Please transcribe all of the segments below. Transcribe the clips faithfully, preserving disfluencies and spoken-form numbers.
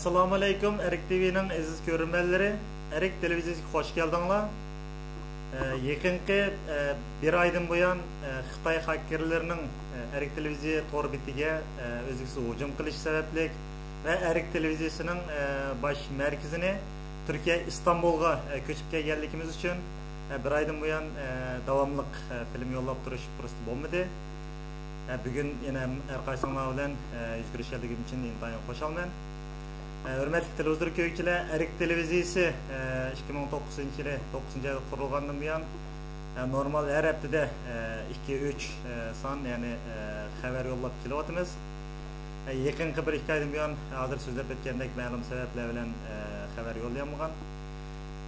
ئەسسالامۇ ئەلەيكۇم، ئەرك تىۋىنىڭ ئەزىز كۆرۈرمەنلىرى. ئەرك تېلېۋىزىيىسىگە خوش كەلدىڭلار. ئە، يېقىنقى، ئە، بىر ئايدىن بۇيان، ئە، خىتاي خاككېرلىرىنىڭ، ئە، ئەرك تېلېۋىزىيە تور بېتىگە، ئە، ئۈزلۈكسىز ھۇجۇم قىلىشى سەۋەبلىك ۋە ئەرك تېلېۋىزىيىسىنىڭ، ئە، باش مەركىزىنى تۈركىيە ئىستانبۇلغا، ئە، كۆچۈپ كەلگەنلىكىمىز ئۈچۈن، ئە، بىر ئايدىن بۇيان، ئە، داۋاملىق، ئە، فىلىم يوللاپ تۇرۇش پۇرسىتى بولمىدى. ئە، بۈگۈن يەنە ھەر قايسىڭلار بىلەن، ئە، يۈز كۆرۈشكەنلىكىم ئۈچۈن ئىنتايىن خۇشالمەن. ئە، ھۆرمەتلىك تېلېۋىزور كۆرگۈچىلەر، ئەرك تېلېۋىزىيىسى، ئە، ئىككى مىڭ توققۇزىنچى يىلى، توققۇزىنچى ئايدا قۇرۇلغاندىن بۇيان، ئە، نورمال ھەر ھەپتىدە، ئە، ئىككى، ئۈچ، ئە، سان، يەنى، ئە، خەۋەر يوللاپ كېلىۋاتىمىز. ئە، يېقىنقى بىر ئىككى ئايدىن بۇيان، ھازىر سۆزلەپ ئۆتكەندەك، مەلۇم سەۋەبلەر بىلەن، ئە، خەۋەر يوللىيالمىغان.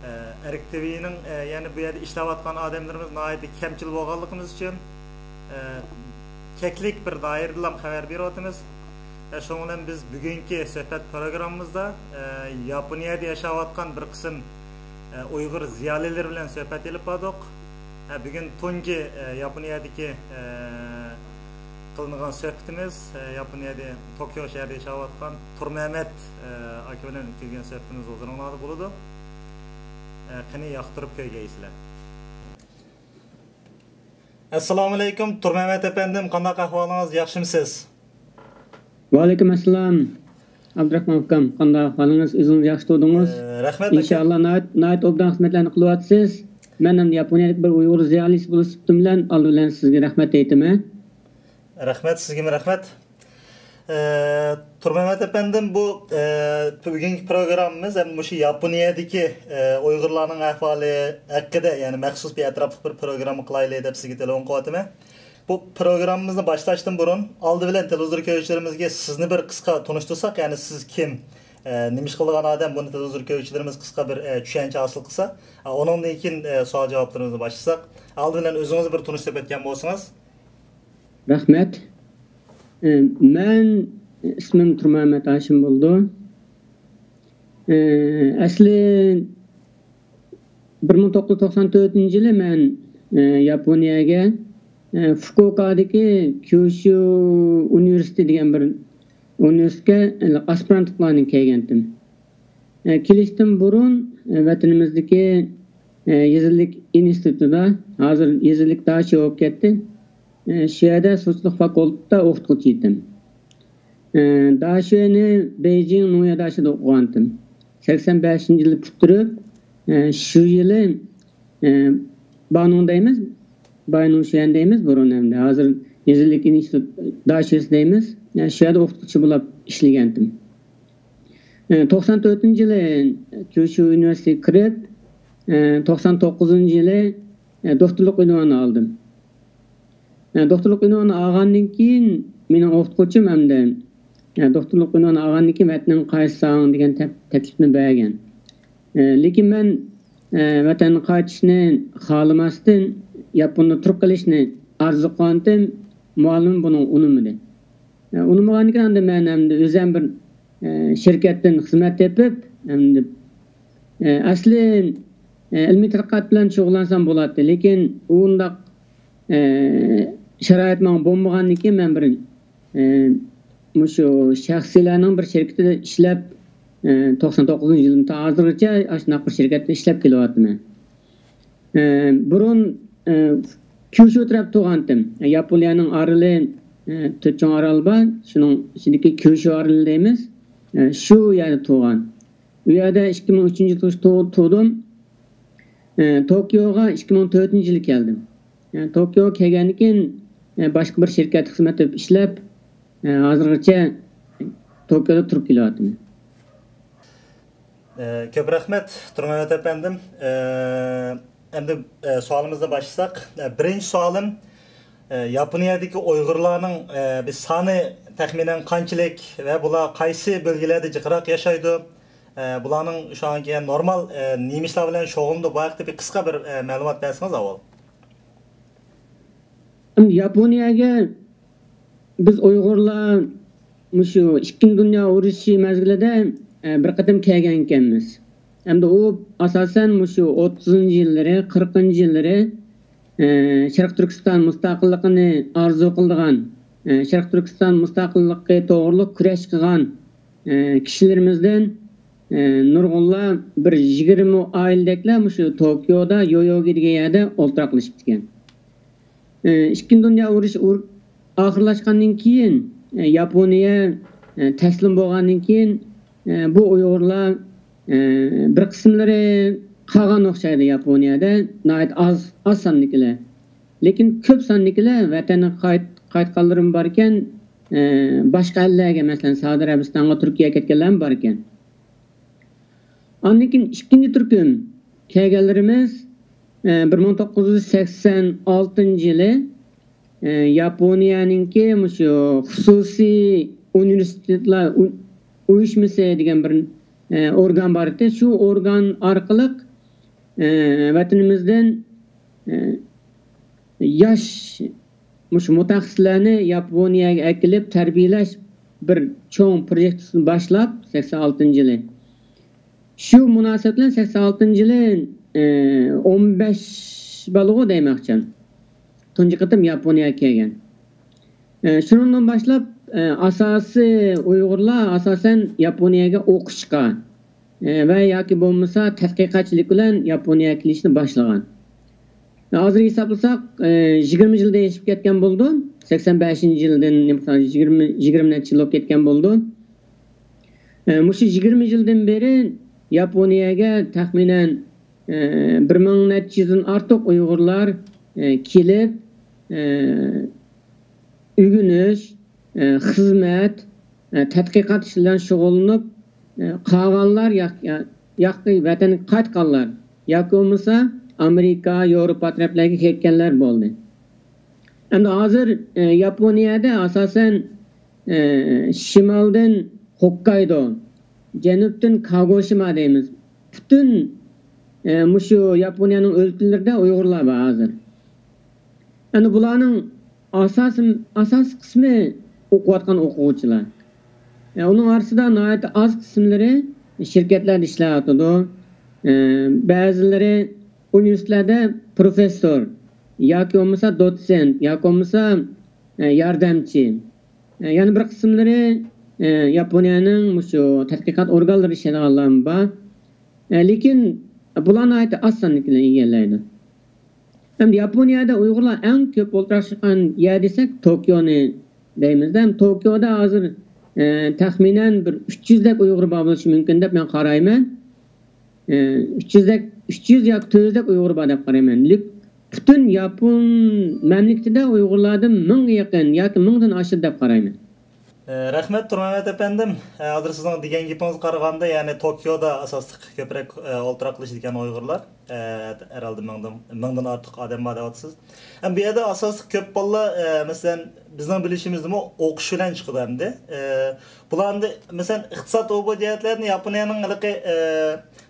ئە، ئەرك تىۋىنىڭ، ئە، يەنى بۇ يەردە ئىشلەۋاتقان ئادەملىرىمىز ناھايىتى كەمچىل بولغانلىقىمىز ئۈچۈن، ئە، چەكلىك بىر دائىرىدىلا خەۋەر بېرىۋاتىمىز. ئە، شۇنىڭ بىلەن بىز بۈگۈنكى سۆھبەت پروگراممىمىزدا، ئە، ياپونىيەدە ياشاۋاتقان بىر قىسىم، ئە، ئۇيغۇر زىيالىيلىرى بىلەن سۆھبەت ئېلىپ باردۇق. ئە، بۈگۈن تۇنجى، ئە، ياپونىيەدىكى، ئە، قىلىنغان سۆھبىتىمىز، ئە، ياپونىيەدە توكيو شەھىرىدە ياشاۋاتقان تۇرمەمەت، ئە، ئاكا بىلەن ئۆتكۈزگەن سۆھبىتىمىز ھۇزۇرۇڭلاردا بولىدۇ. ئە، قېنى ياقتۇرۇپ كۆرگەيسىلەر. ئەسسالامۇ ئەلەيكۇم، تۇرمەمەت ئەپەندىم، قانداق ئەھۋالىڭىز، ياخشىمۇسىز؟ ۋەئەلەيكۇم ئەسسالام، ئابدۇراخمان ئۇكام، قانداق ئەھۋالىڭىز؟ ئۆزىڭىز ياخشى تۇردىڭىز؟ ئە، رەھمەت، ئاكا. ئىنشائاللا، ناھايىت، ناھايىت ئوبدان خىزمەتلەرنى قىلىۋاتىسىز. مەن ئەمدى ياپونىيەلىك بىر ئۇيغۇر زىيالىيسى بولۇش سۈپىتىم بىلەن ئالدى بىلەن سىزگە رەھمەت ئېيتىمەن. رەھمەت، سىزگىمۇ رەھمەت. ئە، تۇرمەمەت ئەپەندىم، بۇ، ئە، بۈگۈنكى پروگراممىمىز ھەم مۇشۇ ياپونىيەدىكى، ئە، ئۇيغۇرلارنىڭ ئەھۋالى ھەققىدە، يەنى مەخسۇس بىر ئەتراپلىق بىر پروگرامما قىلايلى دەپ سىزگە تېلېفون قىلىۋاتىمەن. بۇ پروگراممىمىزنى باشلاشتىن بۇرۇن، ئالدى بىلەن تېلېۋىزور كۆرگۈچىلىرىمىزگە سىزنى بىر قىسقا تونۇشتۇرساق، يەنى سىز كىم، ئە، نېمە ئىش قىلىدىغان ئادەم، بۇنى تېلېۋىزور كۆرگۈچىلىرىمىز قىسقا بىر، ئە، چۈشەنچە ھاسىل قىلسا، ئە، ئۇنىڭدىن كېيىن، ئە، سوئال-جاۋابلىرىمىزنى باشلىساق. ئالدى بىلەن ئۆزىڭىزنى بىر تونۇشتۇرۇپ ئۆتكەن بولسىڭىز. رەھمەت. ئە، مەن ئىسمىم تۇرمەمەت ھاشىم بولىدۇ. ئە، ئەسلى بىر مىڭ توققۇز يۈز توقسان تۆتىنچى يىلى مەن، ئە، ياپونىيەگە، ئە، فۇكۇئوكادىكى كيۇشۇ ئۇنىۋېرسىتېتى دېگەن بىر ئۇنىۋېرسىتېتكە ئاسپىرانتلىق بىلەن كەلگەنتىم. ئە، كېلىشتىن بۇرۇن، ئە، ۋەتىنىمىزدىكى، ئە، يېزا ئىگىلىك ئىنستىتۇتىدا، ھازىر يېزا ئىگىلىك داشۆ بولۇپ كەتتى. ئە، شۇ يەردە سۇچىلىق فاكۇلتېتىدا ئوقۇتقۇچى ئىدىم. ئە، داشۆنى بېيجىڭ نويا داشۆدا ئوقۇغانتىم. سەكسەن بەشىنچى يىلى پۈتتۈرۈپ، ئە، شۇ يىلى، ئە، بانۇڭ دەيمىز، باينۇڭشۈەن دەيمىز بۇرۇن ئەمدى. ھازىر يېزا ئىگىلىك ئىنستىتۇت داشۆسى دەيمىز. ئە، شۇ يەردە ئوقۇتقۇچى بولۇپ ئىشلىگەنتىم. ئە، توقسان تۆتىنچى يىلى كيۇشۇ ئۇنىۋېرسىتېتىگە كىرىپ، ئە، توقسان توققۇزىنچى يىلى، ئە، دوكتورلۇق ئۇنۋانى ئالدىم. ئە، دوكتورلۇق ئۇنۋانى ئالغاندىن كېيىن مېنىڭ ئوقۇتقۇچىم ئەمدى، ئە، دوكتورلۇق ئۇنۋانى ئالغاندىن كېيىن ۋەتىنىڭگە قايتساڭ دېگەن تەپ-، تەكلىپنى بەرگەن. ئە، لېكىن مەن، ئە، ۋەتەنگە قايتىشنى خالىماستىن ياپوندا تۇرۇپ قېلىشنى ئارزۇ قىلغانتىم، مۇئەللىمىم بۇنىڭغا ئۇنىمىدى. ئە، ئۇنىمىغاندىن كېيىن ئەمدى مەن ئەمدى ئۆزۈم بىر، ئە، شىركەتتىن خىزمەت تېپىپ، ئەمدى، ئە، ئەسلى، ئە، ئىلمىي تەتقىقات بىلەن شۇغۇللانسام بولاتتى، لېكىن ئۇنداق، ئە، شارائىت ماڭا بولمىغاندىن كېيىن مەن بىر، ئە، مۇشۇ شەخسىيلەرنىڭ بىر شىركىتىدە ئىشلەپ، ئە، توقسان توققۇزىنچى يىلدىن تا ھازىرغىچە ئاشۇنداق بىر شىركەتتە ئىشلەپ كېلىۋاتىمەن. ئە، بۇرۇن، ئە، كيۇشۇ تەرەپتە تۇرغانتىم. ياپونىيەنىڭ ئارىلى، ئە، تۆت چوڭ ئارال بار. شۇنىڭ ئىچىدىكى كيۇشۇ ئارىلى دەيمىز. ئە، شۇ يەردە تۇرغان. ئۇ يەردە ئىككى مىڭ ئۈچىنچى يىلى تۇ-، تۇردۇم. ئە، توكيوغا ئىككى مىڭ تۆتىنچى يىلى كەلدىم. ئە، توكيوغا كەلگەندىن كېيىن، ئە، باشقا بىر شىركەتتە خىزمەت قىلىپ ئىشلەپ، ئە، ھازىرغىچە توكيودا تۇرۇپ كېلىۋاتىمەن. ئە، كۆپ رەھمەت، تۇرمەمەت ئەپەندىم. ئە، ئەمدى، ئە، سوئالىمىزنى باشلىساق، ئە، بىرىنچى سوئالىم، ئە، ياپونىيەدىكى ئۇيغۇرلارنىڭ، ئە، بىر سانى تەخمىنەن قانچىلىك ۋە بۇلار قايسى بۆلگىلەردە جىقراق ياشايدۇ؟ ئە، بۇلارنىڭ شۇ ئانكى نورمال، ئە، نېمە ئىشلار بىلەن شۇغۇللىنىدۇ؟ بۇ ھەقتە بىر قىسقا بىر، ئە، مەلۇمات بەرسىڭىز ئاۋۋال. ئەمدى ياپونىيەگە بىز ئۇيغۇرلار مۇشۇ ئىككىنچى دۇنيا ئۇرۇشى مەزگىلىدە، ئە، بىر قېتىم كەلگەن ئىكەنمىز. ئەمدى ئۇ ئاساسەن مۇشۇ ئوتتۇزىنچى يىللىرى، قىرىقىنچى يىللىرى، ئە، شەرقىي تۈركىستان مۇستەقىللىقىنى ئارزۇ قىلىدىغان، ئە، شەرقىي تۈركىستان مۇستەقىللىقى توغرۇلۇق كۈرەش قىلغان، ئە، كىشىلىرىمىزدىن، ئە، نۇرغۇنلار، بىر يىگىرمە ئائىلىدەكلەر مۇشۇ توكيودا يويوگى دېگەن يەردە ئولتۇراقلىشىپتىكەن. ئە، ئىككىنچى دۇنيا ئۇرۇشى ئۇر-، ئاخىرلاشقاندىن كېيىن، ئە، ياپونىيە، ئە، تەسلىم بولغاندىن كېيىن، ئە، بۇ ئۇيغۇرلار، ئە، بىر قىسىملىرى قالغان ئوخشايدۇ ياپونىيەدە، ناھايىتى ئاز، ئاز ساندىكىلەر. لېكىن كۆپ ساندىكىلەر ۋەتەنگە قايت-، قايتقانلىرىمۇ باركەن، ئە، باشقا ئەللەرگە، مەسىلەن، سەئۇدى ئەرەبىستانغا، تۈركىيەگە كەتكەنلەرمۇ باركەن. ئاندىن كېيىن ئىككىنچى تۈركۈم كەلگەنلىرىمىز، ئە، بىر مىڭ توققۇز يۈز سەكسەن ئالتىنچى يىلى، ئە، ياپونىيەنىڭكى مۇشۇ خۇسۇسىي ئۇنىۋېرسىتېتلار ئۇ-، ئۇيۇشمىسى دېگەن بىر، ئە، ئورگان بار ئىدى. شۇ ئورگان ئارقىلىق، ئە، ۋەتىنىمىزدىن، ئە، ياش مۇشۇ مۇتەخەسسىسلەرنى ياپونىيەگە ئەكېلىپ تەربىيەلەش بىر چوڭ پروژېكتىسىنى باشلاپ، سەكسەن ئالتىنچى يىلى. شۇ مۇناسىۋەت بىلەن سەكسەن ئالتىنچى يىلى، ئە، ئون بەش بالىغۇ دەيمەن ئاخچام. تۇنجى قېتىم ياپونىيەگە كەلگەن. ئە، شۇنىڭدىن باشلاپ، ئە، ئاساسىي ئۇيغۇرلار ئاساسەن ياپونىيەگە ئوقۇشقا، ئە، ۋە ياكى بولمىسا تەتقىقاتچىلىق بىلەن ياپونىيەگە كېلىشنى باشلىغان. ھازىر ھېسابلىساق، ئە، يىگىرمە يىلدىن ئېشىپ كەتكەن بولىدۇ. سەكسەن بەشىنچى يىلدىن، يىگىرمە، يىگىرمە نەچچە يىل بولۇپ كەتكەن بولىدۇ. ئە، مۇشۇ يىگىرمە يىلدىن بېرى ياپونىيەگە تەخمىنەن، ئە، بىر مىڭ نەچچە يۈزدىن ئارتۇق ئۇيغۇرلار، ئە، كېلىپ، ئە، ئۆگىنىش، ئە، خىزمەت، ئە، تەتقىقات ئىشى بىلەن شۇغۇللىنىپ، ئە، قالغانلار ياق-، يا-، ياقى ۋەتەنگە قايتقانلار ياكى بولمىسا ئامېرىكا، ياۋروپا تەرەپلەرگە كەتكەنلەر بولدى. ئەمدى ھازىر، ئە، ياپونىيەدە ئاساسەن، ئە، شىمالدىن خوككايدو، جەنۇبتىن كاگوشىما دەيمىز. پۈتۈن، ئە، مۇشۇ ياپونىيەنىڭ ئۆلكىلىرىدە ئۇيغۇرلار بار ھازىر. ئەنە بۇلارنىڭ ئاساسىي، ئاساسىي قىسمى ئوقۇۋاتقان ئوقۇغۇچىلار. ئە، ئۇنىڭ ئارىسىدا ناھايىتى ئاز قىسىملىرى شىركەتلەردە ئىشلەۋاتىدۇ. ئە، بەزىلىرى ئۇنىۋېرسىتېتلاردا پروفېسسور ياكى بولمىسا دوتسېنت ياكى بولمىسا، ئە، ياردەمچى. ئە، يەنە بىر قىسىملىرى، ئە، ياپونىيەنىڭ مۇشۇ تەتقىقات ئورگانلىرىدا ئىشلەيدىغانلارمۇ بار. ئە، لېكىن بۇلار ناھايىتى ئاز ساندىكىلەرنى ئىگىلەيدۇ. ئەمدى ياپونىيەدە ئۇيغۇرلار ئەڭ كۆپ ئولتۇراقلىشقان يەر دېسەك، توكيونى دەيمىز. ھەم توكيودا ھازىر، ئە، تەخمىنەن بىر ئۈچ يۈزدەك ئۇيغۇر بار بولۇشى مۈمكۈن دەپ مەن قارايمەن. ئە، ئۈچ يۈزدەك، ئۈچ يۈز ياكى تۆت يۈزدەك ئۇيغۇر بار دەپ قارايمەن. لېك-، پۈتۈن ياپون مەملىكىتىدە ئۇيغۇرلاردىن مىڭغا يېقىن ياكى مىڭدىن ئاشىدۇ دەپ قارايمەن. ئە، رەھمەت، تۇرمەمەت ئەپەندىم. ئە، ھازىر سىزنىڭ دېگەن گېپىڭىزگە قارىغاندا، يەنى توكيودا ئاساسلىق كۆپرەك، ئە، ئولتۇراقلىشىدىكەن ئۇيغۇرلار. ئە، ھەرھالدا مىڭدىن، مىڭدىن ئارتۇق ئادەم بار دەۋاتىسىز. ھەم بۇ يەردە ئاساسلىق كۆپ بالىلار، ئە، مەسىلەن، بىزنىڭ بىلىشىمىزدىمۇ ئوقۇش بىلەن چىقىدۇ ئەمدى. ئە، بۇلار ئەمدى، مەسىلەن، ئىقتىساد، ئۇ بۇ جەھەتلەرنى ياپونىيەنىڭ ھېلىقى، ئە،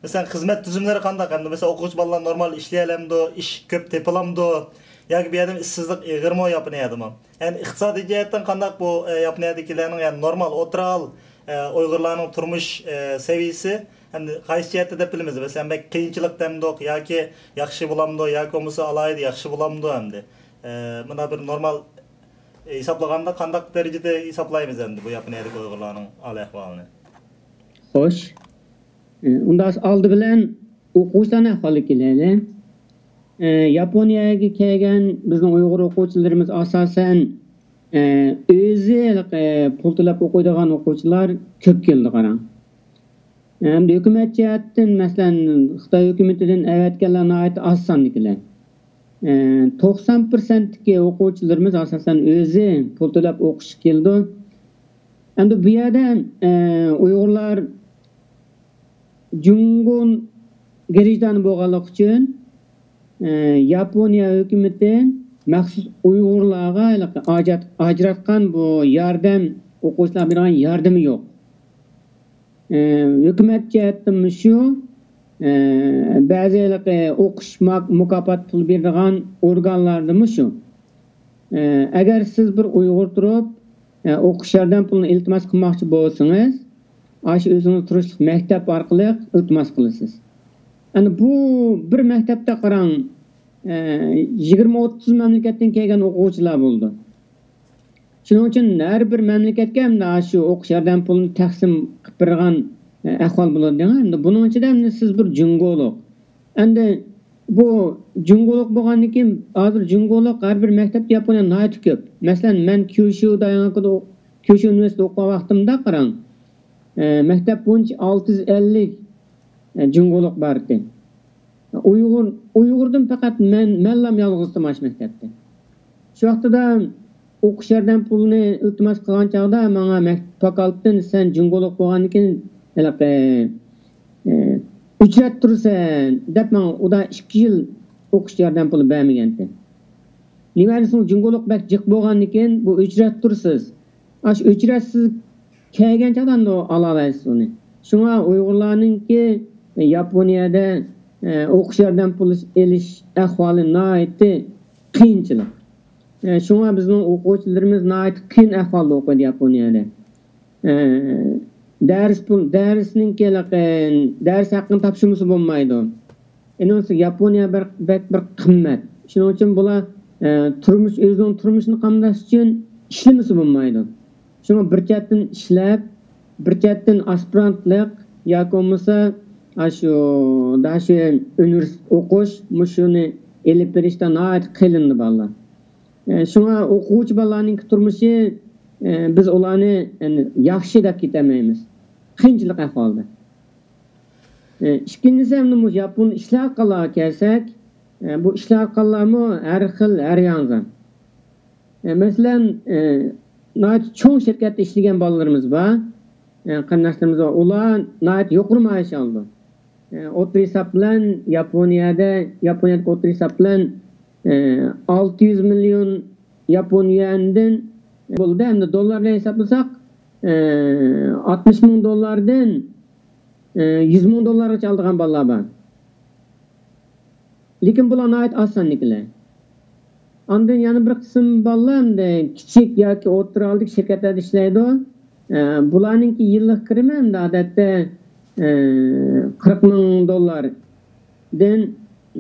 مەسىلەن، خىزمەت تۈزۈملىرى قانداق؟ ئەمدى، مەسىلەن، ئوقۇغۇچى بالىلار نورمال ئىشلىيەلەمدۇ؟ ئىش كۆپ تېپىلامدۇ؟ ياكى بۇ يەردە ئىشسىزلىق ئېغىرمۇ ياپونىيەدىمۇ؟ يەنى ئىقتىسادىي جەھەتتىن قانداق بۇ، ئە، ياپونىيەدىكىلەرنىڭ، يەنى نورمال ئوتتۇرا ئەھۋال، ئە، ئۇيغۇرلارنىڭ تۇرمۇش، ئە، سەۋىيىسى ئەمدى قايسى جەھەتتە دەپ بىلىمىز؟ مەسىلەن، بەك قىيىنچىلىق دەمدۇق ياكى ياخشى بولامدۇ ياكى بولمىسا ئالاھىدە ياخشى بولامدۇ ئەمدى؟ ئە، مۇنداق بىر نورمال، ئە، ھېسابلىغاندا قانداق دەرىجىدە ھېسابلايمىز ئەمدى بۇ ياپونىيەدىكى ئۇيغۇرلارنىڭ ھال-ئەھۋالىنى؟ خوش. ئە، ئۇندا ئالدى بىلەن ئوقۇغۇچىلارنىڭ ئەھۋالىغا كېلەيلى. ئە، ياپونىيەگە كەلگەن بىزنىڭ ئۇيغۇر ئوقۇغۇچىلىرىمىز ئاساسەن، ئە، ئۆزى ھېلىقى پۇل تۆلەپ ئوقۇيدىغان ئوقۇغۇچىلار كۆپ كېلىدۇ، قاراڭ. ئەمدى ھۆكۈمەت جەھەتتىن، مەسىلەن، خىتاي ھۆكۈمىتىدىن ئەۋەتكەنلەر ناھايىتى ئاز ساندىكىلەر. ئە، توقسان پىرسەنتتىكى ئوقۇغۇچىلىرىمىز ئاساسەن ئۆزى پۇل تۆلەپ ئوقۇشقا كېلىدۇ. ئەمدى بۇ يەردە، ئە، ئۇيغۇرلار جۇڭگو گرىجدانى بولغانلىقى ئۈچۈن، ئە، ياپونىيە ھۆكۈمىتى مەخسۇس ئۇيغۇرلارغا ھېلىقى ئاجات-، ئاجراتقان بۇ ياردەم، ئوقۇغۇچىلارغا بېرىدىغان ياردىمى يوق. ئە، ھۆكۈمەت جەھەتتىنمۇ شۇ، ئە، بەزى ھېلىقى ئوقۇش ماك-، مۇكاپات پۇل بېرىدىغان ئورگانلاردىمۇ شۇ. ئە، ئەگەر سىز بىر ئۇيغۇر تۇرۇپ، ئە، ئوقۇش ياردەم پۇلىنى ئىلتىماس قىلماقچى بولسىڭىز، ئاشۇ ئۆزىڭىز تۇرۇشلۇق مەكتەپ ئارقىلىق ئىلتىماس قىلىسىز. ئەنە بۇ بىر مەكتەپتە قاراڭ، ئە، يىگىرمە ئوتتۇز مەملىكەتتىن كەلگەن ئوقۇغۇچىلار بولىدۇ. شۇنىڭ ئۈچۈن ھەر بىر مەملىكەتكە ئەمدى شۇ ئوقۇش ياردەم پۇلىنى تەقسىم قىلىپ بېرىدىغان ئەھۋال بولىدۇ. ئەمدى بۇنىڭ ئىچىدە ئەمدى سىز بىر جۇڭگولۇق. ئەمدى بۇ جۇڭگولۇق بولغاندىن كېيىن، ھازىر جۇڭگولۇق ھەر بىر مەكتەپتە ياپونىيە ناھايىتى كۆپ. مەسىلەن، مەن كيۇشۇ دايانكىدا، كيۇشۇ ئۇنىۋېرسىتېتىدا ئوقۇغان ۋاقتىمدا قاراڭ، ئە، مەكتەپ بويىچە ئالتە يۈز ئەللىك، ئە، جۇڭگولۇق بار ئىدى. ئۇيغۇر، ئۇيغۇردىن پەقەت مەن، مەنلام يالغۇز ئىدىم ئاشۇ مەكتەپتە. شۇ ۋاقتىدا ئوقۇش ياردەم پۇلىنى ئىلتىماس قىلغان چاغدا ماڭا مەكتەپ پاكالتىدىن، سەن جۇڭگولۇق بولغاندىن كېيىن ھېلىقى، ئە، ئۆچرەتتۈرىسەن دەپ ماڭا ئۇدا ئىككى يىل ئوقۇش ياردەم پۇلى بەرمىگەنتى. نېمە دېسىڭىز، جۇڭگولۇق بەك جىق بولغاندىن كېيىن بۇ ئۆچرەتتۈرسىز. ئاشۇ ئۆچرەتسىز كەلگەن چاغدا ئاندىن ئالالايسىز ئۇنى. شۇڭا ئۇيغۇرلارنىڭكى ياپونىيەدە، ئە، ئوقۇش ياردەم پۇلى ئېلىش ئەھۋالى ناھايىتى قىيىنچىلىق. ئە، شۇڭا بىزنىڭ ئوقۇغۇچىلىرىمىز ناھايىتى قىيىن ئەھۋالدا ئوقۇيدۇ ياپونىيەدە. ئە، دەرس پۇل، دەرسنىڭكى، ئە، دەرس ھەققىنى تاپشۇرمىسا بولمايدۇ. ئېنىقسى ياپونىيە بىر، بەك بىر قىممەت. شۇنىڭ ئۈچۈن بۇلار، ئە، تۇرمۇش، ئۆزىنىڭ تۇرمۇشىنى قامداش ئۈچۈن ئىشلىمىسە بولمايدۇ. شۇڭا بىر چەتتىن ئىشلەپ، بىر چەتتىن ئاسپىرانتلىق ياكى بولمىسا ئاشۇ، داشۇ ئۇنىۋېرسىتېت ئوقۇش، مۇشۇنى ئېلىپ بېرىشتا ناھايىتى قىينىلىدۇ بالىلار. ئە، شۇڭا ئوقۇغۇچى بالىلارنىڭكى تۇرمۇشى، ئە، بىز ئۇلارنى، يەنى، ياخشى دەپ كېتەلمەيمىز. قىيىنچىلىق ئەھۋالدا. ئە، ئىككىنچىسى، ئەمدى مۇشۇ ياپون ئىشلەۋاتقانلارغا كەلسەك، ئە، بۇ ئىشلەۋاتقانلارمۇ ھەر خىل، ھەر يانزا. ئە، مەسىلەن، ئە، ناھايىتى چوڭ شىركەتتە ئىشلىگەن بالىلىرىمىز بار، ئە، قېرىنداشلىرىمىز بار. ئۇلار ناھايىتى يۇقىرى مائاش ئالىدۇ. ئە، ئوتتۇرا ھېساب بىلەن ياپونىيەدە، ياپونىيەدىكى ئوتتۇرا ھېساب بىلەن، ئە، ئالتە يۈز مىليون ياپون يۈەندىن بولىدۇ. ئەمدى دوللار بىلەن ھېسابلىساق، ئە، ئاتمىش مىڭ دوللاردىن، ئە، يۈز مىڭ دوللارغىچە ئالىدىغان بالىلار بار. لېكىن بۇلار ناھايىتى ئاز ساندىكىلەر. ئاندىن يەنە بىر قىسىم بالىلار ئەمدى كىچىك ياكى ئوتتۇرا ھالدىكى شىركەتلەردە ئىشلەيدۇ. ئە، بۇلارنىڭكى يىللىق كىرىمى ئەمدى ئادەتتە، ئە، قىرىق مىڭ دوللاردىن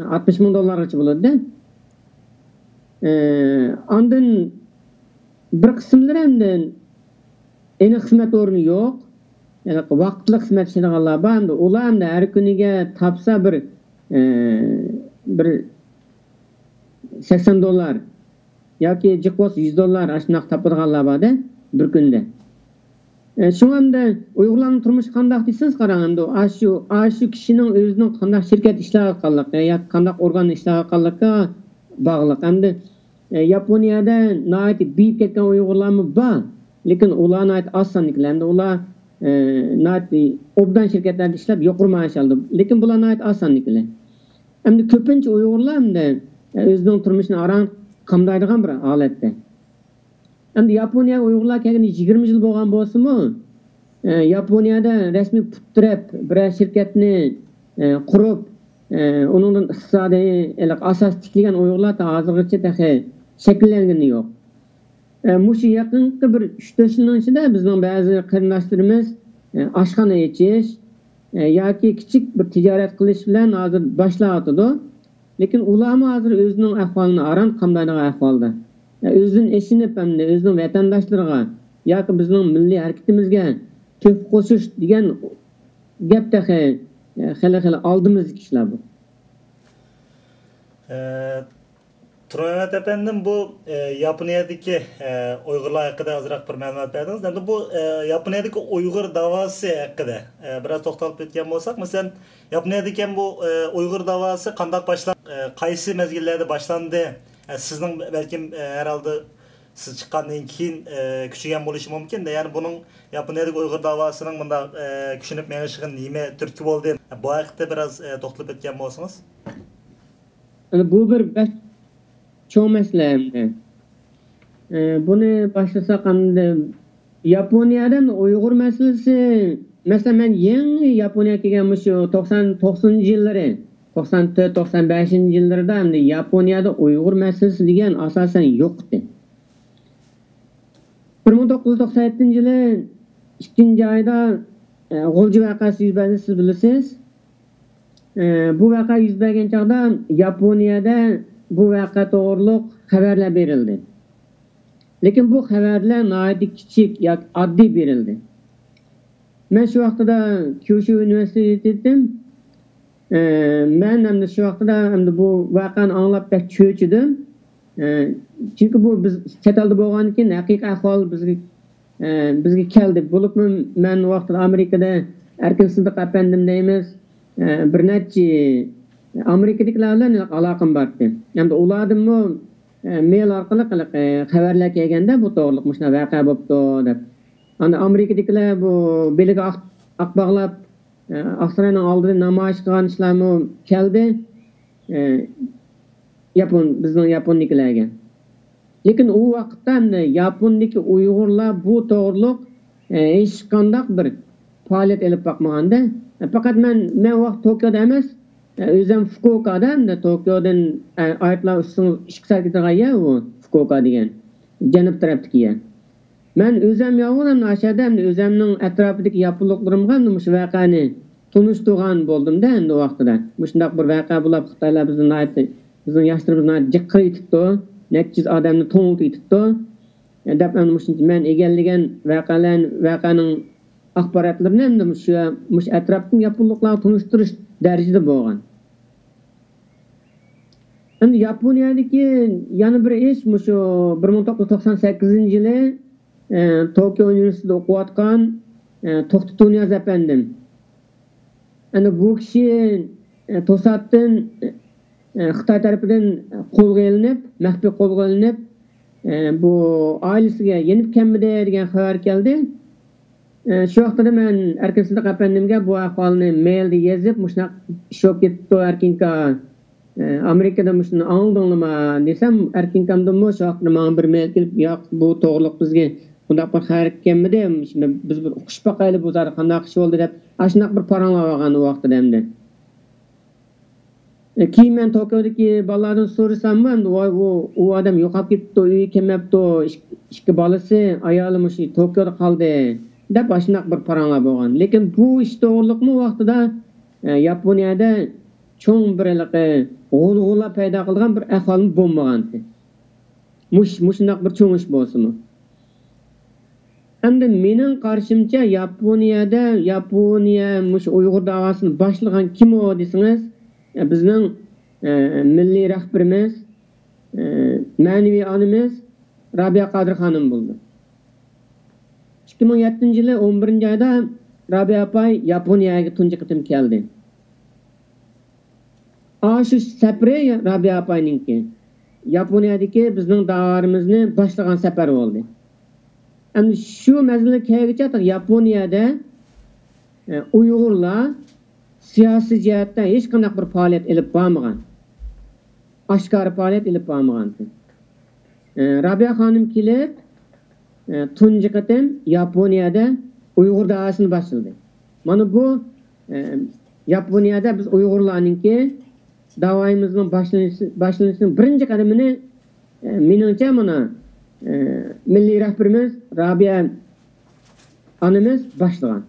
ئاتمىش مىڭ دوللارغىچە بولىدۇ. ئە، ئاندىن بىر قىسىملىرى ئەمدى ئېنىق خىزمەت ئورنى يوق. يەنى ۋاقىتلىق خىزمەت ئىشلەيدىغانلار بار. ئەمدى ئۇلار ئەمدى ھەر كۈنىگە تاپسا بىر، ئە، بىر سەكسەن دوللار ياكى جىق بولسا يۈز دوللار ئاشۇنداق تاپىدىغانلار بار-دە بىر كۈندە. ئە، شۇڭا ئەمدى ئۇيغۇرلارنىڭ تۇرمۇشى قانداق دېسىڭىز قاراڭ، ئەمدى ئاشۇ، ئاشۇ كىشىنىڭ ئۆزىنىڭ قانداق شىركەتتە ئىشلەۋاتقانلىقى ياكى قانداق ئورگاندا ئىشلەۋاتقانلىقىغا باغلىق. ئەمدى، ئە، ياپونىيەدە ناھايىتى بېيىپ كەتكەن ئۇيغۇرلارمۇ بار، لېكىن ئۇلار ناھايىتى ئاز ساندىكىلەر. ئەمدى ئۇلار، ئە، ناھايىتى ئوبدان شىركەتلەردە ئىشلەپ يۇقىرى مائاش ئالىدۇ، لېكىن بۇلار ناھايىتى ئاز ساندىكىلەر. ئەمدى كۆپىنچە ئۇيغۇرلار ئەمدى، ئە، ئۆزىنىڭ تۇرمۇشىنى ئاران قامدايدىغان بىر ھالەتتە. ئەمدى ياپونىيەگە ئۇيغۇرلار كەلگىنى يىگىرمە يىل بولغان بولسىمۇ، ئە، ياپونىيەدە رەسمىي پۇت تىرەپ، بىرەر شىركەتنى، ئە، قۇرۇپ، ئە، ئۇنىڭدىن ئىقتىسادىي ھېلىقى ئاساس تىكلىگەن ئۇيغۇرلار تا ھازىرغىچە تېخى شەكىللەنگىنى يوق. ئە، مۇشۇ يېقىنقى بىر ئۈچ تۆت يىلنىڭ ئىچىدە بىزنىڭ بەزى قېرىنداشلىرىمىز، ئە، ئاشخانا ئېچىش، ئە، ياكى كىچىك بىر تىجارەت قىلىش بىلەن ھازىر باشلاۋاتىدۇ. لېكىن ئۇلارمۇ ھازىر ئۆزىنىڭ ئەھۋالىنى ئاران قامدايدىغان ئەھۋالدا. ئۆزىدىن ئېچىنىپ، ئەمدى ئۆزىنىڭ ۋەتەنداشلىرىغا ياكى بىزنىڭ مىللىي ھەرىكىتىمىزگە تۆھپە قوشۇش دېگەن گەپ تېخى، خېلى، خېلى ئالدىمىزدىكى ئىشلار بۇ. ئە، تۇرمەمەت ئەپەندىم، بۇ، ئە، ياپونىيەدىكى، ئە، ئۇيغۇرلار ھەققىدە ئازراق بىر مەلۇمات بەردىڭىز. ئەمدى بۇ، ئە، ياپونىيەدىكى ئۇيغۇر داۋاسى ھەققىدە، ئە، بىراز توختالىپ ئۆتكەن بولساق، مەسىلەن، ياپونىيەدىكى بۇ، ئە، ئۇيغۇر داۋاسى قانداق باشلا-، ئە، قايسى مەزگىللەردە باشلاندى؟ ئە، سىزنىڭ بەلكىم، ئە، ھەر ھالدا سىز چىققاندىن كېيىن، ئە، كۈچىيگەن بولۇشى مۇمكىن. يەنى بۇنىڭ ياپونىيەدىكى ئۇيغۇر داۋاسىنىڭ مۇنداق، ئە، كۈچىنىپ مېڭىشىغا نېمە تۈرتكە بولدى؟ بۇ ھەقتە بىراز، ئە، توختىلىپ ئۆتكەن بولسىڭىز. ئەنە بۇ بىر بەك چوڭ مەسىلە ئەمدى. ئە، بۇنى باشلىساق ئەمدى ياپونىيەدىن ئۇيغۇر مەسىلىسى، مەسىلەن، مەن يېڭى ياپونىيەگە كەلگەن مۇشۇ توقسان، توقسىنىنچى يىللىرى، توقسان تۆت، توقسان بەشىنچى يىللىرىدا ئەمدى ياپونىيەدە ئۇيغۇر مەسىلىسى دېگەن ئاساسەن يوق ئىدى. بىر مىڭ توققۇز يۈز توقسان يەتتىنچى يىلى ئىككىنچى ئايدا، ئە، غۇلجا ۋەقەسى يۈز بەردى، سىز بىلىسىز. ئە، بۇ ۋەقە يۈز بەرگەن چاغدا ياپونىيەدە بۇ ۋەقە توغرۇلۇق خەۋەرلەر بېرىلدى. لېكىن بۇ خەۋەرلەر ناھايىتى كىچىك ياكى ئاددىي بېرىلدى. مەن شۇ ۋاقتىدا كيۇشۇ ئۇنىۋېرسىتېتىدىن، ئە، مەن ئەمدى شۇ ۋاقتىدا ئەمدى بۇ ۋەقەنى ئاڭلاپ بەك چۆچۈدۈم. ئە، چۈنكى بۇ بىز چەت ئەلدە بولغاندىن كېيىن ھەقىقىي ئەھۋال بىزگە، ئە، بىزگە كەلدى. بولۇپمۇ مەن ئۇ ۋاقتىدا ئامېرىكىدا ئەركىن سىدىق ئەپەندىم دەيمىز، ئە، بىر نەچچە ئامېرىكىدىكىلەر بىلەن ئالاقەم بار ئىدى. ئەمدى ئۇلاردىنمۇ، ئە، مېيل ئارقىلىق ھېلىقى خەۋەرلەر كەلگەندە، بۇ توغرىلىق مۇشۇنداق ۋەقە بوپتۇ دەپ. ئاندىن ئامېرىكىدىكىلەر بۇ بېلىگە ئاق، ئاق باغلاپ، ئە، ئاقساراينىڭ ئالدىدا نامايىش قىلغان ئىشلارمۇ كەلدى. ئە، ياپون، بىزنىڭ ياپوندىكىلەرگە. لېكىن ئۇ ۋاقىتتا ئەمدى ياپوندىكى ئۇيغۇرلار بۇ توغرۇلۇق، ئە، ھېچقانداق بىر پائالىيەت ئېلىپ باقمىغاندا، ئە، پەقەت مەن، مەن ئۇ ۋاقىت توكيودا ئەمەس، ئە، ئۆزۈم فۇكۇئوكادا، ئەمدى توكيودىن، ئە، ئايروپىلان ئۈستىدىن ئىككى سائەت كېتىدىغان يەر ئۇ، فۇكۇئوكا دېگەن، جەنۇب تەرەپتىكى يەر. مەن ئۆزۈم يالغۇز ئەمدى ئاشۇ يەردە ئەمدى ئۆزۈمنىڭ ئەتراپىدىكى ياپونلۇقلىرىمغا ئەمدى مۇشۇ ۋەقەنى تونۇشتۇرغان بولدۇمدا ئەمدى ئۇ ۋاقتىدا. مۇشۇنداق بىر ۋەقە بولۇپ، خىتايلار بىزنى ناھايىتى، بىزنىڭ ياشلىرىمىزنى ناھايىتى جىق قىرىۋېتىپتۇ، نەچچە يۈز ئادەمنى توڭلىتىۋېتىپتۇ، دەپ ئەمدى مۇشۇنچە مەن ئىگىلىگەن ۋەقەلەر، ۋەقەنىڭ ئاخباراتلىرىنى ئەمدى مۇشۇ، مۇشۇ ئەتراپتىكى ياپونلۇقلارغا تونۇشتۇرۇش دەرىجىدە بولغان. ئەمدى ياپونىيەدىكى يەنە بىر ئىش، مۇشۇ بىر مىڭ توققۇز يۈز توقسان سەككىزىنچى يىلى، ئە، توكيو ئۇنىۋېرسىتېتىدا ئوقۇۋاتقان، ئە، توختى تۇنىياز ئەپەندىم. ئەنە بۇ كىشى، ئە، توساتتىن، ئە، خىتاي تەرىپىدىن قولغا ئېلىنىپ، مەخپىي قولغا ئېلىنىپ، ئە، بۇ ئائىلىسىگە يېنىپ كەلمىدى دېگەن خەۋەر كەلدى. ئە، شۇ ۋاقتىدا مەن ئەركىن سىدىق ئەپەندىمگە بۇ ئەھۋالنى مېيىلدا يېزىپ، مۇشۇنداق ئىش بولۇپ كېتىپتۇ، ئەركىنكا، ئە، ئامېرىكىدا مۇشۇنى ئاڭلىدىڭلىما دېسەم، ئەركىنكامدىنمۇ شۇ ۋاقىتتا ماڭا بىر مېيىل كېلىپ، ياق، بۇ توغرۇلۇق بىزگە بۇنداق بىر خەۋەر كەلمىدى، بىز بىر ئۇقۇشۇپ باقايلى، بۇ زادى قانداق ئىش بولدى دەپ، ئاشۇنداق بىر پاراڭلىۋالغان ئۇ ۋاقتىدا ئەمدى. ئە، كېيىن مەن توكيودىكى بالىلاردىن سورىساممۇ، ئەمدى ۋاي، ئۇ، ئۇ ئادەم يوقاپ كېتىپتۇ، ئۆيگە كەلمەپتۇ، ئىك-، ئىككى بالىسى، ئايالى مۇشۇ توكيودا قالدى، دەپ ئاشۇنداق بىر پاراڭلار بولغان. لېكىن بۇ ئىش توغرۇلۇقمۇ ۋاقتىدا، ئە، ياپونىيەدە چوڭ بىر ھېلىقى غۇلغۇلا پەيدا قىلىدىغان بىر ئەھۋالمۇ بولمىغانتى. مۇش-، مۇشۇنداق بىر چوڭ ئىش بولسىمۇ. ئەمدى مېنىڭ قارىشىمچە، ياپونىيەدە، ياپونىيە مۇشۇ ئۇيغۇر داۋاسىنى باشلىغان كىم ئۇ دېسىڭىز، بىزنىڭ، ئە، مىللىي رەھبىرىمىز، ئە، مەنىۋى ئانىمىز رابىيە قادىر خانىم بولدى. ئىككى مىڭ يەتتىنچى يىلى ئون بىرىنچى ئايدا رابىيە ئاپاي ياپونىيەگە تۇنجى قېتىم كەلدى. ئاشۇ سەپىرى رابىيە ئاپاينىڭكى ياپونىيەدىكى بىزنىڭ داۋالىرىمىزنى باشلىغان سەپەر بولدى. ئەمدى شۇ مەزگىلگە كەلگۈچە ياپونىيەدە، ئە، ئۇيغۇرلار سىياسىي جەھەتتە ھېچقانداق بىر پائالىيەت ئېلىپ بارمىغان. ئاشكارا پائالىيەت ئېلىپ بارمىغان. ئە، رابىيە خانىم كېلىپ، ئە، تۇنجى قېتىم ياپونىيەدە ئۇيغۇر داۋاسىنى باشلىدى. مانا بۇ، ئە، ياپونىيەدە بىز ئۇيغۇرلارنىڭكى داۋايىمىزنىڭ باشلىنىشى، باشلىنىشىنىڭ بىرىنچى قەدىمىنى، ئە، مېنىڭچە مانا، ئە، مىللىي رەھبىرىمىز رابىيە ئانىمىز باشلىغان.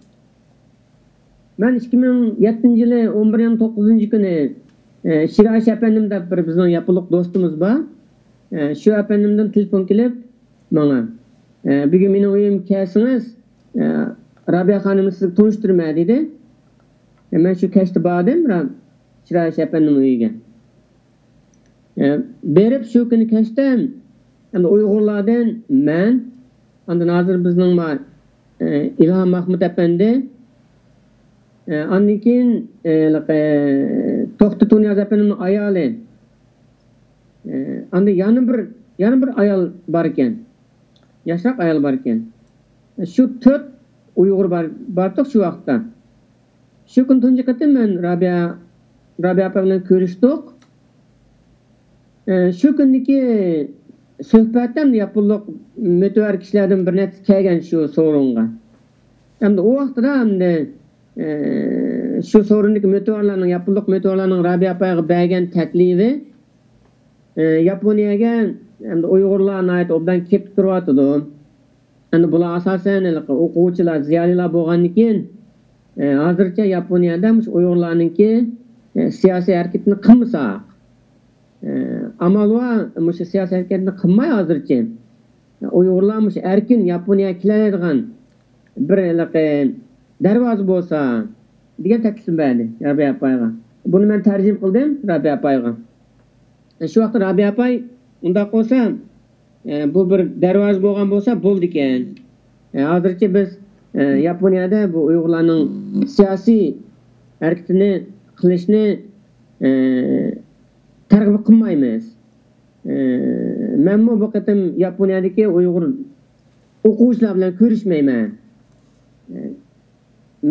مەن ئىككى مىڭ يەتتىنچى يىلى ئون بىرىنىڭ توققۇزىنچى كۈنى، ئە، شىرائىش ئەپەندىم دەپ بىر بىزنىڭ ياپونلۇق دوستىمىز بار. ئە، شۇ ئەپەندىمدىن تېلېفون كېلىپ ماڭا، ئە، بۈگۈن مېنىڭ ئۆيۈمگە كەلسىڭىز، ئە، رابىيە خانىمنى سىزگە تونۇشتۇرىمەن دېدى. ئە، مەن شۇ كەچتە باردىم، را-، شىرائىش ئەپەندىمنىڭ ئۆيىگە. ئە، بېرىپ شۇ كۈنى كەچتە ئەمدى ئۇيغۇرلاردىن مەن، ئاندىن ھازىر بىزنىڭ بار، ئە، ئىلھام مەھمۇت ئەپەندى، ئە، ئاندىن كېيىن، ئە، ھېلىقى، توختى تۇنىياز ئەپەندىمنىڭ ئايالى، ئە، ئاندىن يەنە بىر، يەنە بىر ئايال بار ئىكەن. ياشراق ئايال بار ئىكەن. شۇ تۆت ئۇيغۇر بار، باردۇق شۇ ۋاقىتتا. شۇ كۈن تۇنجى قېتىم مەن رابىيە، رابىيە ئاپا بىلەن كۆرۈشتۇق. ئە، شۇ كۈندىكى سۆھبەتتە ياپونلۇق مۆتىۋەر كىشىلەردىن بىر نەچچىسى كەلگەن شۇ سورۇنغا. ئەمدى ئۇ ۋاقىتتا ئەمدى، ئە، شۇ سورۇندىكى مۆتىۋەرلەرنىڭ، ياپونلۇق مۆتىۋەرلەرنىڭ رابىيە ئاپايغا بەرگەن تەكلىپى، ئە، ياپونىيەگە ئەمدى ئۇيغۇرلار ناھايىتى ئوبدان كېلىپ تۇرۇۋاتىدۇ. ئەمدى بۇلار ئاساسەن ھېلىقى ئوقۇغۇچىلار، زىيالىيلار بولغاندىكىن، ئە، ھازىرچە ياپونىيەدە مۇشۇ ئۇيغۇرلارنىڭكى، ئە، سىياسىي ھەرىكىتىنى قىلمىساق، ئە، ئامال بار مۇشۇ سىياسىي ھەرىكەتنى قىلماي ھازىرچە. ئۇيغۇرلار مۇشۇ ئەركىن ياپونىيەگە كېلەلەيدىغان بىر ھېلىقى دەرۋازا بولسا دېگەن تەكلىپنى بەردى رابىيە ئاپايغا. بۇنى مەن تەرجىمە قىلدىم رابىيە ئاپايغا. شۇ ۋاقىتتا رابىيە ئاپاي، ئۇنداق بولسا، ئە، بۇ بىر دەرۋازا بولغان بولسا بولىدىكەن. ئە، ھازىرچە بىز، ئە، ياپونىيەدە بۇ ئۇيغۇرلارنىڭ سىياسىي ھەرىكىتىنى قىلىشنى، ئە، تەرغىب قىلمايمىز. ئە، مەنمۇ بۇ قېتىم ياپونىيەدىكى ئۇيغۇر ئوقۇغۇچىلار بىلەن كۆرۈشمەيمەن. ئە،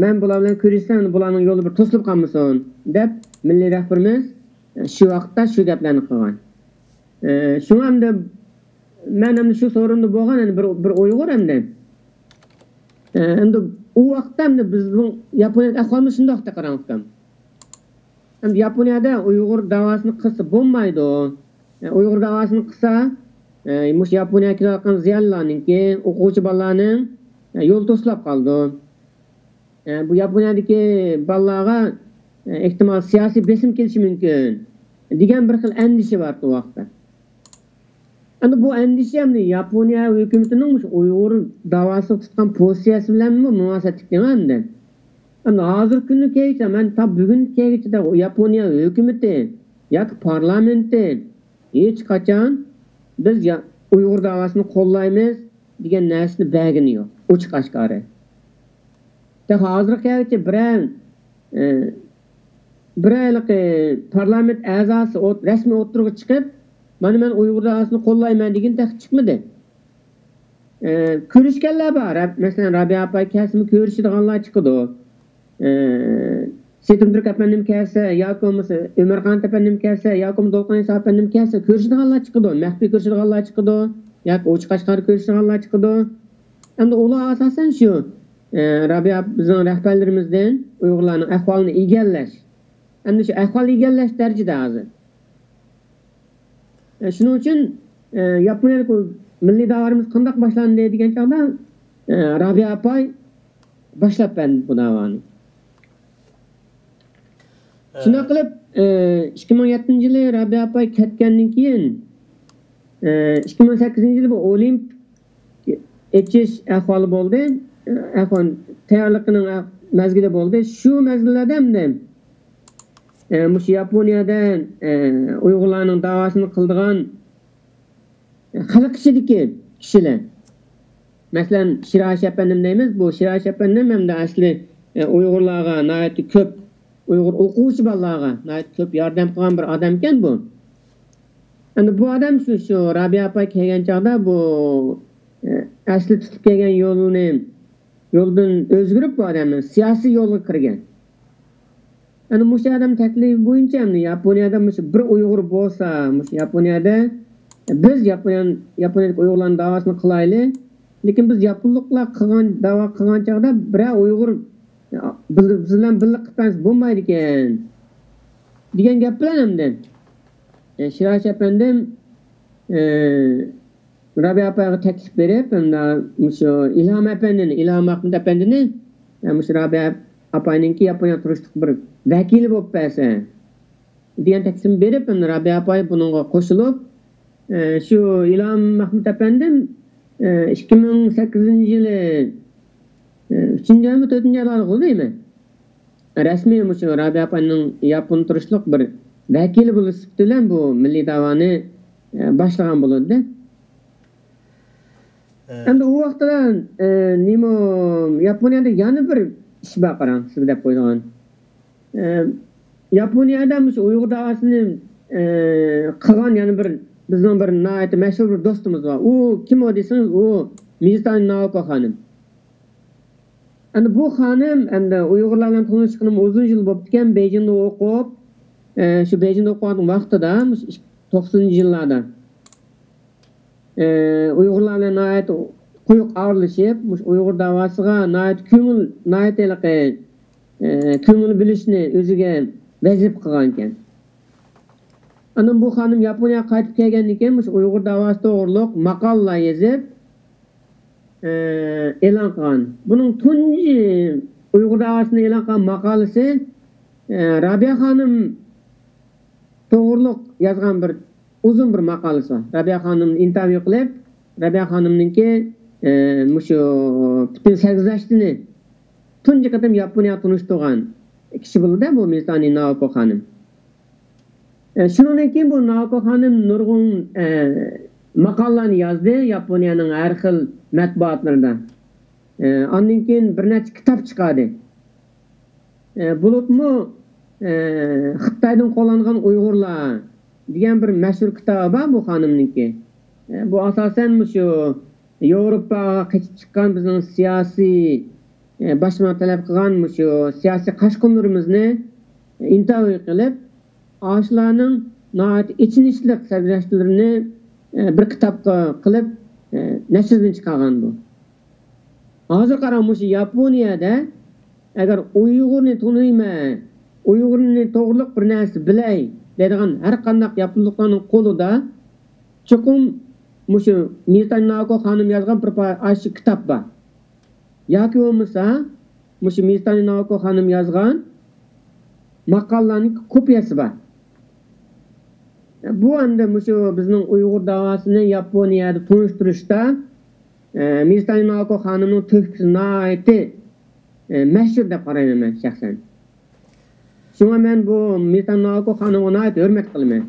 مەن بۇلار بىلەن كۆرۈشسەم، بۇلارنىڭ يولى بىر توسۇلۇپ قالمىسۇن، دەپ مىللىي رەھبىرىمىز شۇ ۋاقىتتا شۇ گەپلەرنى قىلغان. ئە، شۇڭا ئەمدى مەن ئەمدى شۇ سورۇندا بولغان ئەمدى بىر، بىر ئۇيغۇر ئەمدى. ئە، ئەمدى ئۇ ۋاقىتتا ئەمدى بىزنىڭ ياپونىيەدىكى ئەھۋالىمىز شۇنداق قاراڭ ئۇكام. ئەمدى ياپونىيەدە ئۇيغۇر داۋاسىنى قىلسا بولمايدۇ. ئە، ئۇيغۇر داۋاسىنى قىلسا، ئە، مۇشۇ ياپونىيەگە كېلىۋاتقان زىيالىيلارنىڭكى، ئوقۇغۇچى بالىلارنىڭ، ئە، يولى توسۇلۇپ قالىدۇ. ئە، بۇ ياپونىيەدىكى بالىلارغا، ئە، ئېھتىمال سىياسىي بېسىم كېلىشى مۇمكىن دېگەن بىر خىل ئەندىشە بار ئۇ ۋاقىتتا. ئەمدى بۇ ئەندىشە ئەمدى ياپونىيە ھۆكۈمىتىنىڭ مۇشۇ ئۇيغۇر داۋاسىغا تۇتقان پوزىتسىيەسى بىلەنمۇ مۇناسىۋەتلىك ئەمدى. ئەمدى ھازىرقى كۈنگە كەلگۈچە، مەن تا بۈگۈنگە كەلگۈچە ياپونىيە ھۆكۈمىتى ياكى پارلامېنتى ھېچقاچان بىز يا-، ئۇيغۇر داۋاسىنى قوللايمىز دېگەن نەرسىنى بەرگىنى يوق، ئوچۇق ئاشكارا. تېخى ھازىرغا كەلگۈچە بىرەر، ئە، بىرەر ھېلىقى پارلامېنت ئەزاسى ئوت-، رەسمىي ئوتتۇرىغا چىقىپ، مانا مەن ئۇيغۇر داۋاسىنى قوللايمەن دېگىنى تېخى چىقمىدى. ئە، كۆرۈشكەنلەر بار. رەب-، مەسىلەن، رابىيە ئاپا كەلسىمۇ كۆرۈشىدىغانلار چىقىدۇ. ئە، سېيىت ئەتاتۈرك ئەپەندىم كەلسە، ياكى بولمىسا ئۆمەرخان ئەپەندىم كەلسە، ياكى بولمىسا دولقۇن ئەيسا ئەپەندىم كەلسە، كۆرۈشىدىغانلار چىقىدۇ، مەخپىي كۆرۈشىدىغانلار چىقىدۇ، ياكى ئوچۇق ئاشكارا كۆرۈشىدىغانلار چىقىدۇ. ئەمدى ئۇلار ئاساسەن شۇ، ئە، رابىيە بىزنىڭ رەھبەرلىرىمىزدىن ئۇيغۇرلارنىڭ ئەھۋالىنى ئىگىلەش. ئەمدى شۇ ئەھۋال ئىگىلەش دەرىجىدە ھازىر. ئە، شۇنىڭ ئۈچۈن، ئە، ياپونىيەدىكى مىللىي داۋامىز قانداق باشلاندى دېگەن چاغدا، ئە، رابىيە ئاپاي باشلاپ بەردى بۇ داۋانى. ئە، شۇنداق قىلىپ، ئە، ئىككى مىڭ يەتتىنچى يىلى رابىيە ئاپاي كەتكەندىن كېيىن، ئە، ئىككى مىڭ سەككىزىنچى يىلى بۇ ئولىمپىك ئېچىش ئەھۋالى بولدى. ئەھۋال تەييارلىقىنىڭ مەزگىلى بولدى. شۇ مەزگىللەردە ئەمدى، ئە، مۇشۇ ياپونىيەدە، ئە، ئۇيغۇرلارنىڭ داۋاسىنى قىلىدىغان خەلق ئىچىدىكى كىشىلەر. مەسىلەن، شىراشى ئەپەندىم دەيمىز. بۇ شىراشى ئەپەندىم ھەمدە ئەسلى، ئە، ئۇيغۇرلارغا ناھايىتى كۆپ، ئۇيغۇر ئوقۇغۇچى بالىلارغا ناھايىتى كۆپ ياردەم قىلغان بىر ئادەمكەن بۇ. ئەمدى بۇ ئادەم شۇ، شۇ رابىيە ئاپا كەلگەن چاغدا بۇ، ئە، ئەسلى تۇتۇپ كەلگەن يولىنى، يولدىن ئۆزگىرىپ بۇ ئادەم سىياسىي يولغا كىرگەن. ئەنە مۇشۇ ئادەم تەكلىپى بويىچە ئەمدى ياپونىيەدە مۇشۇ بىر ئۇيغۇر بولسا، مۇشۇ ياپونىيەدە بىز ياپونىيە-، ياپونىيەدىكى ئۇيغۇرلارنىڭ داۋاسىنى قىلايلى. لېكىن بىز ياپونلۇقلار قىلغان داۋا قىلغان چاغدا بىرەر ئۇيغۇر بىز بىلەن بىللە قىلىپ بەرسە بولمايدىكەن دېگەن گەپ بىلەن ئەمدى، ئە، شىراشى ئەپەندىم، ئە، رابىيە ئاپايغا تەكلىپ بېرىپ، ھەمدە مۇشۇ ئىلھام ئەپەندىنى، ئىلھام مەھمۇت ئەپەندىنى، ئە، مۇشۇ رابىيە ئاپاينىڭكى ياپونىيەگە تۇرۇشلۇق بىر ۋەكىلى بولۇپ بەرسە دېگەن تەكلىپنى بېرىپ، ھەمدە رابىيە ئاپاي بۇنىڭغا قوشۇلۇپ، ئە، شۇ ئىلھام مەھمۇت ئەپەندىم، ئە، ئىككى مىڭ سەككىزىنچى يىلى، ئە، ئۈچىنچى ئايمۇ، تۆتىنچى ئايلاردا بولدى دەيمەن. رەسمىي مۇشۇ رابىيە ئاپاينىڭ ياپون تۇرۇشلۇق بىر ۋەكىلى بولۇش سۈپىتى بىلەن بۇ مىللىي داۋانى، ئە، باشلىغان بولىدۇ. ئە، ئەمدى ئۇ ۋاقىتتا، ئە، نېمە، ياپونىيەدە يەنە بىر ئىش بار قاراڭ، سىزگە دەپ قويىدىغان. ئە، ياپونىيەدە مۇشۇ ئۇيغۇر داۋاسىنى، ئە، قىلغان يەنە بىر، بىزنىڭ بىر ناھايىتى مەشھۇر بىر دوستىمىز بار. ئۇ كىم ئۇ دېسىڭىز، ئۇ مىزۇتانى نائوكا خانىم. ئەمدى بۇ خانىم ئەمدى ئۇيغۇرلار بىلەن تونۇشقىنىمۇ ئۇزۇن يىل بوپتىكەن، بېيجىڭدا ئوقۇپ، ئە، شۇ بېيجىڭدا ئوقۇۋاتقان ۋاقتىدا، مۇشۇ توقسىنىنچى يىللاردا، ئە، ئۇيغۇرلار بىلەن ناھايىتى قويۇق ئارىلىشىپ، مۇشۇ ئۇيغۇر داۋاسىغا ناھايىتى كۆڭۈل، ناھايىتى ھېلىقى، ئە، كۆڭۈل بۆلۈشنى ئۆزىگە ۋەزىپە قىلغانىكەن. ئاندىن بۇ خانىم ياپونىيەگە قايتىپ كەلگەندىن كېيىن مۇشۇ ئۇيغۇر داۋاسى توغرۇلۇق ماقالىلەر يېزىپ، ئە، ئېلان قىلغان. بۇنىڭ تۇنجى ئۇيغۇر داۋاسىنى ئېلان قىلغان ماقالىسى، ئە، رابىيە خانىم توغرۇلۇق يازغان بىر ئۇزۇن بىر ماقالىسى بار. رابىيە خانىمنى ئىنتېرۋيۇ قىلىپ، رەبىيە خانىمنىڭكى، ئە، مۇشۇ پۈتۈن سەرگۈزەشتىنى تۇنجى قېتىم ياپونىيەگە تونۇشتۇرغان كىشى بولدى بۇ مىزانى ناوكو خانىم. ئە، شۇنىڭدىن كېيىن بۇ ناوكو خانىم نۇرغۇن، ئە، ماقالىلارنى يازدى ياپونىيەنىڭ ھەر خىل مەتبۇئاتلىرىدا. ئە، ئاندىن كېيىن بىر نەچچە كىتاب چىقاردى. ئە، بولۇپمۇ، ئە، خىتايدىن قوغلانغان ئۇيغۇرلار دېگەن بىر مەشھۇر كىتابى بار بۇ خانىمنىڭكى. ئە، بۇ ئاساسەن مۇشۇ ياۋروپاغا قېچىپ چىققان بىزنىڭ سىياسىي، ئە، باشپانا تەلەپ قىلغان مۇشۇ سىياسىي قاچقۇنلىرىمىزنى ئىنتەرۋيۇ قىلىپ، ئاشۇلارنىڭ ناھايىتى ئېچىنىشلىق سەرگۈزەشتلىرىنى، ئە، بىر كىتابقا قىلىپ، ئە، نەشردىن چىقارغان بۇ. ھازىر قاراڭ، مۇشۇ ياپونىيەدە ئەگەر ئۇيغۇرنى تونۇيمەن، ئۇيغۇرنى توغرىلىق بىر نەرسە بىلەي دەيدىغان ھەر قانداق ياپونلۇقلارنىڭ قولىدا چوقۇم مۇشۇ مىزانى ناوكو خانىم يازغان بىر پا-، ئاشۇ كىتاب بار. ياكى بولمىسا مۇشۇ مىزانى ناوكو خانىم يازغان ماقالىلارنىڭ كوپىيەسى بار. بۇ ئەمدى مۇشۇ بىزنىڭ ئۇيغۇر داۋاسىنى ياپونىيەدە تونۇشتۇرۇشتا، ئە، مىزانى ناوكو خانىمنىڭ تۆھپىسى ناھايىتى، ئە، مەشھۇر دەپ قارايمەن مەن شەخسەن. شۇڭا مەن بۇ مىزانى ناوكو خانىمغا ناھايىتى ھۆرمەت قىلىمەن.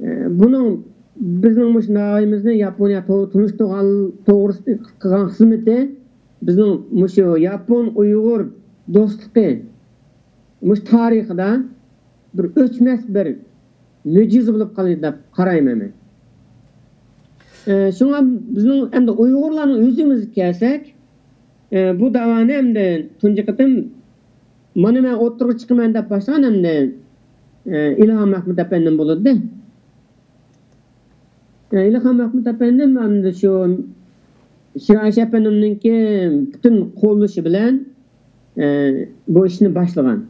ئە، بۇنىڭ بىزنىڭ مۇشۇ ناھىيەمىزنى ياپونىيە تو-، تونۇشتۇرغان توغرىسىدا قىلغان خىزمىتى بىزنىڭ مۇشۇ ياپون ئۇيغۇر دوستلۇقى مۇشۇ تارىخىدا بىر ئۆچمەس بىر مۆجىزە بولۇپ قالدى دەپ قارايمەن مەن. ئە، شۇڭا بىزنىڭ ئەمدى ئۇيغۇرلارنىڭ ئۆزىمىزگە كەلسەك، ئە، بۇ داۋانى ئەمدى تۇنجى قېتىم مانا مەن ئوتتۇرىغا چىقىمەن دەپ باشلىغان ئەمدى، ئە، ئىلھام مەھمۇت ئەپەندىم بولىدۇ. ئە، ئىلھام مەھمۇت ئەپەندىم ئەمدى شۇ شىرائىشى ئەپەندىمنىڭكى پۈتۈن قوللىشى بىلەن، ئە، بۇ ئىشنى باشلىغان.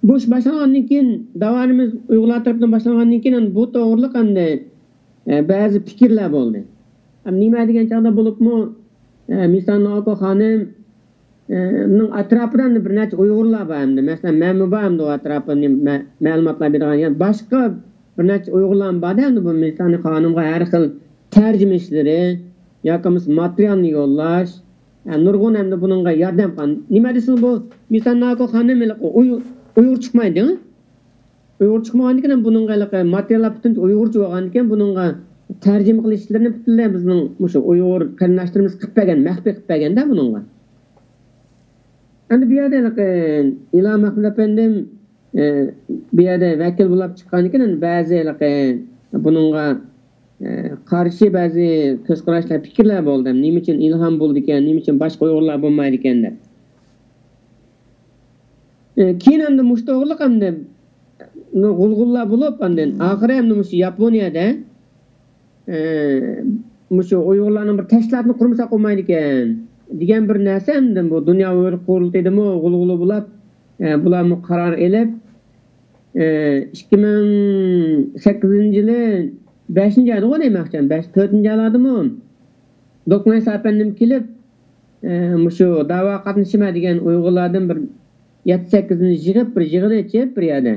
بۇ ئىش باشلانغاندىن كېيىن، داۋانىمىز ئۇيغۇرلار تەرىپىدىن باشلانغاندىن كېيىن، بۇ توغرىلىق ئەمدى، ئە، بەزى پىكىرلەر بولدى. ئەمدى نېمە دېگەن چاغدا بولۇپمۇ، ئە، مىسان ناۋاكو خانىم، ئە، نىڭ ئەتراپىدا ئەمدى بىر نەچچە ئۇيغۇرلار بار ئەمدى. مەسىلەن، مەنمۇ بار ئەمدى ئۇ ئەتراپىنى مە-، مەلۇماتلار بېرىدىغان. يەنە باشقا بىر نەچچە ئۇيغۇرلارمۇ بار ئەمدى بۇ مىسان خانىمغا ھەر خىل تەرجىمە ئىشلىرى ياكى بولمىسا ماتېرىيالنى يوللاش، ئە، نۇرغۇن ئەمدى بۇنىڭغا ياردەم قىلغان. نېمە دېسىڭىز بۇ مىسان ناۋاكو خانىم ھېلىقى ئۇي-، ئۇيغۇر چىقمايدۇ. ئۇيغۇر چىقمىغاندىكىن بۇنىڭغا ھېلىقى ماتېرىياللار پۈتۈنلەي ئۇيغۇرچە بولغاندىكىن بۇنىڭغا تەرجىمە قىلىش ئىشلىرىنى پۈتۈنلەي بىزنىڭ مۇشۇ ئۇيغۇر قېرىنداشلىرىمىز قىلىپ بەرگەن، مەخپىي قىلىپ بەرگەندە بۇنىڭغا. ئەمدى بۇ يەردە ھېلىقى ئىلھام مەھمۇت ئەپەندىم، ئە، بۇ يەردە ۋەكىل بولۇپ چىققاندىكىن بەزى ھېلىقى بۇنىڭغا، ئە، قارشى بەزى كۆز قاراشلار، پىكىرلەر بولدى. نېمە ئۈچۈن ئىلھام بولىدىكەن، نېمە ئۈچۈن باشقا ئۇيغۇرلار بولمايدىكەن دەپ. ئە، كېيىن ئەمدى مۇشۇ توغرىلىق ئەمدى غۇلغۇلىلار بولۇپ، ئاندىن ئاخىرى ئەمدى مۇشۇ ياپونىيەدە، ئە، مۇشۇ ئۇيغۇرلارنىڭ بىر تەشكىلاتىنى قۇرمىساق بولمايدىكەن دېگەن بىر نەرسە ئەمدى بۇ دۇنيا ئۇيغۇر قۇرۇلتىيىدىمۇ غۇلغۇلا بولۇپ، ئە، بۇلارمۇ قارار ئېلىپ، ئە، ئىككى مىڭ سەككىزىنچى يىلى بەشىنچى ئايدىغۇ دېمەكچىمەن، بەش، تۆتىنچى ئايلاردىمۇ دوكمايسا ئەپەندىم كېلىپ، ئە، مۇشۇ داۋا قاتنىشىمەن دېگەن ئۇيغۇرلاردىن بىر يەتتە سەككىزنى يىغىپ، بىر يىغىن ئېچىپ بىر يەردە،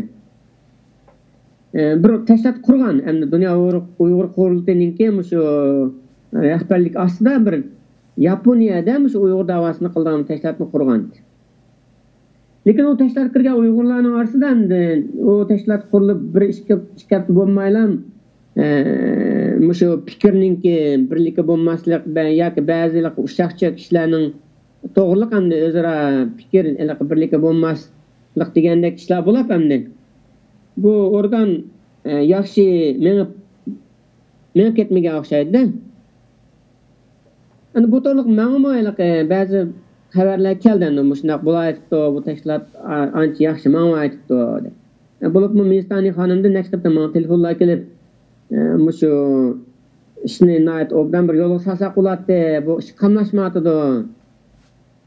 ئە، بىر تەشكىلات قۇرغان. ئەمدى دۇنيا ئۇيغۇر، ئۇيغۇر قۇرۇلتىيىنىڭكى مۇشۇ رەھبەرلىك ئاستىدا بىر ياپونىيەدە مۇشۇ ئۇيغۇر داۋاسىنى قىلىدىغان تەشكىلاتنى قۇرغان. لېكىن ئۇ تەشكىلاتقا كىرگەن ئۇيغۇرلارنىڭ ئارىسىدا ئەمدى ئۇ تەشكىلات قۇرۇلۇپ بىر ئىككى، ئىككى ھەپتە بولمايلا، ئە، مۇشۇ پىكىرنىڭكى بىرلىككە بولماسلىق بە-، ياكى بەزى ئۇششاق چۈشەك كىشىلەرنىڭ توغرىلىق ئەمدى ئۆزئارا پىكىر ھېلىقى بىرلىككە بولماسلىق دېگەندەك ئىشلار بولۇپ ئەمدى بۇ ئورگان، ئە، ياخشى مېڭىپ، مېڭىپ كەتمىگەن ئوخشايدۇ. ئەنە بۇ توغرىلىق ماڭىمۇ ھېلىقى بەزى خەۋەرلەر كەلدى، ئەنە مۇشۇنداق بولايتىپتۇ، بۇ تەشكىلات ئا-، ئانچە ياخشى ماڭمايتىپتۇ، دەپ. بولۇپمۇ مىستانى خانىمدىن نەچچە قېتىم ماڭا تېلېفونلار كېلىپ، ئە، مۇشۇ ئىشنى ناھايىتى ئوبدان بىر يولغا سالساق بولاتتى، بۇ ئىش قاملاشمايۋاتىدۇ.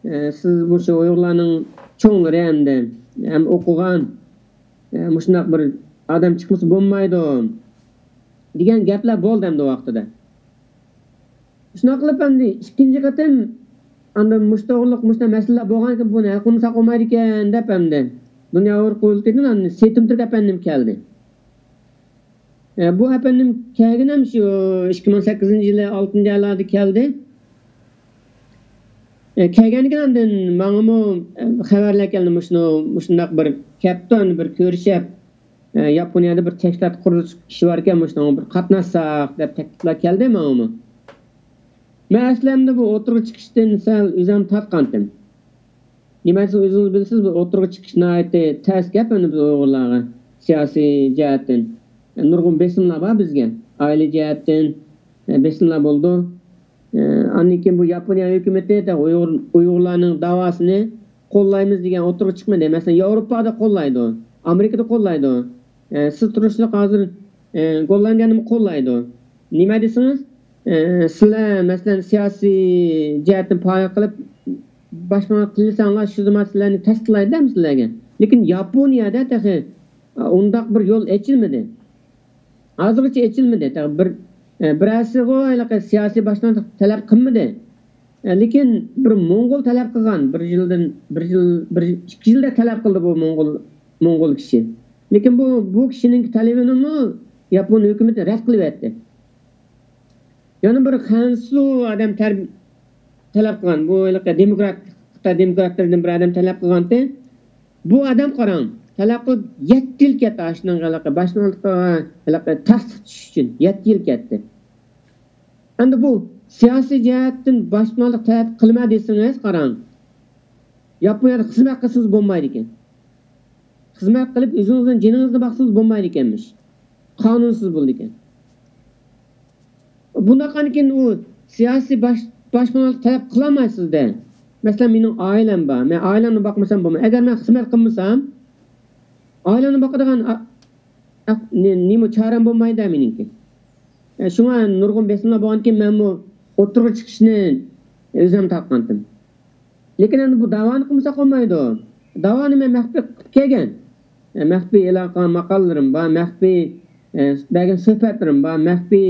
ئە، سىز مۇشۇ ئۇيغۇرلارنىڭ چوڭلىرى ئەمدى، ھەم ئوقۇغان، ئە، مۇشۇنداق بىر ئادەم چىقمىسا بولمايدۇ، دېگەن گەپلەر بولدى ئەمدى ۋاقتىدا. شۇنداق قىلىپ ئەمدى ئىككىنچى قېتىم ئاندىن مۇشۇ توغرىلىق مۇشۇنداق مەسىلىلەر بولغانكەن، بۇنى ھەل قىلمىساق بولمايدىكەن دەپ ئەمدى دۇنيا ئۇيغۇر قۇرۇلتىيىدىن ئاندىن سېيىت ئۆمتۈرك ئەپەندىم كەلدى. ئە، بۇ ئەپەندىم كەلگىنىم شۇ ئىككى مىڭ سەككىزىنچى يىلى ئالتىنچى ئايلاردا كەلدى. ئە، كەلگەندىن كېيىن ئاندىن ماڭىمۇ، ئە، خەۋەرلەر كەلدى، مۇشۇنى، مۇشۇنداق بىر كەپتۇ، ئەمدى بىر كۆرۈشۈپ، ئە، ياپونىيەدە بىر تەشكىلات قۇرۇلۇش ئىشى باركەن، مۇشۇنىڭغا بىر قاتناشساق دەپ تەكلىپلەر كەلدى ماڭىمۇ. مەن ئەسلىمدە بۇ ئوتتۇرىغا چىقىشتىن سەل ئۆزۈم تارتقانتىم. نېمە دېسە، ئۆزىڭىز بىلىسىز، بۇ ئوتتۇرىغا چىقىش ناھايىتى تەس گەپ ئەمدى بىز ئۇيغۇرلارغا سىياسىي جەھەتتىن. نۇرغۇن بېسىملار بار بىزگە. ئائىلە جەھەتتىن، ئە، بېسىملار بولىدۇ. ئە، ئاندىن كېيىن بۇ ياپونىيە ھۆكۈمىتى تېخى ئۇيغۇر، ئۇيغۇرلارنىڭ داۋاسىنى قوللايمىز دېگەن ئوتتۇرىغا چىقمىدى. مەسىلەن، ياۋروپادا قوللايدۇ، ئامېرىكىدا قوللايدۇ. ئە، سىز تۇرۇشلۇق ھازىر، ئە، گوللاندىيەنىمۇ قوللايدۇ. نېمە دېسىڭىز، ئە، سىلەر، مەسىلەن، سىياسىي جەھەتتىن پائالىيەت قىلىپ، باشپانا قىلساڭلار، شۇ زامان سىلەرنى تەستىقلايدۇ سىلەرگە. لېكىن ياپونىيەدە تېخى، ئە، ئۇنداق بىر يول ئېچىلمىدى. ھازىرغىچە ئېچىلمىدى. تېخى بىر، ئە، بىرەرسىغۇ ھېلىقى سىياسىي باشلامچىلىق تەلەپ قىلمىدى. ئە، لېكىن بىر موڭغۇل تەلەپ قىلغان، بىر يىلدىن، بىر يىل، بىر، ئىككى يىلدا تەلەپ قىلدى بۇ موڭغۇل، موڭغۇل كىشى. لېكىن بۇ، بۇ كىشىنىڭ تەلىپىنىمۇ ياپون ھۆكۈمىتى رەت قىلىۋەتتى. يەنە بىر خەنسۇ ئادەم تەر-، تەلەپ قىلغان. بۇ ھېلىقى دېموكرات، خىتاي دېموكراتلىرىدىن بىر ئادەم تەلەپ قىلغانتى. بۇ ئادەم قاراڭ، تەلەپ قىلىپ يەتتە يىل كەتتى، ئاشۇنىڭ ھېلىقى باشلىقلىقىغا ھېلىقى تارتىپ تۇتۇش ئۈچۈن يەتتە يىل كەتتى. ئەمدى بۇ سىياسىي جەھەتتىن باشپانىلىق تەلەپ قىلىمەن دېسىڭىز، قاراڭ، ياپونىيەدە خىزمەت قىلسىڭىز بولمايدىكەن. خىزمەت قىلىپ ئۆزىڭىزنىڭ جېنىڭىزنى باقسىڭىز بولمايدىكەنمىش. قانۇنسىز بولىدىكەن. بۇنداق قىلغاندىكىن ئۇ سىياسىي باش، باشپانىلىق تەلەپ قىلالمايسىز-دە. مەسىلەن، مېنىڭ ئائىلەم بار. مەن ئائىلەمنى باقمىسام بولمايدۇ. ئەگەر مەن خىزمەت قىلمىسام، ئائىلەمنى باقىدىغان ئا-، ئا-، نې-، نېمە چارەم بولمايدۇ-دە مېنىڭكى. ئە، شۇڭا نۇرغۇن بېسىملار بولغاندىكىن مەنمۇ ئوتتۇرىغا چىقىشنى ئۆزۈم تارتقانتىم. لېكىن ئەمدى بۇ داۋانى قىلمىساق بولمايدۇ. داۋانى مەن مەخپىي قىلىپ كەلگەن. ئە، مەخپىي ئېلان قىلغان ماقالىلىرىم بار، مەخپىي، ئە، بەرگەن سۆھبەتلىرىم بار، مەخپىي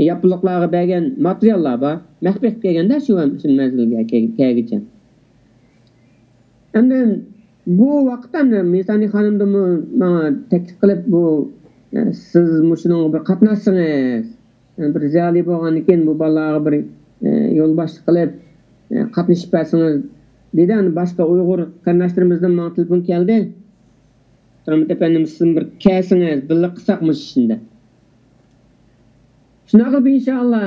ياپونلۇقلارغا بەرگەن ماتېرىياللار بار. مەخپىي قىلىپ كەلگەندە شۇ، شۇ مەزگىلگە كەل-، كەلگۈچە. ئەمدى بۇ ۋاقىتتا ئەمدى مىسانى خانىمدىنمۇ ماڭا تەكلىپ قىلىپ، بۇ، ئە، سىز مۇشۇنىڭغا بىر قاتناشسىڭىز، بىر زىيالىي بولغاندىن كېيىن بۇ بالىلارغا بىر، ئە، يولباشچىلىق قىلىپ، ئە، قاتنىشىپ بەرسىڭىز، دېدى. ئەمدى باشقا ئۇيغۇر قېرىنداشلىرىمىزدىن ماڭا تېلېفون كەلدى. تۇرمۇت ئەپەندىم، سىزمۇ بىر كەلسىڭىز، بىللە قىلساق مۇشۇ ئىشنى دەپ. شۇنداق قىلىپ، ئىنشائاللا،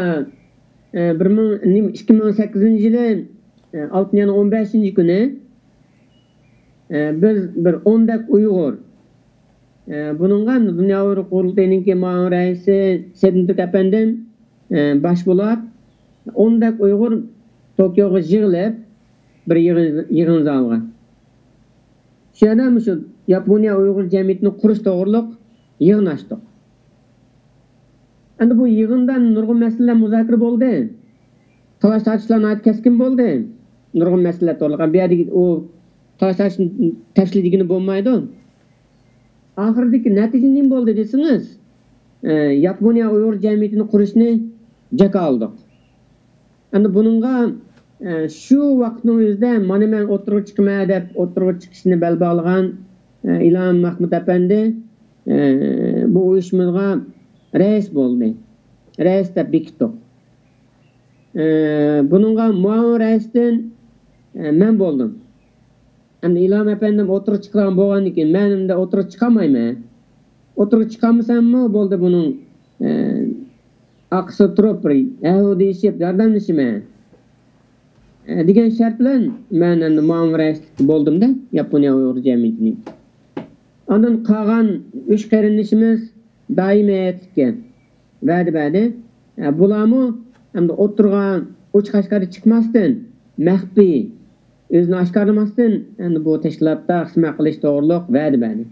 ئە، بىر مىڭ، نېمە، ئىككى مىڭ سەككىزىنچى يىلى، ئە، ئالتىنچى ئاينىڭ ئون بەشىنچى كۈنى، ئە، بىز بىر ئوندەك ئۇيغۇر، ئە، بۇنىڭغا دۇنيا ئۇيغۇر قۇرۇلتىيىنىڭكى مۇئاۋىن رەئىسى سېدىن تۈرك ئەپەندىم، ئە، باش بولۇپ، ئوندەك ئۇيغۇر توكيوغا يىغىلىپ، بىر يىغىن، يىغىن زالىغا. شۇ يەردە مۇشۇ ياپونىيە ئۇيغۇر جەمئىيىتىنى قۇرۇش توغرۇلۇق يىغىن ئاچتۇق. ئەمدى بۇ يىغىندا نۇرغۇن مەسىلىلەر مۇزاكىرە بولدى. تالاش تارتىشلار ناھايىتى كەسكىن بولدى. نۇرغۇن مەسىلىلەر توغرىلىق. بۇ يەردىكى ئۇ تالاش تارتىش تەشكىل دېگىنى بولمايدۇ. ئاخىرىدىكى نەتىجە نېمە بولدى دېسىڭىز، ئە، ياپونىيە ئۇيغۇر جەمئىيىتىنى قۇرۇشنى جاكارلىدۇق. ئەمدى بۇنىڭغا، ئە، شۇ ۋاقىتنىڭ ئۆزىدە مانا مەن ئوتتۇرىغا چىقىمەن دەپ ئوتتۇرىغا چىقىشنى بەل باغلىغان، ئە، ئىلھام مەخمۇت ئەپەندى، ئە، بۇ ئۇيۇشمىغا رەئىس بولدى. رەئىس دەپ بېكىتتۇق. ئە، بۇنىڭغا مۇئاۋىن رەئىستىن، ئە، مەن بولدۇم. ئەمدى ئىلھام ئەپەندىم ئوتتۇرىغا چىقىدىغان بولغاندىن كېيىن، مەن ئەمدى ئوتتۇرىغا چىقالمايمەن. ئوتتۇرىغا چىقالمىساممۇ بولدى، بۇنىڭ، ئە، ئارقىسىدا تۇرۇپ، بىر ھەۋ دېيىشىپ، ياردەملىشىمەن، ئە، دېگەن شەرت بىلەن مەن ئەمدى مۇئاۋىن رەئىسلىك بولدۇم-دە، ياپونىيە ئۇيغۇر جەمئىيىتىنىڭ. ئاندىن قالغان ئۈچ قېرىندىشىمىز دائىمىي ھەيئەتلىككە ۋەدە بەردى. ئە، بۇلارمۇ ئەمدى ئوتتۇرىغا ئوچۇق-ئاشكارا چىقماستىن، مەخپىي، ئۆزىنى ئاشكارىلىماستىن، ئەمدى بۇ تەشكىلاتتا خىزمەت قىلىش توغرۇلۇق ۋەدە بەردى.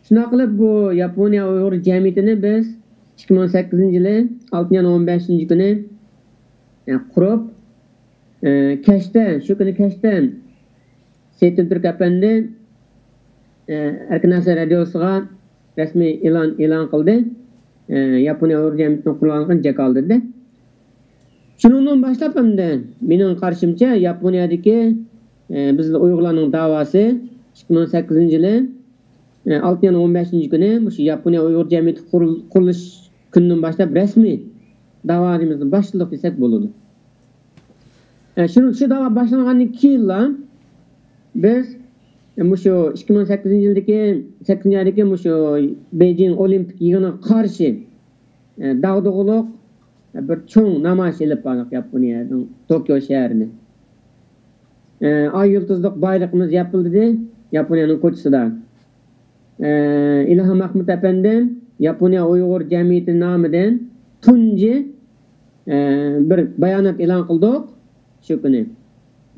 شۇنداق قىلىپ، بۇ ياپونىيە ئۇيغۇر جەمئىيىتىنى بىز ئىككى مىڭ سەككىزىنچى يىلى ئالتىنچى ئاينىڭ ئون بەشىنچى كۈنى، ئە، قۇرۇپ، ئە، كەچتە، شۇ كۈنى كەچتە سېيىتتىن تۈرك ئەپەندى، ئە، ئەركىن ئاسىيا رادىيوسىغا رەسمىي ئېلان، ئېلان قىلدى. ئە، ياپونىيە ئۇيغۇر جەمئىيىتىنىڭ قۇرۇلغانلىقىنى جاكارلىدى. شۇنىڭدىن باشلاپ ئەمدى مېنىڭ قارىشىمچە ياپونىيەدىكى، ئە، بىز ئۇيغۇرلارنىڭ داۋاسى ئىككى مىڭ سەككىزىنچى يىلى ئالتىنچى ئاينىڭ ئون بەشىنچى كۈنى مۇشۇ ياپونىيە ئۇيغۇر جەمئىيىتى قۇرۇل-، قۇرۇلۇش كۈنىدىن باشلاپ رەسمىي داۋامىزنى باشلىدۇق دېسەك بولىدۇ. ئە، شۇ، شۇ داۋا باشلانغاندىن كېيىنلا بىز، ئە، مۇشۇ ئىككى مىڭ سەككىزىنچى يىلدىكى، سەككىزىنچى ئايدىكى مۇشۇ بېيجىڭ ئولىمپىك يىغىنىغا قارشى، ئە، داغدۇغىلىق، ئە، بىر چوڭ نامايىش ئېلىپ باردۇق ياپونىيەنىڭ توكيو شەھىرىنى. ئە، ئاي يۇلتۇزلۇق بايرىقىمىز ياپىلدىدى ياپونىيەنىڭ كوچىسىدا. ئە، ئىلھام ئەخمەت ئەپەندىم ياپونىيە ئۇيغۇر جەمئىيىتى نامىدىن تۇنجى، ئە، بىر بايانات ئېلان قىلدۇق شۇ كۈنى.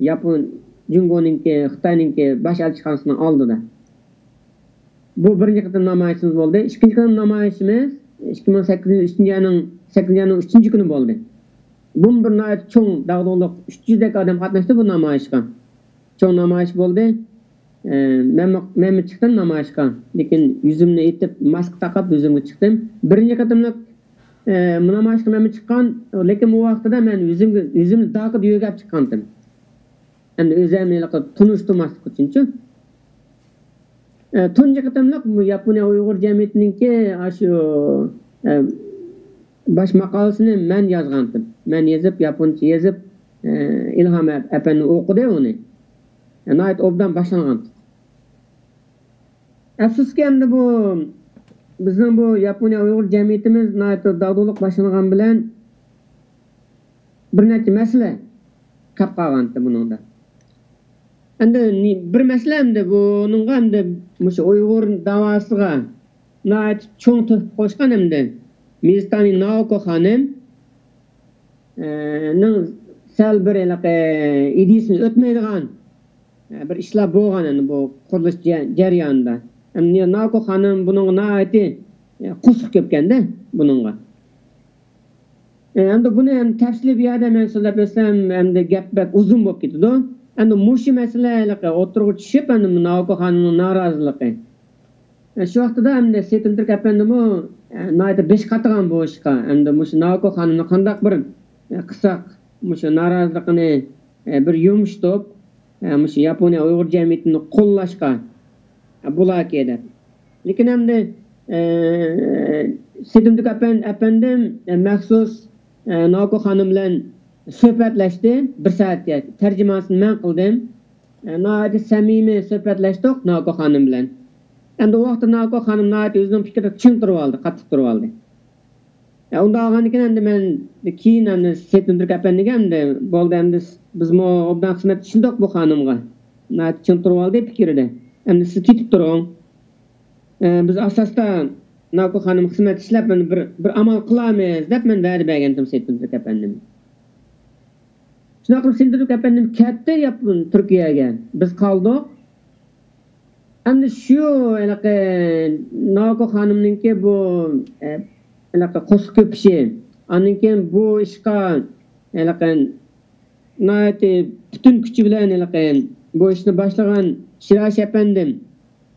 ياپون، جۇڭگونىڭكى، خىتاينىڭكى باش ئەلچىخانىسىنىڭ ئالدىدا. بۇ بىرىنچى قېتىم نامايىشىمىز بولدى. ئىككىنچى قېتىم نامايىشىمىز ئىككى مىڭ سەككىزىنچى يىل ئۈچىنچى ئاينىڭ، سەككىزىنچى ئاينىڭ ئۈچىنچى كۈنى بولدى. بۇمۇ بىر ناھايىتى چوڭ داغدۇغىلىق، ئۈچ يۈزدەك ئادەم قاتناشتى بۇ نامايىشقا. چوڭ نامايىش بولدى. ئە، مەنمۇ، مەنمۇ چىقتىم نامايىشقا. لېكىن يۈزۈمنى ئېتىپ، ماسكا تاقاپ يۈزۈمگە چىقتىم. بىرىنچى قېتىملىق، ئە، نامايىشقا مەنمۇ چىققان، لېكىن ئۇ ۋاقتىدا مەن يۈزۈمگە، يۈزۈمنى داكىدا يۆگەپ چىققانتىم. ئەمدى ئۆزۈمنى ھېلىقى تونۇشتۇرماسلىق ئۈچۈنچۇ. ئە، تۇنجى قېتىملىق بۇ ياپونىيە ئۇيغۇر جەمئىيىتىنىڭكى ئاشۇ، ئە، باش ماقالىسىنى مەن يازغانتىم. مەن يېزىپ، ياپونچە يېزىپ، ئە، ئىلھام ئەپ-، ئەپەندى ئوقۇدى ئۇنى. ئە، ناھايىتى ئوبدان باشلانغانتى. ئەپسۇسكى، ئەمدى بۇ بىزنىڭ بۇ ياپونىيە ئۇيغۇر جەمئىيىتىمىز ناھايىتى داغدۇغىلىق باشلانغان بىلەن بىر نەچچە مەسىلە كەپ قالغانتى بۇنىڭدا. ئەمدى نى-، بىر مەسىلە ئەمدى بۇنىڭغا ئەمدى مۇشۇ ئۇيغۇر داۋاسىغا ناھايىتى چوڭ تۆھپە قوشقان ئەمدى مىزتانى ناوكو خانىم، ئە، نىڭ سەل بىر ھېلىقى ئىدىيىسىنى ئۆتمەيدىغان، ئە، بىر ئىشلار بولغان ئەمدى بۇ قۇرۇلۇش جە-، جەريانىدا. ئەمدى ناوكو خانىم بۇنىڭغا ناھايىتى، ئە، قورسىقى كۆپكەندە بۇنىڭغا. ئە، ئەمدى بۇنى ئەمدى تەپسىلىي بۇ يەردە مەن سۆزلەپ ئۆتسەم، ئەمدى گەپ بەك ئۇزۇن بولۇپ كېتىدۇ. ئەمدى مۇشۇ مەسىلە ھېلىقى ئوتتۇرىغا چۈشۈپ، ئەمدى ناۋاكو خانىمنىڭ نارازىلىقى. ئە، شۇ ۋاقتىدا ئەمدى سېيىت ئۆمتۈرك ئەپەندىمۇ، ئە، ناھايىتى بېشى قاتىدىغان بۇ ئىشقا. ئەمدى مۇشۇ ناۋاكو خانىمنى قانداق بىر، ئە، قىلساق، مۇشۇ نارازىلىقىنى، ئە، بىر يۇمشىتىپ، ئە، مۇشۇ ياپونىيە ئۇيغۇر جەمئىيىتىنى قوللاشقا، ئە، بولاكى دەپ. لېكىن ئەمدى، ئە، سېيىت ئۆمتۈرك ئەپەن-، ئەپەندىم، ئە، مەخسۇس، ئە، ناۋاكو خانىم بىلەن سۆھبەتلەشتى. بىر سائەتكە تەرجىمانىسىنى مەن قىلدىم. ئە، ناھايىتى سەمىمىي سۆھبەتلەشتۇق ناۋاكو خانىم بىلەن. ئەمدى ئۇ ۋاقىتتا ناۋاكو خانىم ناھايىتى ئۆزىنىڭ پىكرىدە چىڭ تۇرۇۋالدى، قاتتىق تۇرۇۋالدى. ئە، ئۇنداق بولغاندىكىن ئەمدى مەن كېيىن ئەمدى سېيىت ئۆمتۈرك ئەپەندىگە ئەمدى، بولدى، ئەمدى بىزمۇ ئوبدان خىزمەت ئىشلىدۇق بۇ خانىمغا. ناھايىتى چىڭ تۇرۇۋالدى پىكرىدە. ئەمدى سىز كېتىپ تۇرۇڭ. ئە، بىز ئاساستا ناۋاكو خانىم خىزمەت ئىشلەپ، مانا بىر، بىر ئامال قىلارمىز دەپ مەن ۋەدە بەرگەنتىم سېيىت ئۆمتۈرك ئەپەندىم. شۇنداق قىلىپ سېيىت ئۆمتۈرك ئەپەندىم كەتتى ياپون، تۈركىيەگە. بىز قالدۇق. ئەمدى شۇ ھېلىقى ناۋاكو خانىمنىڭكى بۇ، ئە، ھېلىقى قورسىقى كۆپۈشى، ئاندىن كېيىن بۇ ئىشقا ھېلىقى ناھايىتى پۈتۈن كۈچى بىلەن ھېلىقى بۇ ئىشنى باشلىغان شىراشى ئەپەندىم.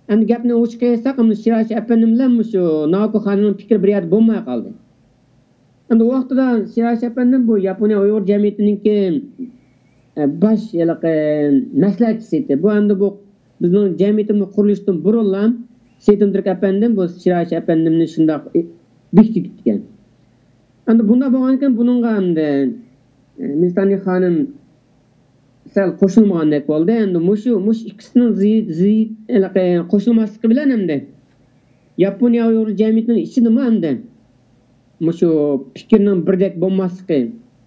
ئەمدى گەپنى ئوچۇق ئېيتساق، ئەمدى شىراشى ئەپەندىم بىلەن مۇشۇ ناۋاكو خانىمنىڭ پىكرى بىر يەردە بولماي قالدى. ئەمدى ئۇ ۋاقتىدا شىراشى ئەپەندىم بۇ ياپونىيە ئۇيغۇر جەمئىيىتىنىڭكى، ئە، باش ھېلىقى مەسلىھەتچىسى ئىدى. بۇ ئەمدى بۇ بىزنىڭ جەمئىيىتىمىز قۇرۇلۇشتىن بۇرۇنلا سېيىت ئۆمتۈرك ئەپەندىم بۇ شىراشى ئەپەندىمنى شۇنداق بېكىتىپ كەتكەن. ئەمدى بۇنداق بولغاندىكىن بۇنىڭغا ئەمدى، ئە، مىزتانى خانىم سەل قوشۇلمىغاندەك بولدى. ئەمدى مۇشۇ، مۇشۇ ئىككىسىنىڭ زىي-، زىي-، ھېلىقى قوشۇلماسلىقى بىلەن ئەمدى ياپونىيە ئۇيغۇر جەمئىيىتىنىڭ ئىچىدىمۇ ئەمدى مۇشۇ پىكىرنىڭ بىردەك بولماسلىقى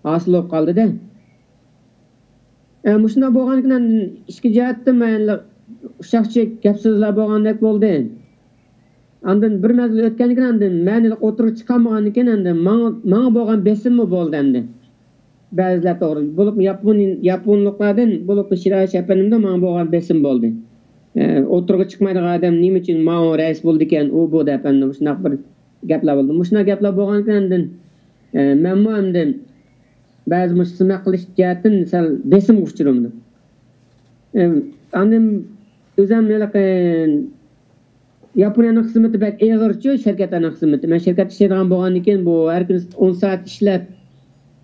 ھاسىل بولۇپ قالدى-دە. ئە، مۇشۇنداق بولغاندىكىن ئاندىن ئىچكى جەھەتتىن مەن ئۇششاق-چۈشەك گەپ-سۆزلەر بولغاندەك بولدى. ئاندىن بىر مەزگىل ئۆتكەندىكىن ئاندىن مەن ئوتتۇرىغا چىقالمىغاندىكىن ئاندىن ماڭا، ماڭا بولغان بېسىممۇ بولدى ئەمدى. بەزىلەر توغرا. بولۇپ ياپون، ياپونلۇقلاردىن، بولۇپ شىراشى ئەپەندىمدىن ماڭا بولغان بېسىم بولدى. ئە، ئوتتۇرىغا چىقمايدىغان ئادەم نېمە ئۈچۈن ماڭا رەئىس بولىدىكەن، ئۇ بۇ دەپ ئەمدى مۇشۇنداق بىر گەپلەر بولدى. مۇشۇنداق گەپلەر بولغاندىكىن ئاندىن، ئە، مەنمۇ ئەمدى بەزى مۇشۇ خىزمەت قىلىش جەھەتتىن سەل بېسىمغا ئۇچرىدىم. ئە، ئاندىن ئۆزۈم ھېلىقى ياپونىيەنىڭ خىزمىتى بەك ئېغىرچۇ، شىركەتلەرنىڭ خىزمىتى. مەن شىركەتتە ئىشلەيدىغان بولغاندىكىن بۇ ھەر كۈنى ئون سائەت ئىشلەپ،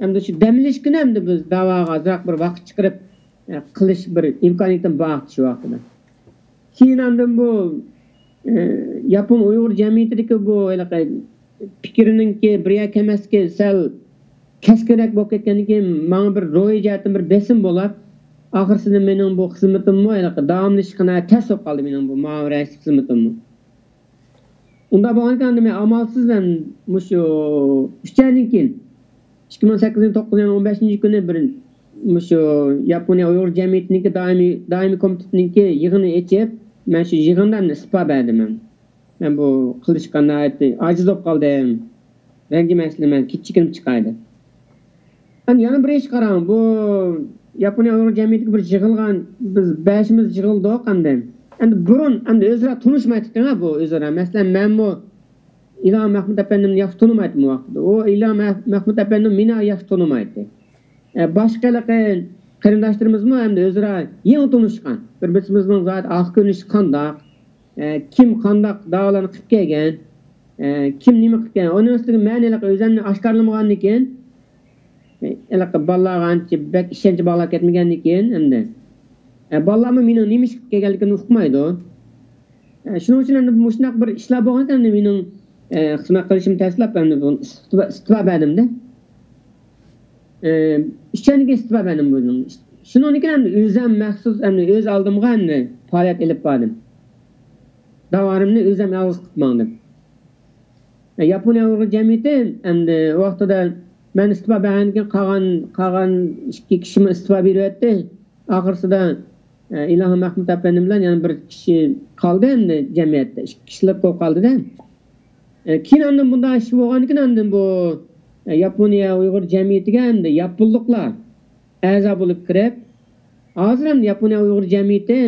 ئەمدى شۇ دەم ئېلىش كۈنى ئەمدى بىز داۋاغا ئازراق بىر ۋاقىت چىقىرىپ، ئە، قىلىش بىر ئىمكانىيىتىم بار ئىدى شۇ ۋاقتىدا. كېيىن ئاندىن بۇ ياپون ئۇيغۇر جەمئىيىتىدىكى بۇ ھېلىقى پىكرىنىڭكى بىر يەرگە كەلمەسلىكى سەل كەسكىنرەك بولۇپ كەتكەندىن كېيىن، ماڭا بىر روھىي جەھەتتىن بىر بېسىم بولۇپ، ئاخىرسىدا مېنىڭ بۇ خىزمىتىممۇ ھېلىقى داۋاملىشىشقا ناھايىتى تەس بولۇپ قالدى، مېنىڭ بۇ مۇئاۋىن رەئىسلىك خىزمىتىممۇ. ئۇنداق بولغانىكەن، ئەمدى مەن ئامالسىز ھەم مۇشۇ ئۈچ ئايدىن كېيىن، ئىككى مىڭ سەككىزىنچى توققۇزىنچى ئاينىڭ ئون بەشىنچى كۈنى بىر مۇشۇ ياپونىيە ئۇيغۇر جەمئىيىتىنىڭكى دائىمىي، دائىمىي كومىتېتىنىڭكى يىغىنى ئېچىپ، مەن شۇ يىغىندا ئىستېپا بەردىم مەن. مەن بۇ قىلىشقا ناھايىتى ئاجىز بولۇپ قالدىم. رەنجىمەسلىمەن، كېچىكىنىپ چىقايدۇ. ئەمدى يەنە بىر ئىش قاراڭ، بۇ ياپونىيە ئۇيغۇر جەمئىيىتىگە بىر يىغىلغان، بىز بەشىمىز يىغىلدۇق ئەمدى. ئەمدى بۇرۇن ئەمدى ئۆزئارا تونۇشمايتتىڭ بۇ ئۆزئارا. مەسىلەن، مەنمۇ ئىلھام مەھمۇت ئەپەندىمنى ياخشى تونۇمايتتىم ئۇ ۋاقىتتا. ئۇ ئىلھام مەھ-، مەھمۇت ئەپەندىم مېنى ياخشى تونۇمايتتى. ئە، باشقا ھېلىقى قېرىنداشلىرىمىزمۇ ئەمدى ئۆزئارا يېڭى تونۇشقان. بىر-بىرسىمىزنىڭ زادى ئارقا كۆرۈنۈشى قانداق، ئە، كىم قانداق داۋالارنى قىلىپ كەلگەن، ئە، كىم نېمە قىلىپ كەلگەن. ئۇنىڭ ئۈستىگە مەن ھېلىقى ئۆزۈمنى ئاشكارىلىمىغاندىن كېيىن، ھېلىقى بالىلارغا ئانچە بەك ئىشەنچ باغلاپ كەتمىگەندىن كېيىن ئەمدى، ئە، بالىلارمۇ مېنىڭ نېمە ئىش قىلىپ كەلگەنلىكىمنى ئۇقمايدۇ. ئە، شۇنىڭ ئۈچۈن ئەمدى مۇشۇنداق بىر ئىشلار بولغانكەن، ئەمدى مېنىڭ، ئە، خىزمەت قىلىشىمنى تەستىقلاپ، ئەمدى بۇنى ئىستېپا، ئىستېپا بەردىم-دە. ئە، ئۈچ ئايدىن كېيىن ئىستېپا بەردىم بۇنىڭ. شۇنىڭدىن كېيىن ئەمدى ئۆزۈم مەخسۇس، ئەمدى ئۆز ئالدىمغا ئەمدى پائالىيەت ئېلىپ باردىم. داۋالىرىمنى ئۆزۈم يالغۇز قىلىپ ماڭدىم. ياپونىيە ئۇيغۇر جەمئىيىتى ئەمدى ۋاقتىدا مەن ئىستېپا بەرگەندىن كېيىن قالغان، قالغان ئىككى كىشىمۇ ئىستېپا بېرىۋەتتى. ئاخىرسىدا، ئە، ئىلاھىم مەھمۇت ئەپەندىم بىلەن يەنە بىر كىشى قالدى ئەمدى جەمئىيەتتە. ئىككى كىشىلىك بولۇپ قالدى-دە. ئە، كېيىن ئاندىن بۇنداق ئىش بولغاندىن كېيىن ئاندىن بۇ، ئە، ياپونىيە ئۇيغۇر جەمئىيىتىگە ئەمدى ياپونلۇقلار ئەزا بولۇپ كىرىپ، ھازىر ھەم ياپونىيە ئۇيغۇر جەمئىيىتى،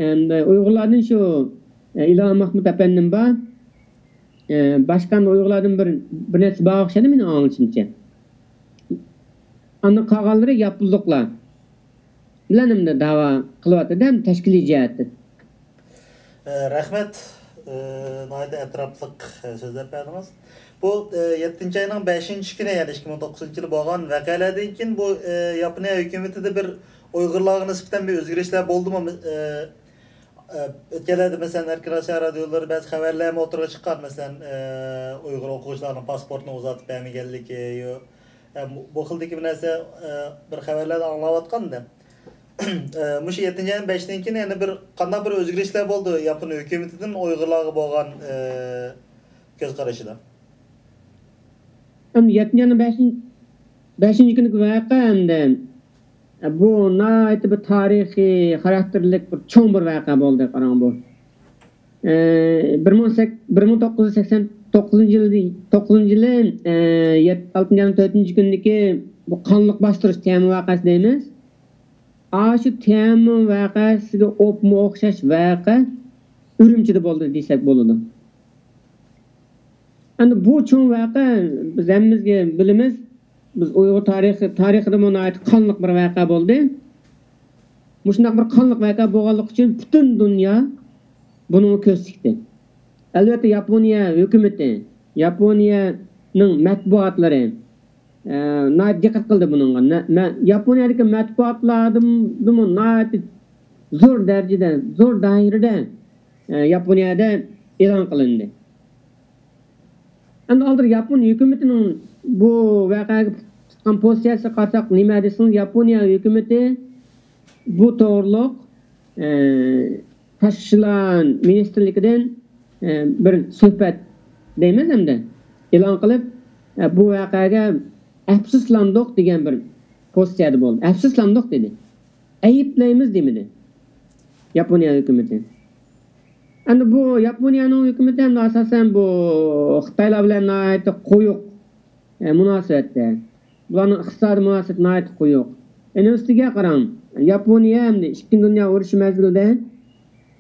ئەمدى ئۇيغۇرلاردىن شۇ، ئە، ئىلاھىم مەھمۇت ئەپەندىم بار. ئە، باشقا ئۇيغۇرلاردىن بىر، بىر نەچچە بار ئوخشايدۇ مېنىڭ ئاڭلىشىمچە. ئاندىن قالغانلىرى ياپونلۇقلار بىلەن ئەمدى داۋا قىلىۋاتىدۇ، ئەمدى تەشكىلىي جەھەتتىن. ئە، رەھمەت. ئە، ناھايىتى ئەتراپلىق، ئە، سۆزلەپ بەردىڭىز. بۇ، ئە، يەتتىنچى ئاينىڭ بەشىنچى كۈنى، يەنى ئىككى مىڭ توققۇزىنچى يىلى بولغان ۋەقەلەردىن كېيىن بۇ، ئە، ياپونىيە ھۆكۈمىتىدە بىر ئۇيغۇرلارغا نىسبەتەن بىر ئۆزگىرىشلەر بولدىمۇ؟ ئە، ئە، ئۆتكەنلەردە، مەسىلەن، ئەركىن رادىيو رادىيولىرى بەزى خەۋەرلەرمۇ ئوتتۇرىغا چىققان، مەسىلەن، ئە، ئۇيغۇر ئوقۇغۇچىلارنىڭ پاسپورتىنى ئۇزارتىپ بەرمىگەنلىكى، يو-، ئە، بۇ، بۇ خىلدىكى بىر نەرسە، ئە، بىر خەۋەرلەردە ئاڭلاۋاتقانىدى. ئە، مۇشۇ يەتتىنچى ئاينىڭ بەشىدىن كېيىن يەنە بىر قانداق بىر ئۆزگىرىشلەر بولدى ياپون ھۆكۈمىتىدىن ئۇيغۇرلارغا بولغان، ئە، كۆز قارىشىدا؟ ئەمدى يەتتىنچى ئاينىڭ بەشىنچى، بەشىنچى كۈنىكى ۋەقە ئەمدى، ئە، بۇ ناھايىتى بىر تارىخىي خاراكتېرلىك بىر چوڭ بىر ۋەقە بولدى، قاراڭ بۇ. ئە، بىر مىڭ سەك-، بىر مىڭ توققۇز يۈز سەكسەن توققۇزىنچى يىلى، توققۇزىنچى يىلى، ئە، يەت-، ئالتىنچى ئاينىڭ تۆتىنچى كۈنىدىكى بۇ قانلىق باستۇرۇش تېما ۋەقەسى دەيمىز. ئاشۇ تېما ۋەقەسىگە ئوپمۇ ئوخشاش ۋەقە ئۈرۈمچىدە بولدى دېسەك بولىدۇ. ئەمدى بۇ چوڭ ۋەقە بىز ھەممىمىزگە بىلىمىز، بىز ئۇيغۇر تارىخى، تارىخىدىمۇ ناھايىتى قانلىق بىر ۋەقە بولدى. مۇشۇنداق بىر قانلىق ۋەقە بولغانلىقى ئۈچۈن پۈتۈن دۇنيا بۇنىڭغا كۆز تىكتى. ئەلۋەتتە، ياپونىيە ھۆكۈمىتى، ياپونىيەنىڭ مەتبۇئاتلىرى، ئە، ناھايىتى دىققەت قىلدى بۇنىڭغا. نە-، مە-، ياپونىيەدىكى مەتبۇئاتلاردىمۇ ناھايىتى زور دەرىجىدە، زور دائىرىدە، ئە، ياپونىيەدە ئېلان قىلىندى. ئەمدى ئالدىدا ياپون ھۆكۈمىتىنىڭ بۇ ۋەقەگە تۇتقان پوزىتسىيەسىگە قارىساق، نېمە دېسىڭىز، ياپونىيە ھۆكۈمىتى بۇ توغرۇلۇق، ئە، تاشقى ئىشلار مىنىستىرلىكىدىن، ئە، بىر سۆھبەت دەيمىز ئەمدى، ئېلان قىلىپ، ئە، بۇ ۋەقەگە ئەپسۇسلاندۇق دېگەن بىر پوزىتسىيەدە بولدى. ئەپسۇسلاندۇق دېدى. ئەيىبلەيمىز دېمىدى ياپونىيە ھۆكۈمىتى. ئەمدى بۇ ياپونىيەنىڭ ھۆكۈمىتى ئەمدى ئاساسەن بۇ خىتايلار بىلەن ناھايىتى قويۇق، ئە، مۇناسىۋەتتە. بۇلارنىڭ ئىقتىسادىي مۇناسىۋىتى ناھايىتى قويۇق. ئەنە ئۈستىگە قاراڭ، ياپونىيە ئەمدى ئىككىنچى دۇنيا ئۇرۇشى مەزگىلىدە،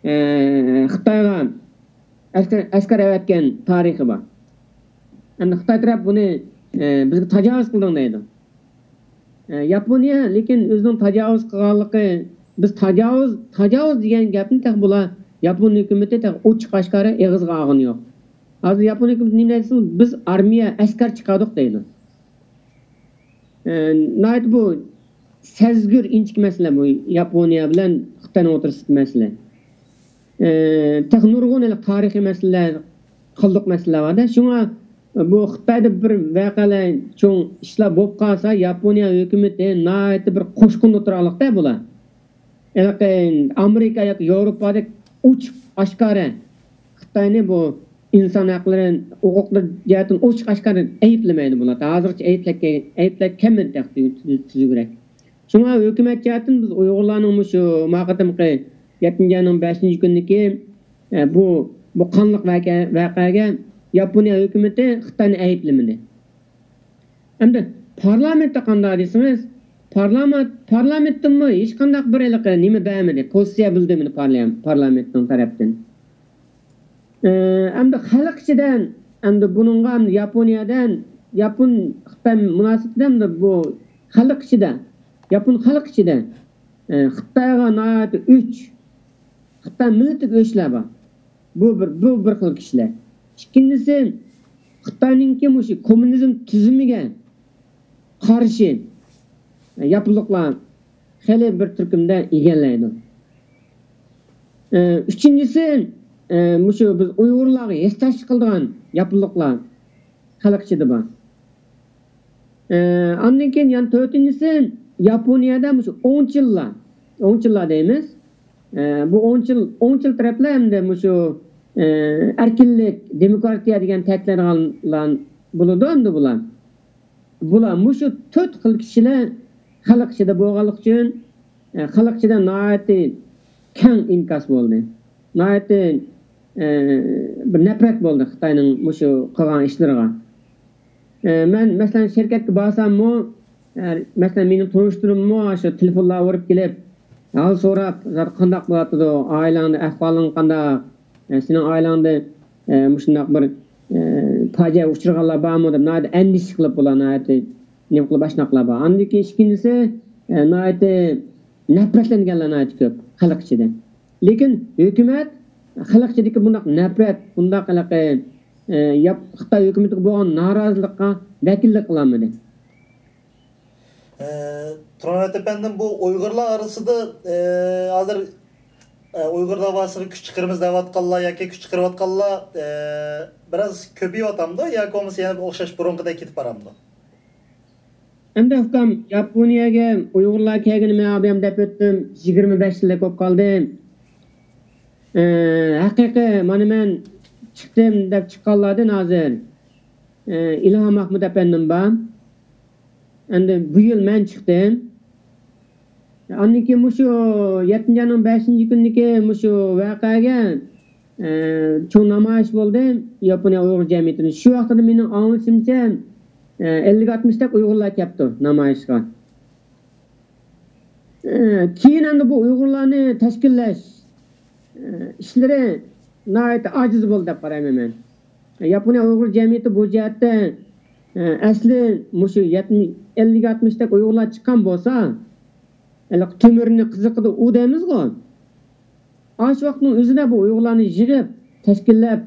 ئە، خىتايغا ئەسكەر، ئەسكەر ئەۋەتكەن تارىخى بار. ئەمدى خىتاي تەرەپ بۇنى، ئە، بىزگە تاجاۋۇز قىلدىڭ دەيدۇ. ئە، ياپونىيە لېكىن ئۆزىنىڭ تاجاۋۇز قىلغانلىقى، بىز تاجاۋۇز، تاجاۋۇز دېگەن گەپنى تېخى بۇلار ياپون ھۆكۈمىتى تېخى ئوچۇق ئاشكارا ئېغىزغا ئالغىنى يوق. ھازىر ياپون ھۆكۈمىتى نېمە دەيدۇ دېسىڭىز، بىز ئارمىيە، ئەسكەر چىقاردۇق دەيدۇ. ئە، ناھايىتى بۇ سەزگۈر، ئىنچىكە مەسىلە بۇ ياپونىيە بىلەن خىتاينىڭ ئوتتۇرىسىدىكى مەسىلە. ئى، تېخى نۇرغۇن ھېلى تارىخىي مەسىلىلەر، قانلىق مەسىلىلەر بار-دە. شۇڭا بۇ خىتايدا بىر ۋەقەلەر، چوڭ ئىشلار بولۇپ قالسا، ياپونىيە ھۆكۈمىتى ناھايىتى بىر قوشقۇندا تۇرارلىق-دە بۇلار. ھېلىقى ئامېرىكا ياكى ياۋروپادەك ئوچۇق ئاشكارا خىتاينى بۇ ئىنسان ھەقلىرى، ھوقۇقلىرى جەھەتتىن ئوچۇق ئاشكارا ئەيىبلىمەيدۇ بۇلار. ھازىرغىچە ئەيىبلەپ كەل-، ئەيىبلەپ كەلمىدى تېخى تۈز-، تۈزۈكرەك. شۇڭا ھۆكۈمەت جەھەتتىن بىز ئۇيغۇرلارنىڭ مۇشۇ ما قېتىمقى يەتتىنچى ئاينىڭ بەشىنچى كۈنىدىكى، ئە، بۇ، بۇ قانلىق ۋەقە-، ۋەقەگە ياپونىيە ھۆكۈمىتى خىتاينى ئەيىبلىمىدى. ئەمدى پارلامېنتتا قانداق دېسىڭىز، پارلامېنت، پارلامېنتتىنمۇ ھېچقانداق بىر ھېلىقى نېمە بەرمىدى، پوزىتسىيە بىلدۈرمىدى پارلام-، پارلامېنتنىڭ تەرەپتىن. ئى، ئەمدى خەلق ئىچىدە، ئەمدى بۇنىڭغا ئەمدى ياپونىيەدە، ياپون خىتاي مۇناسىۋىتىدە ئەمدى بۇ خەلق ئىچىدە، ياپون خەلق ئىچىدە، ئى، خىتايغا ناھايىتى ئۆچ، خىتاي مىللىتىگە ئۆچلەر بار. بۇ بىر، بۇ بىر خىل كىشىلەر. ئىككىنچىسى، خىتاينىڭكى مۇشۇ كوممۇنىزم تۈزۈمىگە قارشى ياپونلۇقلار خېلى بىر تۈركۈمدە ئىگىلەيدۇ. ئى، ئۈچىنچىسى، ئى، مۇشۇ بىز ئۇيغۇرلارغا ھېسداشلىق قىلىدىغان ياپونلۇقلار خەلق ئىچىدە بار. ئى، ئاندىن كېيىن يەنە تۆتىنچىسى، ياپونىيەدە مۇشۇ ئوڭچىللار، ئوڭچىللار دەيمىز. ئى، بۇ ئوڭچىل، ئوڭچىل تەرەپلەر ئەمدى مۇشۇ، ئى، ئەركىنلىك، دېموكراتىيە دېگەن تەكىتلەيدىغانلار بولىدۇ ئەمدى بۇلار. بۇلار مۇشۇ تۆت خىل كىشىلەر خەلق ئىچىدە بولغانلىقى ئۈچۈن، ئە، خەلق ئىچىدە ناھايىتى كەڭ ئىنكاس بولدى. ناھايىتى، ئە، بىر نەپرەت بولدى خىتاينىڭ مۇشۇ قىلغان ئىشلىرىغا. ئە، مەن، مەسىلەن، شىركەتكە بارساممۇ، ئە، مەسىلەن، مېنىڭ تونۇشلىرىممۇ شۇ تېلېفونلار ئۇرۇپ كېلىپ، ھال سوراپ، زادى قانداق بولۇۋاتىدۇ، ئائىلەڭدە ئەھۋالىڭ قانداق؟ ئە، سېنىڭ ئائىلەڭدە، ئە، مۇشۇنداق بىر، ئە، پاجىئەگە ئۇچرىغانلار بارمۇ دەپ ناھايىتى ئەندىشە قىلىپ، بۇلار ناھايىتى نېمە قىلىپ ئاشۇنداقلار بار. ئاندىن كېيىن ئىككىنچىسى، ئە، ناھايىتى نەپرەتلەنگەنلەر ناھايىتى كۆپ خەلق ئىچىدە. لېكىن ھۆكۈمەت خەلق ئىچىدىكى بۇنداق نەپرەت، بۇنداق ھېلىقى، ئە، ياپ-، خىتاي ھۆكۈمىتىگە بولغان نارازىلىققا ۋەكىللىك قىلالمىدى. ئە، تۇرمۇھەممەت ئەپەندىم، بۇ ئۇيغۇرلار ئارىسىدا، ئە، ھازىر، ئە، ئۇيغۇر داۋاسىغا كۈچ چىقىرىمىز دەۋاتقانلار ياكى كۈچ چىقىرىۋاتقانلار، ئە، بىراز كۆپىيىۋاتامدۇ ياكى بولمىسا يەنە ئوخشاش بۇرۇنقىدەك كېتىپ بارامدۇ؟ ئەمدى ئۇكام، ياپونىيەگە ئۇيغۇرلار كەلگىنى مەن ئابىيام دەپ ئۆتتۈم، يىگىرمە بەش يىللىق بولۇپ قالدى. ئە، ھەقىقىي، مانا مەن چىقتىم دەپ چىققانلاردىن ھازىر، ئە، ئىلھام مەھمۇد ئەپەندىم بار. ئەمدى بۇ يىل مەن چىقتىم. ئاندىن كېيىن مۇشۇ يەتتىنچى ئاينىڭ بەشىنچى كۈنىدىكى مۇشۇ ۋەقەگە، ئە، چوڭ نامايىش بولدى ياپونىيە ئۇيغۇر جەمئىيىتىنىڭ. شۇ ۋاقتىدا مېنىڭ ئاڭلىشىمچە، ئە، ئەللىك ئاتمىشتەك ئۇيغۇرلار كەپتۇ نامايىشقا. ئە، كېيىن ئەمدى بۇ ئۇيغۇرلارنى تەشكىللەش، ئە، ئىشلىرى ناھايىتى ئاجىز بولدى دەپ قارايمەن مەن. ياپونىيە ئۇيغۇر جەمئىيىتى بۇ جەھەتتە، ئە، ئەسلى مۇشۇ يەتمىش، ئەللىك ئاتمىشتەك ئۇيغۇرلار چىققان بولسا، ھېلىقى تۆمۈرنى قىزىقىدا ئۇ دەيمىزغۇ. ئاشۇ ۋاقىتنىڭ ئۆزىدە بۇ ئۇيغۇرلارنى يىغىپ، تەشكىللەپ،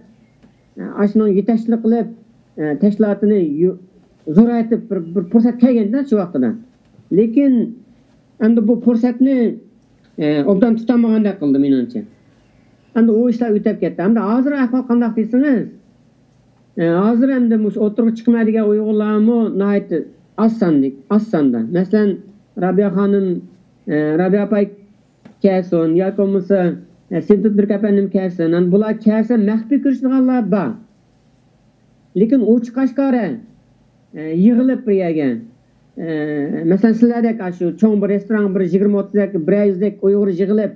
ئە، ئاشۇنىڭ يېتەكچىلىك قىلىپ، ئە، تەشكىلاتىنى يۇ-، زورايتىپ بىر، بىر پۇرسەت كەلگەنىدى شۇ ۋاقتىدا. لېكىن ئەمدى بۇ پۇرسەتنى، ئە، ئوبدان تۇتالمىغاندەك قىلدى مېنىڭچە. ئەمدى ئۇ ئىشلار ئۆتۈپ كەتتى. ئەمدى ھازىر ئەھۋال قانداق دېسىڭىز، ئە، ھازىر ئەمدى مۇشۇ ئوتتۇرىغا چىقماي دېگەن ئۇيغۇرلارمۇ ناھايىتى ئاز ساندى، ئاز ساندا. مەسىلەن، رابىيە خانىم، ئە، رابىيە ئاپاي كەلسۇن ياكى بولمىسا، ئە، سىددىق تۈرك ئەپەندىم كەلسۇن. ئەمدى بۇلار كەلسە مەخپىي كۆرۈشىدىغانلار بار. لېكىن ئوچۇق ئاشكارا، ئە، يىغىلىپ بىر يەرگە، ئە، مەسىلەن، سىلەردەك ئاشۇ چوڭ بىر رېستورانغا بىر يىگىرمە ئوتتۇزدەك، بىر يۈزدەك ئۇيغۇر يىغىلىپ،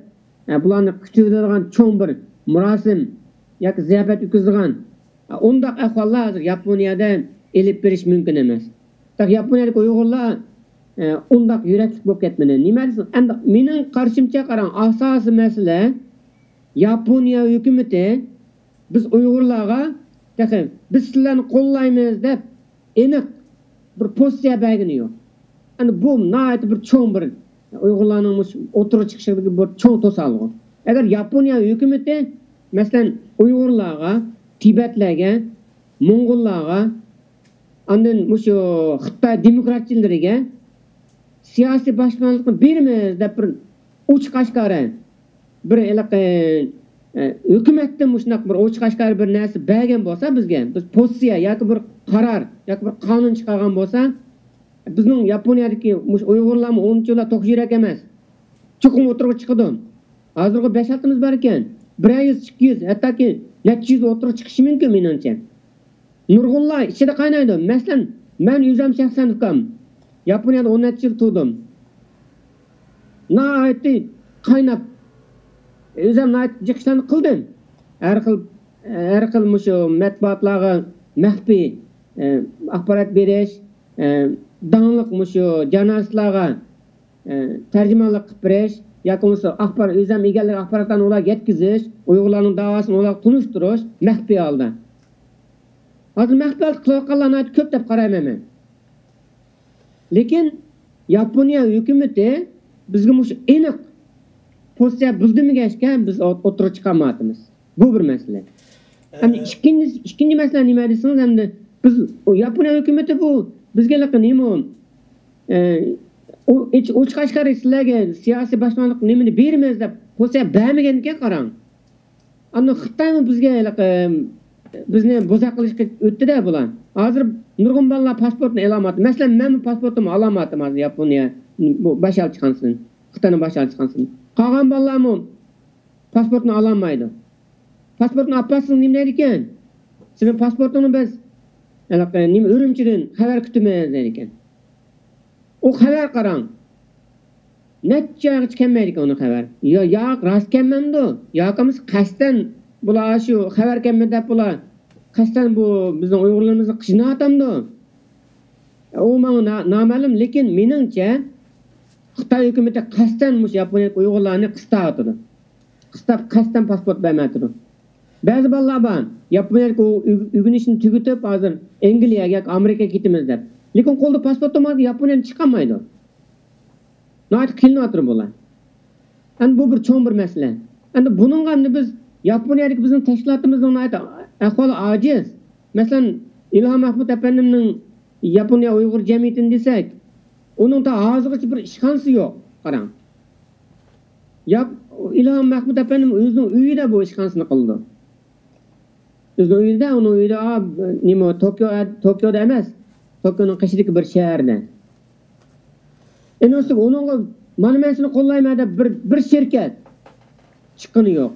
ئە، بۇلارنى كۈتۈۋېلىدىغان چوڭ بىر مۇراسىم ياكى زىياپەت ئۆتكۈزىدىغان، ئە، ئۇنداق ئەھۋاللار ھازىر ياپونىيەدە ئېلىپ بېرىش مۇمكىن ئەمەس. بىراق ياپونىيەدىكى ئۇيغۇرلار، ئە، ئۇنداق يۈرەكلىك بولۇپ كەتمىدى. نېمە دېسە، ئەمدى مېنىڭ قارىشىمچە قاراڭ، ئاساسىي مەسىلە ياپونىيە ھۆكۈمىتى بىز ئۇيغۇرلارغا تېخى بىز سىلەرنى قوللايمىز دەپ ئېنىق بىر پوزىتسىيە بەرگىنى يوق. ئەنە بۇ ناھايىتى بىر چوڭ بىر ئۇيغۇرلارنىڭ مۇشۇ ئوتتۇرىغا چىقىشىدىكى بىر چوڭ توسالغۇ. ئەگەر ياپونىيە ھۆكۈمىتى، مەسىلەن، ئۇيغۇرلارغا، تىبەتلەرگە، موڭغۇللارغا، ئاندىن مۇشۇ خىتاي دېموكراتچىلىرىگە سىياسىي باشتۇرغانلىقنى بېرىمىز دەپ بىر ئوچۇق ئاشكارا بىر ھېلىقى ئە، ھۆكۈمەتتىن مۇشۇنداق بىر ئوچۇق ئاشكارا بىر نەرسە بەرگەن بولسا بىزگە، بىز پوزىتسىيە ياكى بىر قارار ياكى بىر قانۇن چىقارغان بولسا، بىزنىڭ ياپونىيەدىكى مۇشۇ ئۇيغۇرلارمۇ ئۇنچىۋالا توخۇ يۈرەك ئەمەس. چوقۇم ئوتتۇرىغا چىقىدۇ. ھازىرغۇ بەش ئالتىمىز بار ئىكەن. بىرەر يۈز، ئىككى يۈز، ھەتتاكى نەچچە يۈز ئوتتۇرىغا چىقىشى مۇمكىن مېنىڭچە. نۇرغۇنلار ئىچىدە قاينايدۇ. مەسىلەن، مەن ئۆزۈم شەخسەن ئۇكام ياپونىيەدە ئون نەچچە يىل تۇردۇم. ناھايىتى قايناپ، ئۆزۈم ناھايىتى جىق ئىشلارنى قىلدىم. ھەر خىل، ھەر خىل مۇشۇ مەتبۇئاتلارغا مەخپىي، ئە، ئاخبارات بېرىش، ئە، داڭلىق مۇشۇ ژۇرنالىستلارغا، ئە، تەرجىمانلىق قىلىپ بېرىش ياكى بولمىسا ئاخبار-، ئۆزۈم ئىگىلىگەن ئاخباراتلارنى ئۇلارغا يەتكۈزۈش، ئۇيغۇرلارنىڭ داۋاسىنى ئۇلارغا تونۇشتۇرۇش مەخپىي ھالدا. ھازىر مەخپىي ھالدا قىلىۋاتقانلار ناھايىتى كۆپ دەپ قارايمەن مەن. لېكىن ياپونىيە ھۆكۈمىتى بىزگە مۇشۇ ئېنىق پوزىتسىيە بىلدۈرمىگەچكە بىز ئوت-، ئوتتۇرىغا چىقالمايۋاتىمىز. بۇ بىر مەسىلە. ئەمدى ئىككىنچى، ئىككىنچى مەسىلە نېمە دېسىڭىز، ئەمدى بىز، ئۇ ياپونىيە ھۆكۈمىتى بۇ بىزگە ھېلىقى نېمە ئۇ، ئە، ئۇ ئېچ-، ئوچۇق ئاشكارا سىلەرگە سىياسىي باشلامچىلىق نېمىنى بېرىمىز دەپ پوزىتسىيە بەرمىگەنكەن، قاراڭ. ئاندىن خىتايمۇ بىزگە ھېلىقى، بىزنى بوزەك قىلىشقا ئۆتتى-دە بۇلار. ھازىر نۇرغۇن بالىلار پاسپورتنى ئالالمايۋاتىدۇ. مەسىلەن، مەنمۇ پاسپورتۇمنى ئالالمايۋاتىمەن ھازىر ياپونىيە بۇ باش ئەلچىخانىسىدىن، خىتاينىڭ باش ئەلچىخانىسىدىن. قالغان بالىلارمۇ پاسپورتنى ئالالمايدۇ. پاسپورتنى ئاپارسىڭىز نېمە دەيدىكەن؟ سېنىڭ پاسپورتۇڭنى بىز، ھېلىقى، نېمە، ئۈرۈمچىدىن خەۋەر كۈتىمىز دەيدىكەن. ئۇ خەۋەر قاراڭ. نەچچە ئايغىچە كەلمەيدىكەن ئۇنىڭ خەۋەر. يا، يا راست كەلمەمدۇ؟ ياكى بولمىسا قەستەن بۇلار شۇ خەۋەر كەلمىدى دەپ بۇلار قەستەن بۇ بىزنىڭ ئۇيغۇرلىرىمىزنى قىيناۋاتامدۇ؟ ئۇ ماڭا نا-، نامەلۇم، لېكىن مېنىڭچە خىتاي ھۆكۈمىتى قەستەن مۇشۇ ياپونىيەدىكى ئۇيغۇرلارنى قىستاۋاتىدۇ. قىستاپ، قەستەن پاسپورت بەرمەيۋاتىدۇ. بەزى بالىلار بار، ياپونىيەدىكى ئۇ ئۆگ-، ئۆگىنىشنى تۈگىتىپ، ھازىر ئەنگلىيەگە ياكى ئامېرىكىغا كېتىمىز دەپ. لېكىن قولىدا پاسپورت بولمىغاچقا ياپونىيەدىن چىقالمايدۇ. ناھايىتى قىينىلىۋاتىدۇ بۇلار. ئەمدى بۇ بىر چوڭ بىر مەسىلە. ئەمدى بۇنىڭغا ئەمدى بىز ياپونىيەدىكى بىزنىڭ تەشكىلاتىمىزنىڭ ناھايىتى ئەھۋالى ئاجىز. مەسىلەن، ئىلھام مەھمۇت ئەپەندىمنىڭ ياپونىيە ئۇيغۇر جەمئىيىتىنى دېسەك، ئۇنىڭ تا ھازىرغىچە بىر ئىشخانىسى يوق. قاراڭ. ياپ-، ئىلھام مەھمۇت ئەپەندىم ئۆزىنىڭ ئۆيىدە بۇ ئىشخانىسىنى قىلىدۇ. ئۆزىنىڭ ئۆيىدە، ئۇنىڭ ئۆيىدە، ئا، نېمە، توكيو، توكيودا ئەمەس، توكيونىڭ قېشىدىكى بىر شەھەردە. ئەنە شۇ ئۇنىڭغا مانا مەن سېنى قوللايمەن دەپ بىر، بىر شىركەت چىققىنى يوق.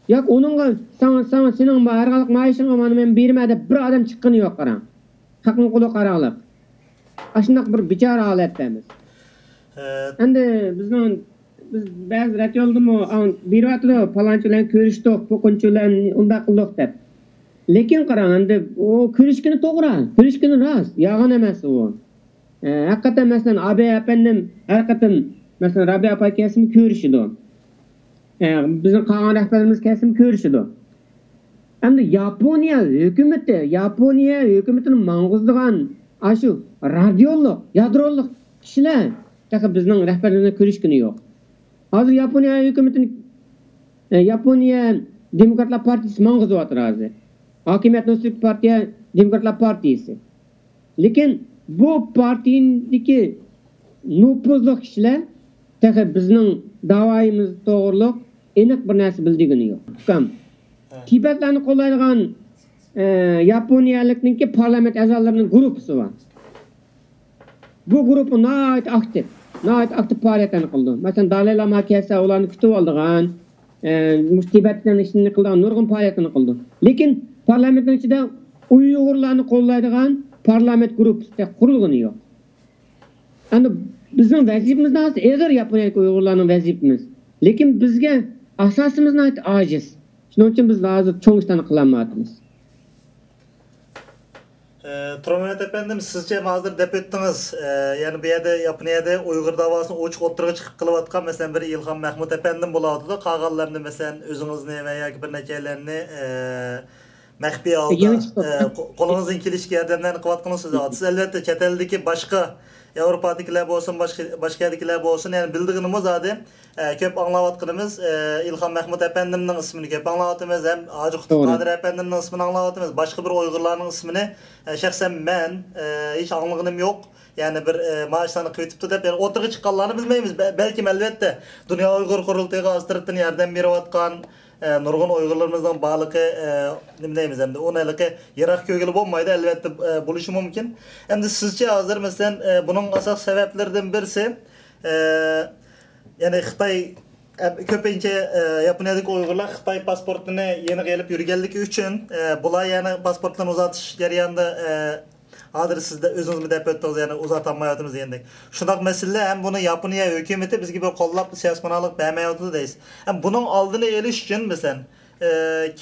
ياكى ئۇنىڭغا ساڭا، ساڭا، سېنىڭ ھەر قانداق مائاشىڭغا مانا مەن بېرىمەن دەپ بىر ئادەم چىققىنى يوق، قاراڭ. خەقنىڭ قولىغا قاراڭلار. ئاشۇنداق بىر بىچارە ھالەتتە بىز. ئەمدى بىزنىڭ، بىز بەزى رادىيولىرىمۇ بېرىۋاتىدۇ، پالانچى بىلەن كۆرۈشتۇق، پوقۇنچى بىلەن ئۇنداق قىلدۇق دەپ. لېكىن قاراڭ، ئەمدى ئۇ كۆرۈشكىنى توغرا، كۆرۈشكىنى راست، يالغان ئەمەس ئۇ. ئە، ھەقىقەتەن، مەسىلەن، ئابەي ئەپەندىم ھەر قېتىم، مەسىلەن، رابىيە ئاپا كەلسىمۇ كۆرۈشىدۇ. ئە، بىزنىڭ قالغان رەھبەرلىرىمىز كەلسىمۇ كۆرۈشىدۇ. ئەمدى ياپونىيە ھۆكۈمىتى، ياپونىيە ھۆكۈمىتىنى ماڭغۇزىدىغان ئاشۇ رادىيولۇق، يادرولۇق كىشىلەر تېخى بىزنىڭ رەھبەرلىرىمىزنى كۆرۈشكىنى يوق. ھازىر ياپونىيە ھۆكۈمىتىنى، ئە، ياپونىيە دېموكراتلار پارتىيىسى ماڭغۇزۇۋاتىدۇ ھازىر. ھاكىمىيەتنىڭ ئۈستىدىكى پارتىيە دېموكراتلار پارتىيىسى. لېكىن بۇ پارتىيىدىكى نوپۇزلۇق كىشىلەر تېخى بىزنىڭ داۋايىمىز توغرۇلۇق ئېنىق بىر نەرسە بىلىدىغىنى يوق. ئۇكام، تىبەتلەرنى قوللايدىغان، ئە، ياپونىيەلىكنىڭكى پارلامېنت ئەزالىرىنىڭ گۇرۇپپىسى بار. بۇ گۇرۇپپا ناھايىتى ئاكتىپ، ناھايىتى ئاكتىپ پائالىيەتلەرنى قىلىدۇ. مەسىلەن، دالاي لاما كەلسە، ئۇلارنى كۈتۈۋالىدىغان، ئە، مۇشۇ تىبەتنىڭ ئىشىنى قىلىدىغان نۇرغۇن پائالىيەتلەرنى قىلىدۇ. لېكىن پارلامېنتنىڭ ئىچىدە ئۇيغۇرلارنى قوللايدىغان پارلامېنت گۇرۇپپىسى قۇرۇلغىنى يوق. ئەمدى بىزنىڭ ۋەزىپىمىز ناھايىتى ئېغىر، ياپونىيەدىكى ئۇيغۇرلارنىڭ ۋەزىپىمىز. لېكىن بىزگە ئاساسىمىز ناھايىتى ئاجىز. شۇنىڭ ئۈچۈن بىز ھازىر چوڭ ئىشلارنى قىلالمايۋاتىمىز. ئى، تۇرمەمەت ئەپەندىم، سىزچە ھازىر دەپ ئۆتتىڭىز، ئى، يەنى بۇ يەردە ياپونىيەدە ئۇيغۇر داۋاسىنى ئوچۇق ئوتتۇرىغا چىقىپ قىلىۋاتقان، مەسىلەن، بىر ئىلھام مەھمۇت ئەپەندىم بولۇۋاتىدۇ، قالغانلىرىنى، مەسىلەن، ئۆزىڭىزنى ۋە ياكى بىر نەچچەيلەننى، ئى، مەخپىي ھالدا، يېڭى چىقىپ ئى، قو-، قولىڭىزدىن كېلىشىچە ياردەملەرنى قىلىۋاتقىنىڭىزنى سۆزلەۋاتىسىز. ئەلۋەتتە، چەت ئەلدىكى باشقا، ياۋروپادىكىلەر بولسۇن، باشقا، باشقا يەردىكىلەر بولسۇن، يەنى بىلىدىغىنىمىز زادى، ئە، كۆپ ئاڭلاۋاتقىنىمىز، ئە، ئىلھام مەھمۇت ئەپەندىمنىڭ ئىسمىنى كۆپ ئاڭلاۋاتىمىز، ھەم ھاجى قۇتلۇق توغرا. قادىر ئەپەندىمنىڭ ئىسمىنى ئاڭلاۋاتىمىز. باشقا بىر ئۇيغۇرلارنىڭ ئىسمىنى، ئە، شەخسەن مەن، ئە، ھېچ ئاڭلىغىنىم يوق. يەنى بىر، ئە، مانا ئىشلارنى قىلىۋېتىپتۇ دەپ، يەنى ئوتتۇرىغا چىققانلارنى بىلمەيمىز. بە-، بەلكىم، ئەلۋەتتە، دۇنيا ئۇيغۇر قۇرۇلتىيىغا ئاستىرتىن ياردەم بېرىۋاتقان، ئە، نۇرغۇن ئۇيغۇرلىرىمىزنىڭ بارلىقى، ئە، نېمە دەيمىز ئەمدى، ئۇنى ھېلىقى يىراق كۆرگىلى بولمايدۇ، ئەلۋەتتە، ئە، بولۇشى مۇمكىن. ئەمدى سىزچە ھازىر، مەسىلەن، ئە، بۇنىڭ ئاساس سەۋەبلىرىدىن بىرسى، ئە، يەنى خىتاي، ئە، كۆپىنچە، ئە، ياپونىيەدىكى ئۇيغۇرلار خىتاي پاسپورتىنى يېنىغا ئېلىپ يۈرگەنلىكى ئۈچۈن، ئە، بۇلار يەنى پاسپورتلىرىنى ئۇزارتىش جەريانىدا، ئە، ھازىر سىز دە-، ئۆزىڭىزمۇ دەپ ئۆتتىڭىز، يەنى ئۇزارتالمايۋاتىمىز دېگەندەك. شۇنداق مەسىلىلەر ھەم بۇنى ياپونىيە ھۆكۈمىتى بىزگە بىر قوللاپ سىياسىي پاناھلىق بەرمەيۋاتىدۇ دەيسىز. ھەم بۇنىڭ ئالدىنى ئېلىش ئۈچۈن، مەسىلەن، ئە،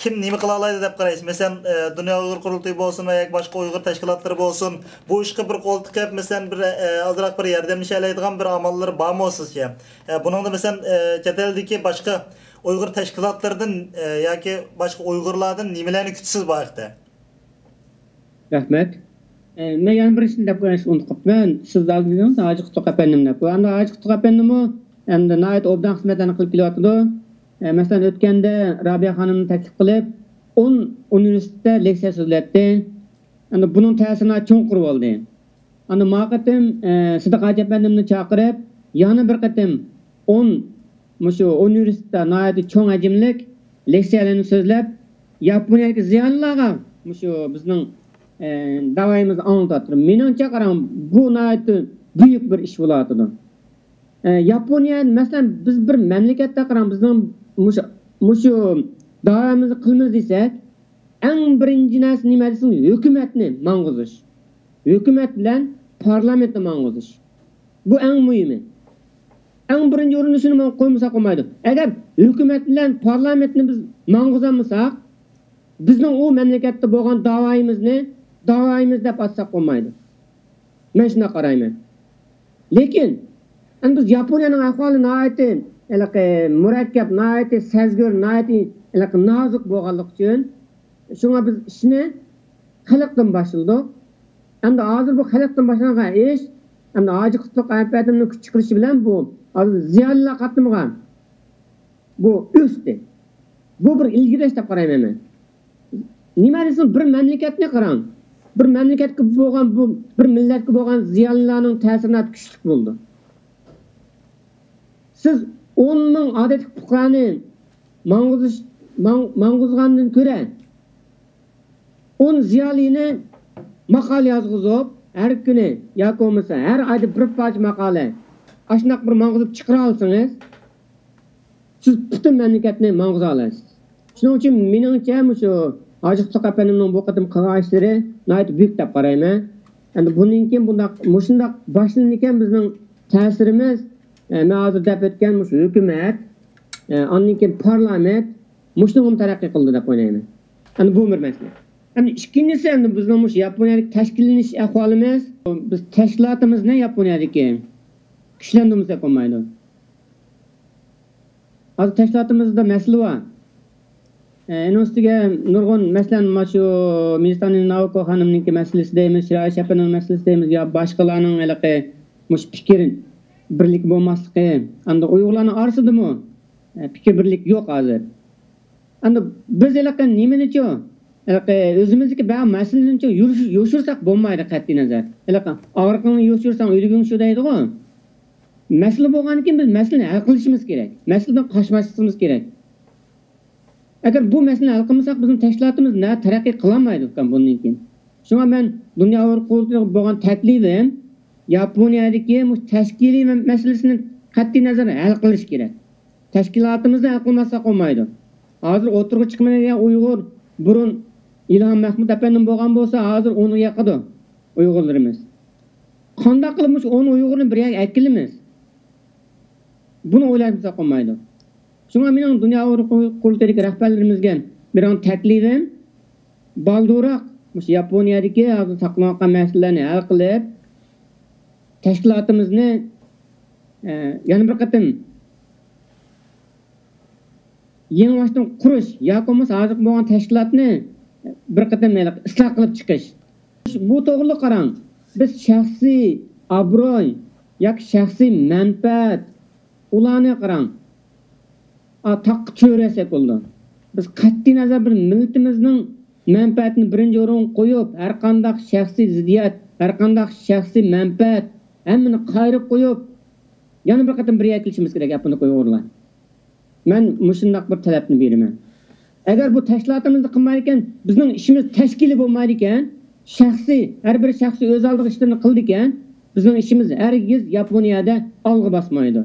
كىم نېمە قىلالايدۇ دەپ قارايسىز؟ مەسىلەن، ئە، دۇنيا ئۇيغۇر قۇرۇلتىيى بولسۇن ۋە ياكى باشقا ئۇيغۇر تەشكىلاتلىرى بولسۇن، بۇ ئىشقا بىر قول تىقىپ، مەسىلەن، بىر، ئە، ئازراق بىر ياردەملىشەلەيدىغان بىر ئاماللىرى بارمۇ سىزچە؟ ئە، بۇنىڭدا، مەسىلەن، ئە، چەت ئەلدىكى باشقا ئۇيغۇر تەشكىلاتلىرىدىن، ئە، ياكى باشقا ئۇيغۇرلاردىن نېمىلەرنى كۈتىسىز بۇ ھەقتە؟ رەھمەت. ئە، مەن يەنە بىر ئىشنى دەپ قويۇشنى ئۇنتۇپ قاپتىمەن. سىز ھازىر دېدىڭىز، ھاجى قۇتلۇق ئەپەندىم دەپ. بۇ ئەمدى ھاجى قۇتلۇق ئەپەندىمۇ ئەمدى ناھايىتى ئوبدان خىزمەتلەرنى قىلىپ كېلىۋاتىدۇ. ئە، مەسىلەن، ئۆتكەندە رابىيە خانىمنى تەكلىپ قىلىپ، ئون ئۇنىۋېرسىتېتتا لېكسىيە سۆزلەتتى. ئەمدى بۇنىڭ تەسىرى ناھايىتى چوڭقۇر بولدى. ئەمدى ما قېتىم، ئە، سىدىق ھاجى ئەپەندىمنى چاقىرىپ، يەنە بىر قېتىم ئون، مۇشۇ ئۇنىۋېرسىتېتتا ناھايىتى چوڭ ھەجىملىك لېكسىيەلەرنى سۆزلەپ، ياپونىيەدىكى زىيالىيلارغا مۇشۇ بىزنىڭ، ئە، داۋايىمىزنى ئاڭلىتىۋاتىدۇ. مېنىڭچە قاراڭ، بۇ ناھايىتى بۈيۈك بىر ئىش بولۇۋاتىدۇ. ئە، ياپونىيە، مەسىلەن، بىز بىر مەملىكەتتە قاراڭ، بىزنىڭ مۇشۇ، مۇشۇ داۋايىمىزنى قىلىمىز دېسەك، ئەڭ بىرىنچى نەرسە نېمە دېسىڭىز، ھۆكۈمەتنى ماڭغۇزۇش. ھۆكۈمەت بىلەن پارلامېنتنى ماڭغۇزۇش. بۇ ئەڭ مۇھىمى. ئەڭ بىرىنچى ئورۇندا شۇنى قويمىساق بولمايدۇ. ئەگەر ھۆكۈمەت بىلەن پارلامېنتنى بىز ماڭغۇزالمىساق، بىزنىڭ ئۇ مەملىكەتتە بولغان داۋايىمىزنى داۋايىمىز دەپ ئاتىساق بولمايدۇ. مەن شۇنداق قارايمەن. لېكىن، ئەمدى بىز ياپونىيەنىڭ ئەھۋالى ناھايىتى ھېلىقى مۇرەككەپ، ناھايىتى سەزگۈر، ناھايىتى ھېلىقى نازۇك بولغانلىقى ئۈچۈن، شۇڭا بىز ئىشنى خەلقتىن باشلىدۇق. ئەمدى ھازىر بۇ خەلقتىن باشلانغان ئىش، ئەمدى ھاجى قۇتلۇق ئەپەندىمنىڭ كۈچ چىقىرىشى بىلەن بۇ ھازىر زىيالىيلار قاتلىمىغا بۇ ئۆستى. بۇ بىر ئىلگىرىلەش دەپ قارايمەن مەن. نېمە دېسىڭىز، بىر مەملىكەتنى قاراڭ. بىر مەملىكەتكە بولغان، بۇ بىر مىللەتكە بولغان زىيالىيلارنىڭ تەسىراتى كۈچلۈك بولىدۇ. سىز ئون مىڭ ئادەتتىكى پۇقرانى ماڭغۇزۇش، ماڭ-، ماڭغۇزغاندىن كۆرە، ئون زىيالىينى ماقالە يازغۇزۇپ، ھەر كۈنى ياكى بولمىسا ھەر ئايدا بىر پارچە ماقالە، ئاشۇنداق بىر ماڭغۇزۇپ چىقىرالىسىڭىز، سىز پۈتۈن مەملىكەتنى ماڭغۇزالايسىز. شۇنىڭ ئۈچۈن مېنىڭچە مۇشۇ ھاجى قۇتلۇق ئەپەندىمنىڭ بۇ قېتىم قىلغان ئىشلىرى ناھايىتى بۈيۈك دەپ قارايمەن. ئەمدى بۇندىن كېيىن بۇنداق، مۇشۇنداق باشلىنىدىكەن بىزنىڭ تەسىرىمىز، ئە، مەن ھازىر دەپ ئۆتكەن مۇشۇ ھۆكۈمەت، ئە، ئاندىن كېيىن پارلامېنت، مۇشۇنىڭغىمۇ تەرەققىي قىلدى دەپ ئويلايمەن. ئەمدى بۇ بىر مەسىلە. ئەمدى ئىككىنچىسى، ئەمدى بىزنىڭ مۇشۇ ياپونىيەدىكى تەشكىللىنىش ئەھۋالىمىز، بىز تەشكىلاتىمىزنى ياپونىيەدىكى كۈچلەندۈرمىسەك بولمايدۇ. ھازىر تەشكىلاتىمىزدا مەسىلە بار. ئە، ئۇنىڭ ئۈستىگە نۇرغۇن، مەسىلەن، مانا شۇ مىزتانى ناۋاكو خانىمنىڭكى مەسىلىسى دەيمىز، شىرائىش ئەپەندىنىڭ مەسىلىسى دەيمىز، يا باشقىلارنىڭ ھېلىقى مۇشۇ پىكىر بىرلىكى بولماسلىقى، ئاندىن ئۇيغۇرلارنىڭ ئارىسىدىمۇ، ئە، پىكىر بىرلىكى يوق ھازىر. ئەمدى بىز ھېلىقى نېمىنىچۇ، ھېلىقى ئۆزىمىزدىكى بەزى مەسىلىنىچۇ يوشۇرساق بولمايدۇ قەتئىي نەزەر. ھېلىقى ئاغرىقىڭنى يوشۇرساڭ ئۆلۈكۈڭ شۇ دەيدىغۇ. مەسىلە بولغاندىن كېيىن بىز مەسىلىنى ھەل قىلىشىمىز كېرەك. مەسىلىدىن قاچماسلىقىمىز كېرەك. ئەگەر بۇ مەسىلىنى ھەل قىلمىساق، بىزنىڭ تەشكىلاتىمىز نە تەرەققىي قىلالمايدۇ ئۇكام بۇندىن كېيىن. شۇڭا مەن دۇنيا ئۇيغۇر قۇرۇلتىيىغا بولغان تەكلىپىم، ياپونىيەدىكى مۇشۇ تەشكىلىي مەسىلىسىنى قەتئىي نەزەر ھەل قىلىش كېرەك. تەشكىلاتىمىزنى ھەل قىلماسلىق بولمايدۇ. ھازىر ئوتتۇرىغا چىقمايدىغان ئۇيغۇر، بۇرۇن ئىلھام مەھمۇد ئەپەندىم بولغان بولسا، ھازىر ئونغا ياقىدۇ ئۇيغۇرلىرىمىز. قانداق قىلىپ مۇشۇ ئون ئۇيغۇرنى بىر يەرگە ئەكېلىمىز؟ بۇنى ئويلاشمىساق بولمايدۇ. شۇڭا مېنىڭ دۇنيا ئۇيغۇر قۇرۇلتىيىدىكى رەھبەرلىرىمىزگە بېرىدىغان تەكلىپىم، بالدۇرراق مۇشۇ ياپونىيەدىكى ھازىر ساقلىنىۋاتقان مەسىلىلەرنى ھەل قىلىپ، تەشكىلاتىمىزنى، ئە، يەنە بىر قېتىم يېڭىباشتىن قۇرۇش ياكى بولمىسا ھازىرقى بولغان تەشكىلاتنى بىر قېتىم ھېلىقى ئىسلاھ قىلىپ چىقىش. بۇ توغرىلىق قاراڭ، بىز شەخسىي ئابرۇي ياكى شەخسىي مەنپەئەت، ئۇلارنى قاراڭ، ئا، تاغقا چۆرەسەك بولىدۇ. بىز قەتئىي نەزەر بىر مىللىتىمىزنىڭ مەنپەئەتىنى بىرىنچى ئورۇنغا قويۇپ، ھەر قانداق شەخسىي زىددىيەت، ھەر قانداق شەخسىي مەنپەئەت، ھەممىنى قايرىپ قويۇپ، يەنە بىر قېتىم بىر يەرگە كېلىشىمىز كېرەك، ياپونلۇق ئۇيغۇرلار. مەن مۇشۇنداق بىر تەلەپنى بېرىمەن. ئەگەر بۇ تەشكىلاتىمىزدا قىلمايدىكەن، بىزنىڭ ئىشىمىز تەشكىلىي بولمايدىكەن، شەخسىي، ھەر بىر شەخسىي ئۆز ئالدىغا ئىشلىرىنى قىلىدىكەن، بىزنىڭ ئىشىمىز ھەرگىز ياپونىيەدە ئالغا باسمايدۇ.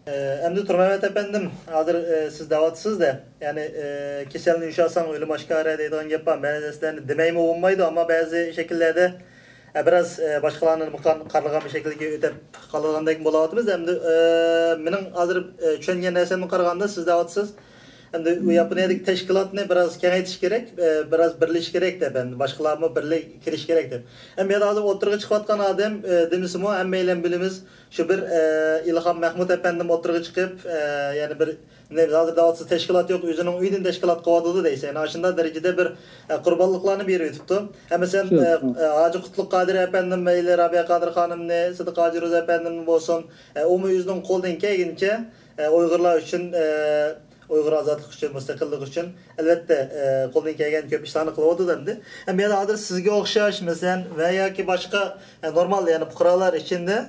ئەمدى تۇرمەمەت ئەپەندىم، ھازىر، ئە، سىز دەۋاتىسىز-دە، يەنى، ئە، كېسەلنى يوشۇرساڭ ئۆلۈم ئاشكارا دەيدىغان گەپ بار. بەزىلەردە دېمەيمۇ بولمايدۇ، ئەمما بەزى شەكىللەردە، ئە، بىراز، ئە، باشقىلارنى قارىلىغان بىر شەكىلگە ئۆتۈپ قالىدىغاندەك بولۇۋاتىمىز. ئەمدى، ئە، مېنىڭ ھازىر، ئە، چۈشەنگەن نەرسەمدىن قارىغاندا، سىز دەۋاتىسىز، ئەمدى بۇ ياپونىيەدىكى تەشكىلاتنى بىراز كېڭەيتىش كېرەك، ئە، بىراز بىرلىشىش كېرەك دەپ، ئەمدى باشقىلارمۇ بىرلىك كىرىش كېرەك دەپ. ئەمما يەنە ھازىر ئوتتۇرىغا چىقىۋاتقان ئادەم، ئە، دېمىسىمۇ، ھەممەيلەن بىلىمىز، شۇ بىر، ئە، ئىلھام مەھمۇت ئەپەندىم ئوتتۇرىغا چىقىپ، ئە، يەنە بىر، نېمە، ھازىر دەۋاتسا تەشكىلات يوق، ئۆزىنىڭ ئۆيىدىن تەشكىلات قىلىۋاتىدۇ دەيسەن. يەنى ئاشۇنداق دەرىجىدە بىر، ئە، قۇربانلىقلارنى بېرىۋېتىپتۇ. ھە، مەسىلەن، شۇ، ئە، شۇ. ئە، ھاجى قۇتلۇق قادىر ئەپەندىم، مەيلى رابىيە قادىر خانىمنى، سىدىق ھاجى روزى ئەپەندىمنى بولسۇن، ئە، ئۇمۇ ئۆزىنىڭ قولىدىن كەلگىنىچە، ئە، ئۇيغۇرلار ئۈچۈن، ئە، ئۇيغۇر ئازادلىقى ئۈچۈن، مۇستەقىللىق ئۈچۈن، ئەلۋەتتە، ئە، قولىدىن كەلگەن كۆپ ئىشلارنى قىلىۋاتىدۇ ئەمدى. ئەمما يەنە ھازىر سىزگە ئوخشاش، مەسىلەن، ۋە ياكى باشقا، ئە، نورمال، يەنى پۇقرالار ئىچىدە،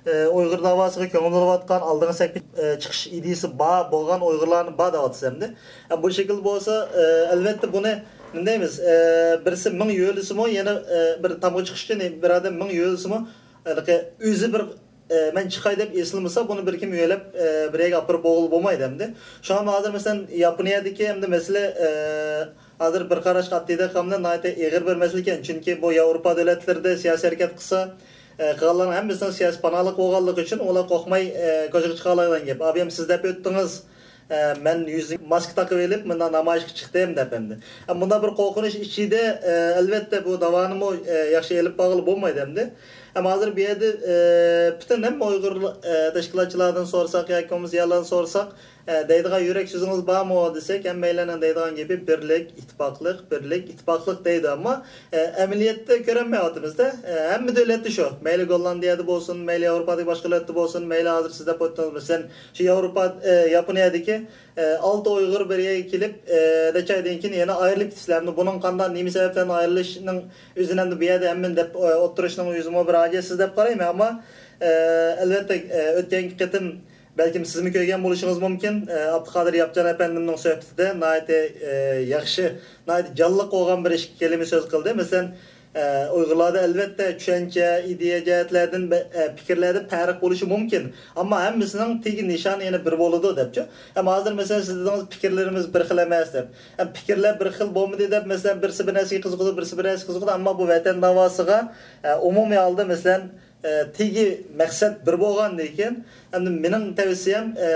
ئە، ئۇيغۇر داۋاسىغا كۆڭۈل بۆلۈۋاتقان، ئالدىنقى سەپكە، ئە، چىقىش ئىدىيىسى بار بولغان ئۇيغۇرلارنى بار دەۋاتىسىز ئەمدى. ئە، بۇ شەكىلدە بولسا، ئە، ئەلۋەتتە بۇنى نېمە دەيمىز، ئە، بىرسى مىڭ يۆلىسىمۇ يەنە، ئە، بىر تامغا چىقىش ئۈچۈن بىر ئادەم مىڭ يۆلىسىمۇ، ھېلىقى ئۆزى بىر ئە، مەن چىقاي دەپ ئېسىلمىسا، بۇنى بىر كىم يۆلەپ، ئە، بىر يەرگە ئاپىرىپ بولغىلى بولمايدۇ ئەمدى. شۇڭا ھازىر، مەسىلەن، ياپونىيەدىكى ئەمدى مەسىلە، ئە، ھازىر بىر قاراشقا ئاددىيدەك قىلغاندا ناھايىتى ئېغىر بىر مەسىلە ئىكەن. چۈنكى بۇ ياۋروپا دۆلەتلىرىدە سىياسىي ھەرىكەت قىلسا، ئە، قىلغانلارنىڭ ھەممىسىنىڭ سىياسىي پاناھلىق بولغانلىقى ئۈچۈن ئۇلار قورقماي، ئە، كوچىغا چىقالايدىغان گەپ. ئابىيەم سىز دەپ ئۆتتىڭىز. ئە، مەن يۈزۈك ماسكا تاقىۋېلىپ، مۇنداق نامايىشقا چىقتىم دەپ ئەمدى. ئە، مۇنداق بىر قورقۇنچ ئىچىدە، ئە، ئەلۋەتتە، بۇ داۋانىمۇ، ئە، ياخشى ئېلىپ بارغىلى بولمايدۇ ئەمدى. ئەمما ھازىر بۇ يەردە، ئە، پۈتۈن ھەممە ئۇيغۇر، ئە، تەشكىلاتچىلاردىن سورىساق ياكى بولمىسا يەرلەردىن سورىساق، ئە، دەيدىغان يۈرەك سۆزىڭىز بارمۇ دېسەك، ھەممەيلەننىڭ دەيدىغان گېپى بىرلىك، ئىتتىپاقلىق، بىرلىك، ئىتتىپاقلىق دەيدۇ. ئەمما، ئە، ئەمەلىيەتتە كۆرەلمەيۋاتىمىز-دە. ئە، ھەممە دۆلەتتە شۇ. مەيلى گوللاندىيەدە بولسۇن، مەيلى ياۋروپادىكى باشقا دۆلەتتە بولسۇن، مەيلى ھازىر سىز دەپ ئۆتتىڭىز، مەسىلەن، شۇ ياۋروپا، ئە، ياپونىيەدىكى، ئە، ئالتە ئۇيغۇر بىر يەرگە كېلىپ، ئە، نەچچە ئايدىن كېيىن يەنە ئايرىلىپ كېتىسىلەر. ئەمدى بۇنىڭ قانداق، نېمە سەۋەبتىن ئايرىلىشىنىڭ ئۆزىنى ئەمدى بۇ يەردە ھەممىنى دەپ، ئە، ئوتتۇرىشىنىڭ ئۆزىمۇ بىر ھاجەتسىز دەپ قارايمەن. ئەمما، ئە، ئەلۋەتتە، ئە، ئۆتكەنكى قېتىم بەلكىم سىزمۇ كۆرگەن بولۇشىڭىز مۇمكىن، ئە، ئابدۇقادىر ياپچان ئەپەندىمنىڭ سۆھبىتىدە ناھايىتى، ئە، ياخشى، ناھايىتى جانلىق بولغان بىر ئىككى كەلىمە سۆز قىلدى. مەسىلەن، ئە، ئۇيغۇرلاردا ئەلۋەتتە چۈشەنچە، ئىدىيە جەھەتلەردىن بە-، ئە، پىكىرلەردە پەرق بولۇشى مۇمكىن. ئەمما ھەممىسىنىڭ تېگى نىشانى يەنە بىر بولىدۇ دەپچۇ. ئەمما ھازىر مەسىلەن سىز دېدىڭىز پىكىرلىرىمىز بىر خىل ئەمەس دەپ. ئەم، پىكىرلەر بىر خىل بولمىدى دەپ مەسىلەن بىرسى بىر نەرسىگە قىزىقىدۇ، بىرسى بىر نەرسىگە قىزىقىدۇ. ئەمما بۇ ۋەتەن داۋاسىغا، ئە، ئومۇمىي ھالدا مەسىلەن، ئە، تېگى مەقسەت بىر بولغاندىن كېيىن، ئەمدى مېنىڭ تەۋسىيەم، ئە،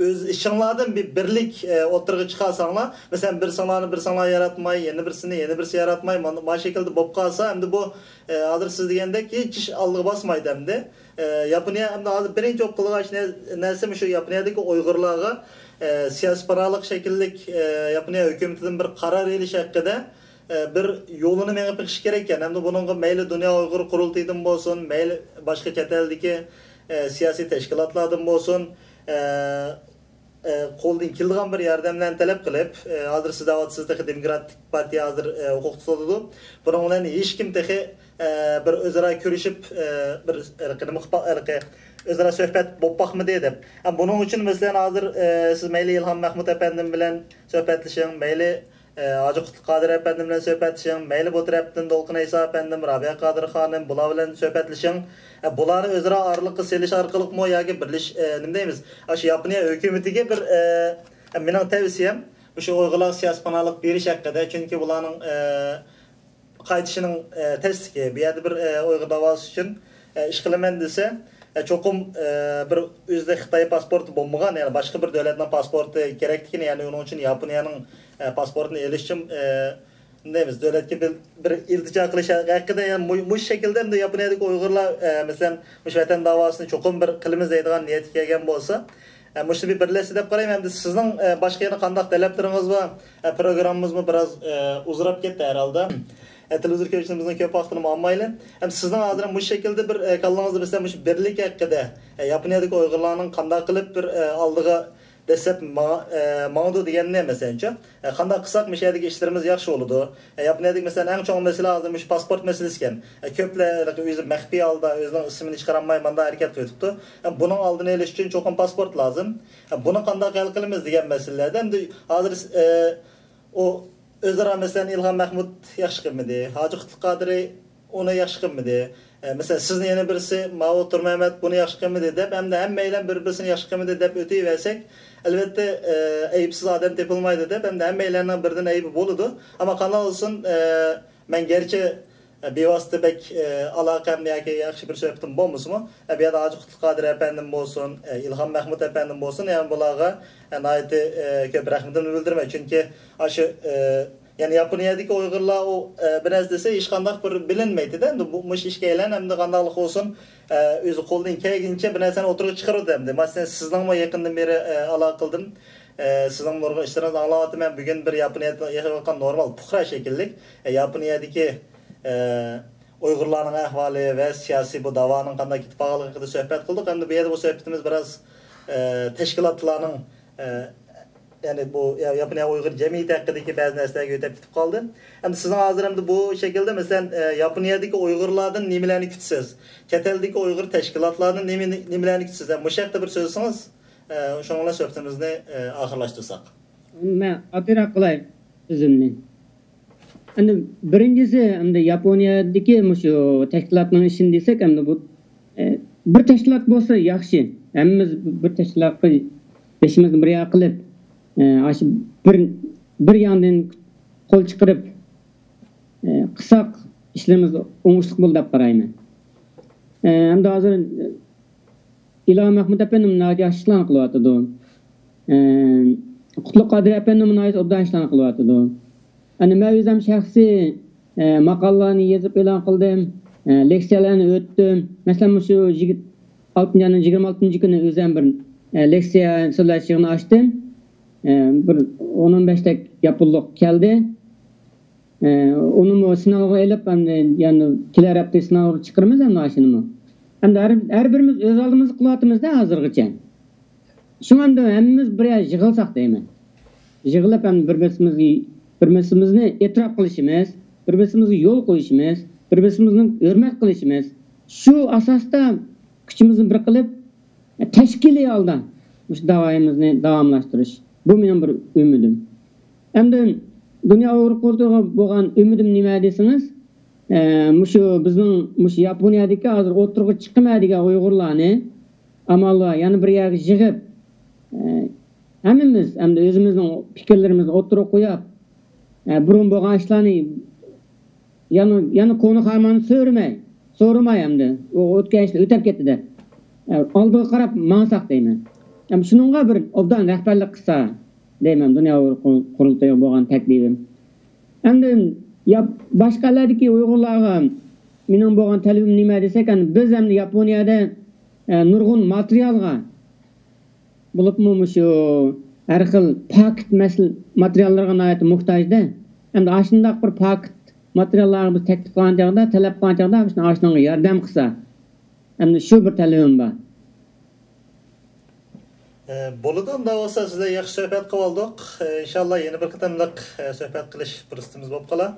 ئۆز ئىچىڭلاردىن بىر بىرلىك، ئە، ئوتتۇرىغا چىقارساڭلار، مەسىلەن، بىرسىڭلارنى بىرسىڭلار ياراتماي، يەنە بىرسىنى يەنە بىرسى ياراتماي، مانا، مانا شەكىلدە بولۇپ قالسا، ئەمدى بۇ، ئە، ھازىر سىز دېگەندەك ھېچ ئىش ئالغا باسمايدۇ ئەمدى. ئە، ياپونىيە ئەمدى ھازىر بىرىنچى بولۇپ قىلغان ئىش نە-، نەرسە مۇشۇ ياپونىيەدىكى ئۇيغۇرلارغا، ئە، سىياسىي پاناھلىق شەكىللىك، ئە، ياپونىيە ھۆكۈمىتىدىن بىر قارار ئېلىش ھەققىدە، ئە، بىر يولىنى مېڭىپ بېقىش كېرەككەن. ئەمدى بۇنىڭغا مەيلى دۇنيا ئۇيغۇر قۇرۇلتىيىدىن بولسۇن، مەيلى باشقا چەت ئەلدىكى، ئە، سىياسىي تەشكىلاتلاردىن بولسۇن، ئە، ئە، قولدىن كېلىدىغان بىر ياردەملەرنى تەلەپ قىلىپ، ئە، ھازىر سىز دەۋاتىسىز، تېخى دېموكراتىك پارتىيە ھازىر، ئە، ھوقۇق تۇتۇۋاتىدۇ. بۇنىڭ بىلەن ھېچكىم تېخى، ئە، بىر ئۆزئارا كۆرۈشۈپ، ئە، بىر، ھېلىقى نېمە قىلىپ، ھېلىقى ئۆزئارا سۆھبەت بولۇپ باقمىدى دەپ. ئە، بۇنىڭ ئۈچۈن، مەسىلەن، ھازىر، ئە، سىز مەيلى ئىلھام مەھمۇت ئەپەندىم بىلەن سۆھبەتلىشىڭ، مەيلى ئە، ھاجى قۇتلۇق قادىر ئەپەندىم بىلەن سۆھبەتلىشىڭ، مەيلى بۇ تەرەپتىن دولقۇن ئەيسا ئەپەندىم، رابىيە قادىر خانىم، بۇلار بىلەن سۆھبەتلىشىڭ. ئە، بۇلارنى ئۆزئارا ئارىلىققا سېلىش ئارقىلىقمۇ ياكى بىرلىش-، ئە، نېمە دەيمىز، ئاشۇ ياپونىيە ھۆكۈمىتىگە بىر، ئە، مېنىڭ تەۋسىيەم، مۇشۇ ئۇيغۇرلارغا سىياسىي پاناھلىق بېرىش ھەققىدە، چۈنكى بۇلارنىڭ، ئە، قايتىشىنىڭ، ئە، تەستىقى، بۇ يەردە بىر، ئە، ئۇيغۇر داۋاسى ئۈچۈن، ئە، ئىش قىلىمەن دېسە، ئە، چوقۇم، ئە، بىر ئۆزىدە خىتاي پاسپورتى بولمىغان، يەنى باشقا بىر دۆلەتنىڭ پاسپورتى كېرەكتىكىن، يەنى ئۇنىڭ ئۈچۈن ياپونىيەنىڭ، ئە، پاسپورتىنى ئېلىش ئۈچۈن، ئە، نېمە دەيمىز، دۆلەتكە بىر، بىر ئىلتىجا قىلىش ھەققىدە، يەنى مۇ-، مۇشۇ شەكىلدە ئەمدى ياپونىيەدىكى ئۇيغۇرلار، ئە، مەسىلەن، مۇشۇ ۋەتەن داۋاسىنى چوقۇم بىر قىلىمىز دەيدىغان نىيەتكە كەلگەن بولسا، ئە، مۇشۇنى بىر بىرلەشسە دەپ قارايمەن. ئەمدى سىزنىڭ، ئە، باشقا يەنە قانداق تەلەپلىرىڭىز بار؟ ئە، پروگراممىمىزمۇ بىراز، ئە، ئۇزىراپ كەتتى ھەرھالدا. ئە، تېلېۋىزور كۆرۈشلىرىمىزنىڭ كۆپ ۋاقتىنىمۇ ئالمايلى. ئەمدى سىزنىڭ ھازىر مۇشۇ شەكىلدە بىر، ئە، كاللىڭىزدا، مەسىلەن، مۇشۇ بىرلىك ھەققىدە، ئە، ياپونىيەدىكى ئۇيغۇرلارنىڭ قانداق قىلىپ بىر، ئە، ئالدىغا دەسلەپ ماڭا-، ئە، ماڭىدۇ دېگەننى، مەسىلەنچۇ، ئە، قانداق قىلساق مۇشۇ يەردىكى ئىشلىرىمىز ياخشى بولىدۇ؟ ئە، ياپونىيەدىكى، مەسىلەن، ئەڭ چوڭ مەسىلە ھازىر مۇشۇ پاسپورت مەسىلىسىكەن. ئە، كۆپلەر ھېلىقى ئۆزى مەخپىي ھالدا ئۆزىنىڭ ئىسمىنى چىقىرالماي ماندا ھەرىكەت قىلىۋېتىپتۇ. ئە، بۇنىڭ ئالدىنى ئېلىش ئۈچۈن چوقۇم پاسپورت لازىم. ئە، بۇنى قانداق ھەل قىلىمىز دېگەن مەسىلىلەردە ئەمدى ھازىر، ئە، ئۇ ئۆزئارا، مەسىلەن، ئىلھام مەھمۇد ياخشى قىلمىدى، ھاجى قۇتلۇق قادىرى ئۇنى ياخشى قىلمىدى. ئە، مەسىلەن، سىزنى يەنە بىرسى، ماۋۇ تۇرمەمەت بۇنى ياخشى قىلمىدى دەپ، ئەمدى ھەممەيلەن بىر-بىرسىنى ياخشى قىلمىدى دەپ ئۆتۈۋەرسەك، ئەلۋەتتە، ئە، ئەيىبسىز ئادەم تېپىلمايدۇ دەپ، ئەمدى ھەممەيلەننىڭ بىردىن ئەيىبى بولىدۇ. ئەمما قانداق بولسۇن، ئە، مەن گەرچە، ئە، بىۋاسىتە بەك، ئە، ئالاقەم ياكى ياخشى بىر سۆھبىتىم بولمىسىمۇ، ئە، بۇ يەردە ھاجى قۇتلۇق قادىر ئەپەندىم بولسۇن، ئە، ئىلھام مەھمۇد ئەپەندىم بولسۇن، يەنى بۇلارغا، ئە، ناھايىتى، ئە، كۆپ رەھمىتىمنى بىلدۈرىمەن. چۈنكى ئاشۇ، ئە، يەنى ياپونىيەدىكى ئۇيغۇرلار ئۇ، ئە، بىر نەرسە دېسە، ھېچقانداق بىر بىلىنمەيدۇ-دە. ئەمدى بۇ، مۇشۇ ئىككىيلەن ئەمدى قانداقلىق بولسۇن، ئە، ئۆزى قولىدىن كەلگىنىچە بىر نەرسىنى ئوتتۇرىغا چىقىرىدۇ ئەمدى. مەسىلەن، سىزنىڭمۇ يېقىندىن بېرى، ئە، ئالاقە قىلدىم. ئە، سىزنىڭ نۇرغۇن ئىشلىرىڭىزنى ئاڭلاۋاتىمەن. بۈگۈن بىر ياپونىيەدە ياشاۋاتقان نورمال پۇقرا شەكىللىك، ئە، ياپونىيەدىكى، ئە، ئۇيغۇرلارنىڭ ئەھۋالى ۋە سىياسىي بۇ داۋانىڭ قانداق كېتىپ بارغانلىقى ھەققىدە سۆھبەت قىلدۇق. ئەمدى بۇ يەردە بۇ سۆھبىتىمىز بىراز، ئە، تەشكىلاتلارنىڭ، ئە، يەنى بۇ يا-، ياپونىيە ئۇيغۇر جەمئىيىتى ھەققىدىكى بەزى نەرسىلەرگە ئۆتۈپ كېتىپ قالدى. ئەمدى سىزنىڭ ھازىر ئەمدى بۇ شەكىلدە، مەسىلەن، ئە، ياپونىيەدىكى ئۇيغۇرلاردىن نېمىلەرنى كۈتىسىز؟ چەت ئەلدىكى ئۇيغۇر تەشكىلاتلاردىن نېمىنى، نېمىلەرنى كۈتىسىز؟ مۇشۇ ھەقتە بىر سۆزلىسىڭىز، ئە، شۇنىڭ بىلەن سۆھبىتىمىزنى، ئە، ئاخىرلاشتۇرساق. مەن ئاددىيراق قىلاي سۆزۈمنى. ئەمدى بىرىنچىسى، ئەمدى ياپونىيەدىكى مۇشۇ تەشكىلاتنىڭ ئىشىنى دېسەك، ئەمدى بۇ، ئە، بىر تەشكىلات بولسا ياخشى. ھەممىمىز بىر تەشكىلاتقا بېشىمىزنى بىر ياق قىلىپ، ئە، ئاشۇ بىر، بىر ياندىن قول چىقىرىپ، ئە، قىلساق، ئىشلىرىمىز ئوڭۇشلۇق بولىدۇ دەپ قارايمەن. ئە، ئەمدى ھازىر ئىلھام مەھمۇت ئەپەندىمۇ ناھايىتى ياخشى ئىشلارنى قىلىۋاتىدۇ. ئە، قۇتلۇق قادىر ئەپەندىمۇ ناھايىتى ئوبدان ئىشلارنى قىلىۋاتىدۇ. ئەنە مەن ئۆزۈم شەخسىي، ئە، ماقالىلارنى يېزىپ ئېلان قىلدىم، ئە، لېكسىيەلەرنى ئۆتتۈم. مەسىلەن، مۇشۇ يىگىرمە ئالتىنچى ئاينىڭ يىگىرمە ئالتىنچى كۈنى ئۆزۈم بىر، ئە، لېكسىيە سۆزلەش يىغىنى ئاچتىم. ئە، بىر ئون ئون بەشتەك ياپونلۇق كەلدى. ئە، ئۇنىمۇ سىناۋغا ئېلىپ، ئەمدى يەنە كېلەر ھەپتە سىناۋغا چىقىرىمىز ئەمدى ئاشۇنىمۇ. ئەمدى ھەر، ھەر بىرىمىز ئۆز ئالدىمىزغا قىلىۋاتىمىز-دە ھازىرغىچە. شۇڭا ئەمدى ھەممىمىز بىر يەرگە يىغىلساق دەيمەن. يىغىلىپ ئەمدى بىر بىرسىمىزگە، بىر بىرسىمىزنى ئېتىراپ قىلىشىمىز، بىر بىرسىمىزگە يول قويۇشىمىز، بىر بىرسىمىزنى ھۆرمەت قىلىشىمىز. شۇ ئاساستا كۈچىمىزنى بىر قىلىپ، تەشكىلىي ھالدا مۇشۇ داۋايىمىزنى داۋاملاشتۇرۇش. بۇ مېنىڭ بىر ئۈمىدىم. ئەمدى دۇنيا ئۇيغۇر قۇرۇلتىيىغا بولغان ئۈمىدىم نېمە دېسىڭىز، ئە، مۇشۇ بىزنىڭ مۇشۇ ياپونىيەدىكى ھازىر ئوتتۇرىغا چىقمە دېگەن ئۇيغۇرلارنى ئامال بار يەنە بىر يەرگە يىغىپ، ئە، ھەممىمىز ئەمدى ئۆزىمىزنىڭ پىكىرلىرىمىزنى ئوتتۇرىغا قويۇپ، ئە، بۇرۇن بولغان ئىشلارنى يەنە، يەنە كونا خارماننى سۆرىمەي، سورىماي ئەمدى. ئۇ ئۆتكەن ئىشلار ئۆتەپ كەتتى دەپ، ئە، ئالدىغا قاراپ ماڭساق دەيمەن. ئەمدى شۇنىڭغا بىر ئوبدان رەھبەرلىك قىلسا دەيمەن، دۇنيا ئۇيغۇر قۇرۇلتىيىغا بولغان تەكلىپىم. ئەمدى يا-، باشقا ئەللەردىكى ئۇيغۇرلارغا مېنىڭ بولغان تەلىپىم نېمە دېسەك، ئەمدى بىز ئەمدى ياپونىيەدە، ئە، نۇرغۇن ماتېرىيالغا، بولۇپمۇ مۇشۇ ھەر خىل پاكىت مەسىلە، ماتېرىياللىرىغا ناھايىتى موھتاجدى. ئەمدى ئاشۇنداق بىر پاكىت ماتېرىياللارغا بىز تەكلىپ قىلغان چاغدا، تەلەپ قىلغان چاغدا، مۇشۇ ئاشۇنىڭغا ياردەم قىلسا، ئەمدى شۇ بىر تەلىپىم بار. ئە، بولىدۇ، ئۇنداق بولسا سىزلەر ياخشى سۆھبەت قىلىۋالدۇق. ئە، ئىنشاللا يەنە بىر قېتىملىق، ئە، سۆھبەت قىلىش پۇرسىتىمىز بولۇپ قالا.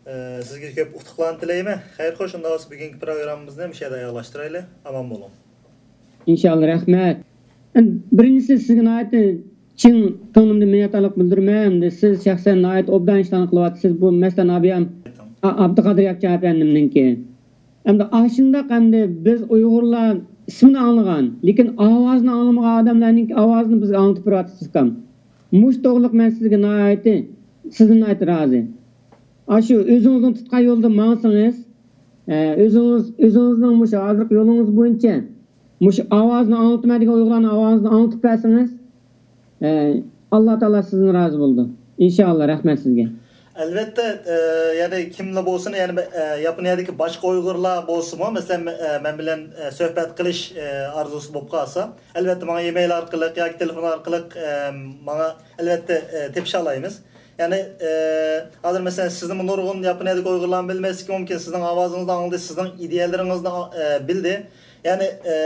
ئە، سىزگە كۆپ ئۇتۇقلارنى تىلەيمەن. خەير، خوش، ئۇنداق بولسا بۈگۈنكى پروگراممىمىزنى مۇشۇ يەردە ئاياغلاشتۇرايلى. ئامان بولۇڭ. ئىنشاللا، رەھمەت. بىرىنچىسى، سىزگە ناھايىتى چىن كۆڭلۈمدىن مىننەتدارلىق بىلدۈرىمەن. ئەمدى سىز شەخسەن ناھايىتى ئوبدان ئىشلارنى قىلىۋاتىسىز. بۇ مەسىلەن، ئابىيام ئا-، ئابدۇقادىر ياپچان ئەپەندىمنىڭكى. ئەمدى ئاشۇنداق ئەمدى بىز ئۇيغۇرلار ئىسمىنى ئاڭلىغان، لېكىن ئاۋازىنى ئاڭلىمىغان ئادەملەرنىڭكى ئاۋازىنى بىزگە ئاڭلىتىپ بېرىۋاتىسىز ئۇكام. مۇشۇ توغرىلىق مەن سىزگە ناھايىتى، سىزدىن ناھايىتى رازى. ئاشۇ ئۆزىڭىزنىڭ تۇتقان يولىدا ماڭسىڭىز، ئە، ئۆزىڭىز، ئۆزىڭىزنىڭ مۇشۇ ھازىرقى يولىڭىز بويىچە مۇشۇ ئاۋازنى ئاڭلىتىمەن دېگەن ئۇيغۇرلارنىڭ ئاۋازىنى ئاڭلىتىپ بەرسىڭىز، ئە، ئاللا تائالا سىزدىن رازى بولىدۇ. ئىنشائاللا، رەھمەت سىزگە. ئەلۋەتتە، ئە، يەنى كىملا بولسۇن، يەنى، ئە، ياپونىيەدىكى باشقا ئۇيغۇرلار بولسىمۇ، مەسىلەن، ئە، مەن بىلەن، ئە، سۆھبەت قىلىش، ئە، ئارزۇسى بولۇپ قالسا، ئەلۋەتتە، ماڭا ئىمېيل ئارقىلىق ياكى تېلېفون ئارقىلىق، ئە، ماڭا، ئەلۋەتتە، ئە، تېپىشالايمىز. يەنى، ئە، ھازىر، مەسىلەن، سىزنىمۇ نۇرغۇن ياپونىيەدىكى ئۇيغۇرلارمۇ بىلمەسلىكى مۇمكىن. سىزنىڭ ئاۋازىڭىزنى ئاڭلىدى، سىزنىڭ ئىدىيەلىرىڭىزنى، ئە، بىلدى. يەنى، ئە،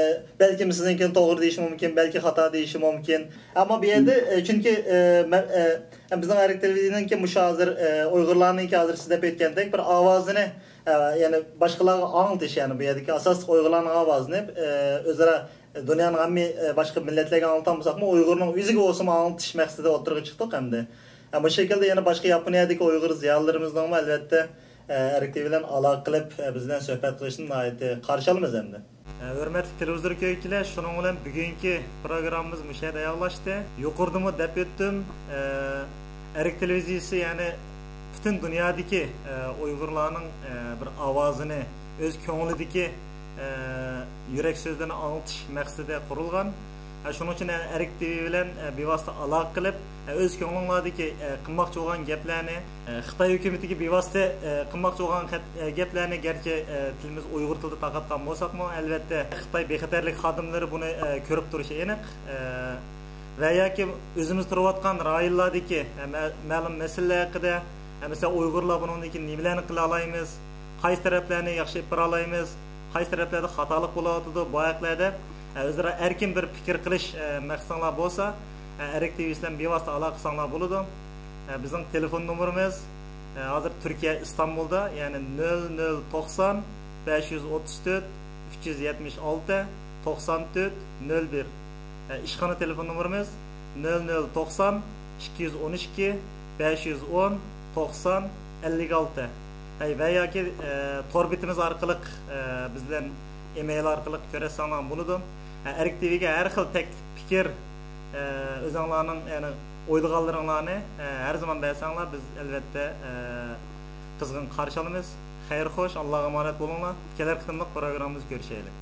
بەلكىم سىزنىڭكىنى توغرا دېيىشى مۇمكىن، بەلكى خاتا دېيىشى مۇمكىن. ئەمما بۇ يەردە، ئە، چۈنكى، ئە، مە-، ئە، بىزنىڭ ئەرك تېلېۋىزىيەنىڭكى مۇشۇ ھازىر، ئە، ئۇيغۇرلارنىڭكى ھازىر سىز دەپ ئۆتكەندەك بىر ئاۋازىنى، ئە، يەنى باشقىلارغا ئاڭلىتىش، يەنى بۇ يەردىكى ئاساسلىق ئۇيغۇرلارنىڭ ئاۋازىنى، ئە، ئۆزئارا دۇنيانىڭ ھەممە، ئە، باشقا مىللەتلەرگە ئاڭلىتالمىساقمۇ، ئۇيغۇرنىڭ ئۆزىگە بولسىمۇ ئاڭلىتىش مەقسىتىدە ئوتتۇرىغا چىقتۇق ئەمدى. ئە، بۇ شەكىلدە يەنە باشقا ياپونىيەدىكى ئۇيغۇر زىيالىيلىرىمىزنىڭمۇ، ئەلۋەتتە، ئە، ئەرك تىۋى بىلەن ئالاقە قىلىپ، ئە، بىز بىلەن سۆھبەت قىلىشىنى ناھايىتى قارشى ئالىمىز ئەمدى. ئە، ھۆرمەتلىك تېلېۋىزور كۆرگۈچىلەر، شۇنىڭ بىلەن بۈگۈنكى پروگراممىمىز مۇشۇ يەردە ئاياغلاشتى. يۇقىرىدىمۇ دەپ ئۆتتۈم، ئە، ئەرك تېلېۋىزىيىسى، يەنى پۈتۈن دۇنيادىكى، ئە، ئۇيغۇرلارنىڭ، ئە، بىر ئاۋازىنى، ئۆز كۆڭلىدىكى، ئە، يۈرەك سۆزلىرىنى ئاڭلىتىش مەقسىتىدە قۇرۇلغان. ئە، شۇنىڭ ئۈچۈن، ئە، ئەرك تىۋى بىلەن، ئە، بىۋاسىتە ئالاقە قىلىپ، ئە، ئۆز كۆڭلۈڭلاردىكى، ئە، قىلماقچى بولغان گەپلەرنى، ئە، خىتاي ھۆكۈمىتىگە بىۋاسىتە، ئە، قىلماقچى بولغان خەت-، ئە، گەپلەرنى، گەرچە، ئە، تىلىمىز ئۇيغۇر تىلىدا تارقاتقان بولساقمۇ، ئەلۋەتتە، خىتاي بىخەتەرلىك خادىملىرى بۇنى، ئە، كۆرۈپ تۇرۇشى ئېنىق. ئە، ۋە ياكى ئۆزىمىز تۇرۇۋاتقان رايونلاردىكى، ئە، مە-، مەلۇم مەسىلىلەر ھەققىدە، ئە، مەسىلەن، ئۇيغۇرلار بۇنىڭدىن كېيىن نېمىلەرنى قىلالايمىز، قايسى تەرەپلەرنى ياخشى ئېلىپ بارالايمىز، قايسى تەرەپلەردە خاتالىق بولۇۋاتىدۇ، بۇ ھەقلەردە، ئە، ئۆزئارا ئەركىن بىر پىكىر قىلىش، ئە، مەقسىتىڭلار بولسا، ئە، ئەرك تىۋى بىلەن بىۋاسىتە ئالاقە قىلساڭلار بولىدۇ. ئە، بىزنىڭ تېلېفون نومۇرىمىز، ئە، ھازىر تۈركىيە ئىستانبۇلدا، يەنى نۆل نۆل توقسان، بەش يۈز ئوتتۇز تۆت، ئۈچ يۈز يەتمىش ئالتە، توقسان تۆت، نۆل بىر. ئە، ئىشخانا تېلېفون نومۇرىمىز نۆل نۆل توقسان، ئىككى يۈز ئون ئىككى، بەش يۈز ئون، توقسان، ئەللىك ئالتە. ئەي، ۋە ياكى، ئە، تور بېتىمىز ئارقىلىق، ئە، بىز بىلەن ئىمېيل ئارقىلىق كۆرۈشسەڭلار بولىدۇ. ئە، ئەرك تىۋىگە ھەر خىل تەكلىپ، پىكىر، ئە، ئۆزۈڭلارنىڭ، يەنى ئويلىغانلىرىڭلارنى، ئە، ھەر زامان بەرسەڭلار، بىز ئەلۋەتتە، ئە، قىزغىن قارشى ئالىمىز. خەير خوش، ئاللاغا ئامانەت بولۇڭلار. كېلەر قېتىملىق پروگراممىمىزدا كۆرۈشەيلى.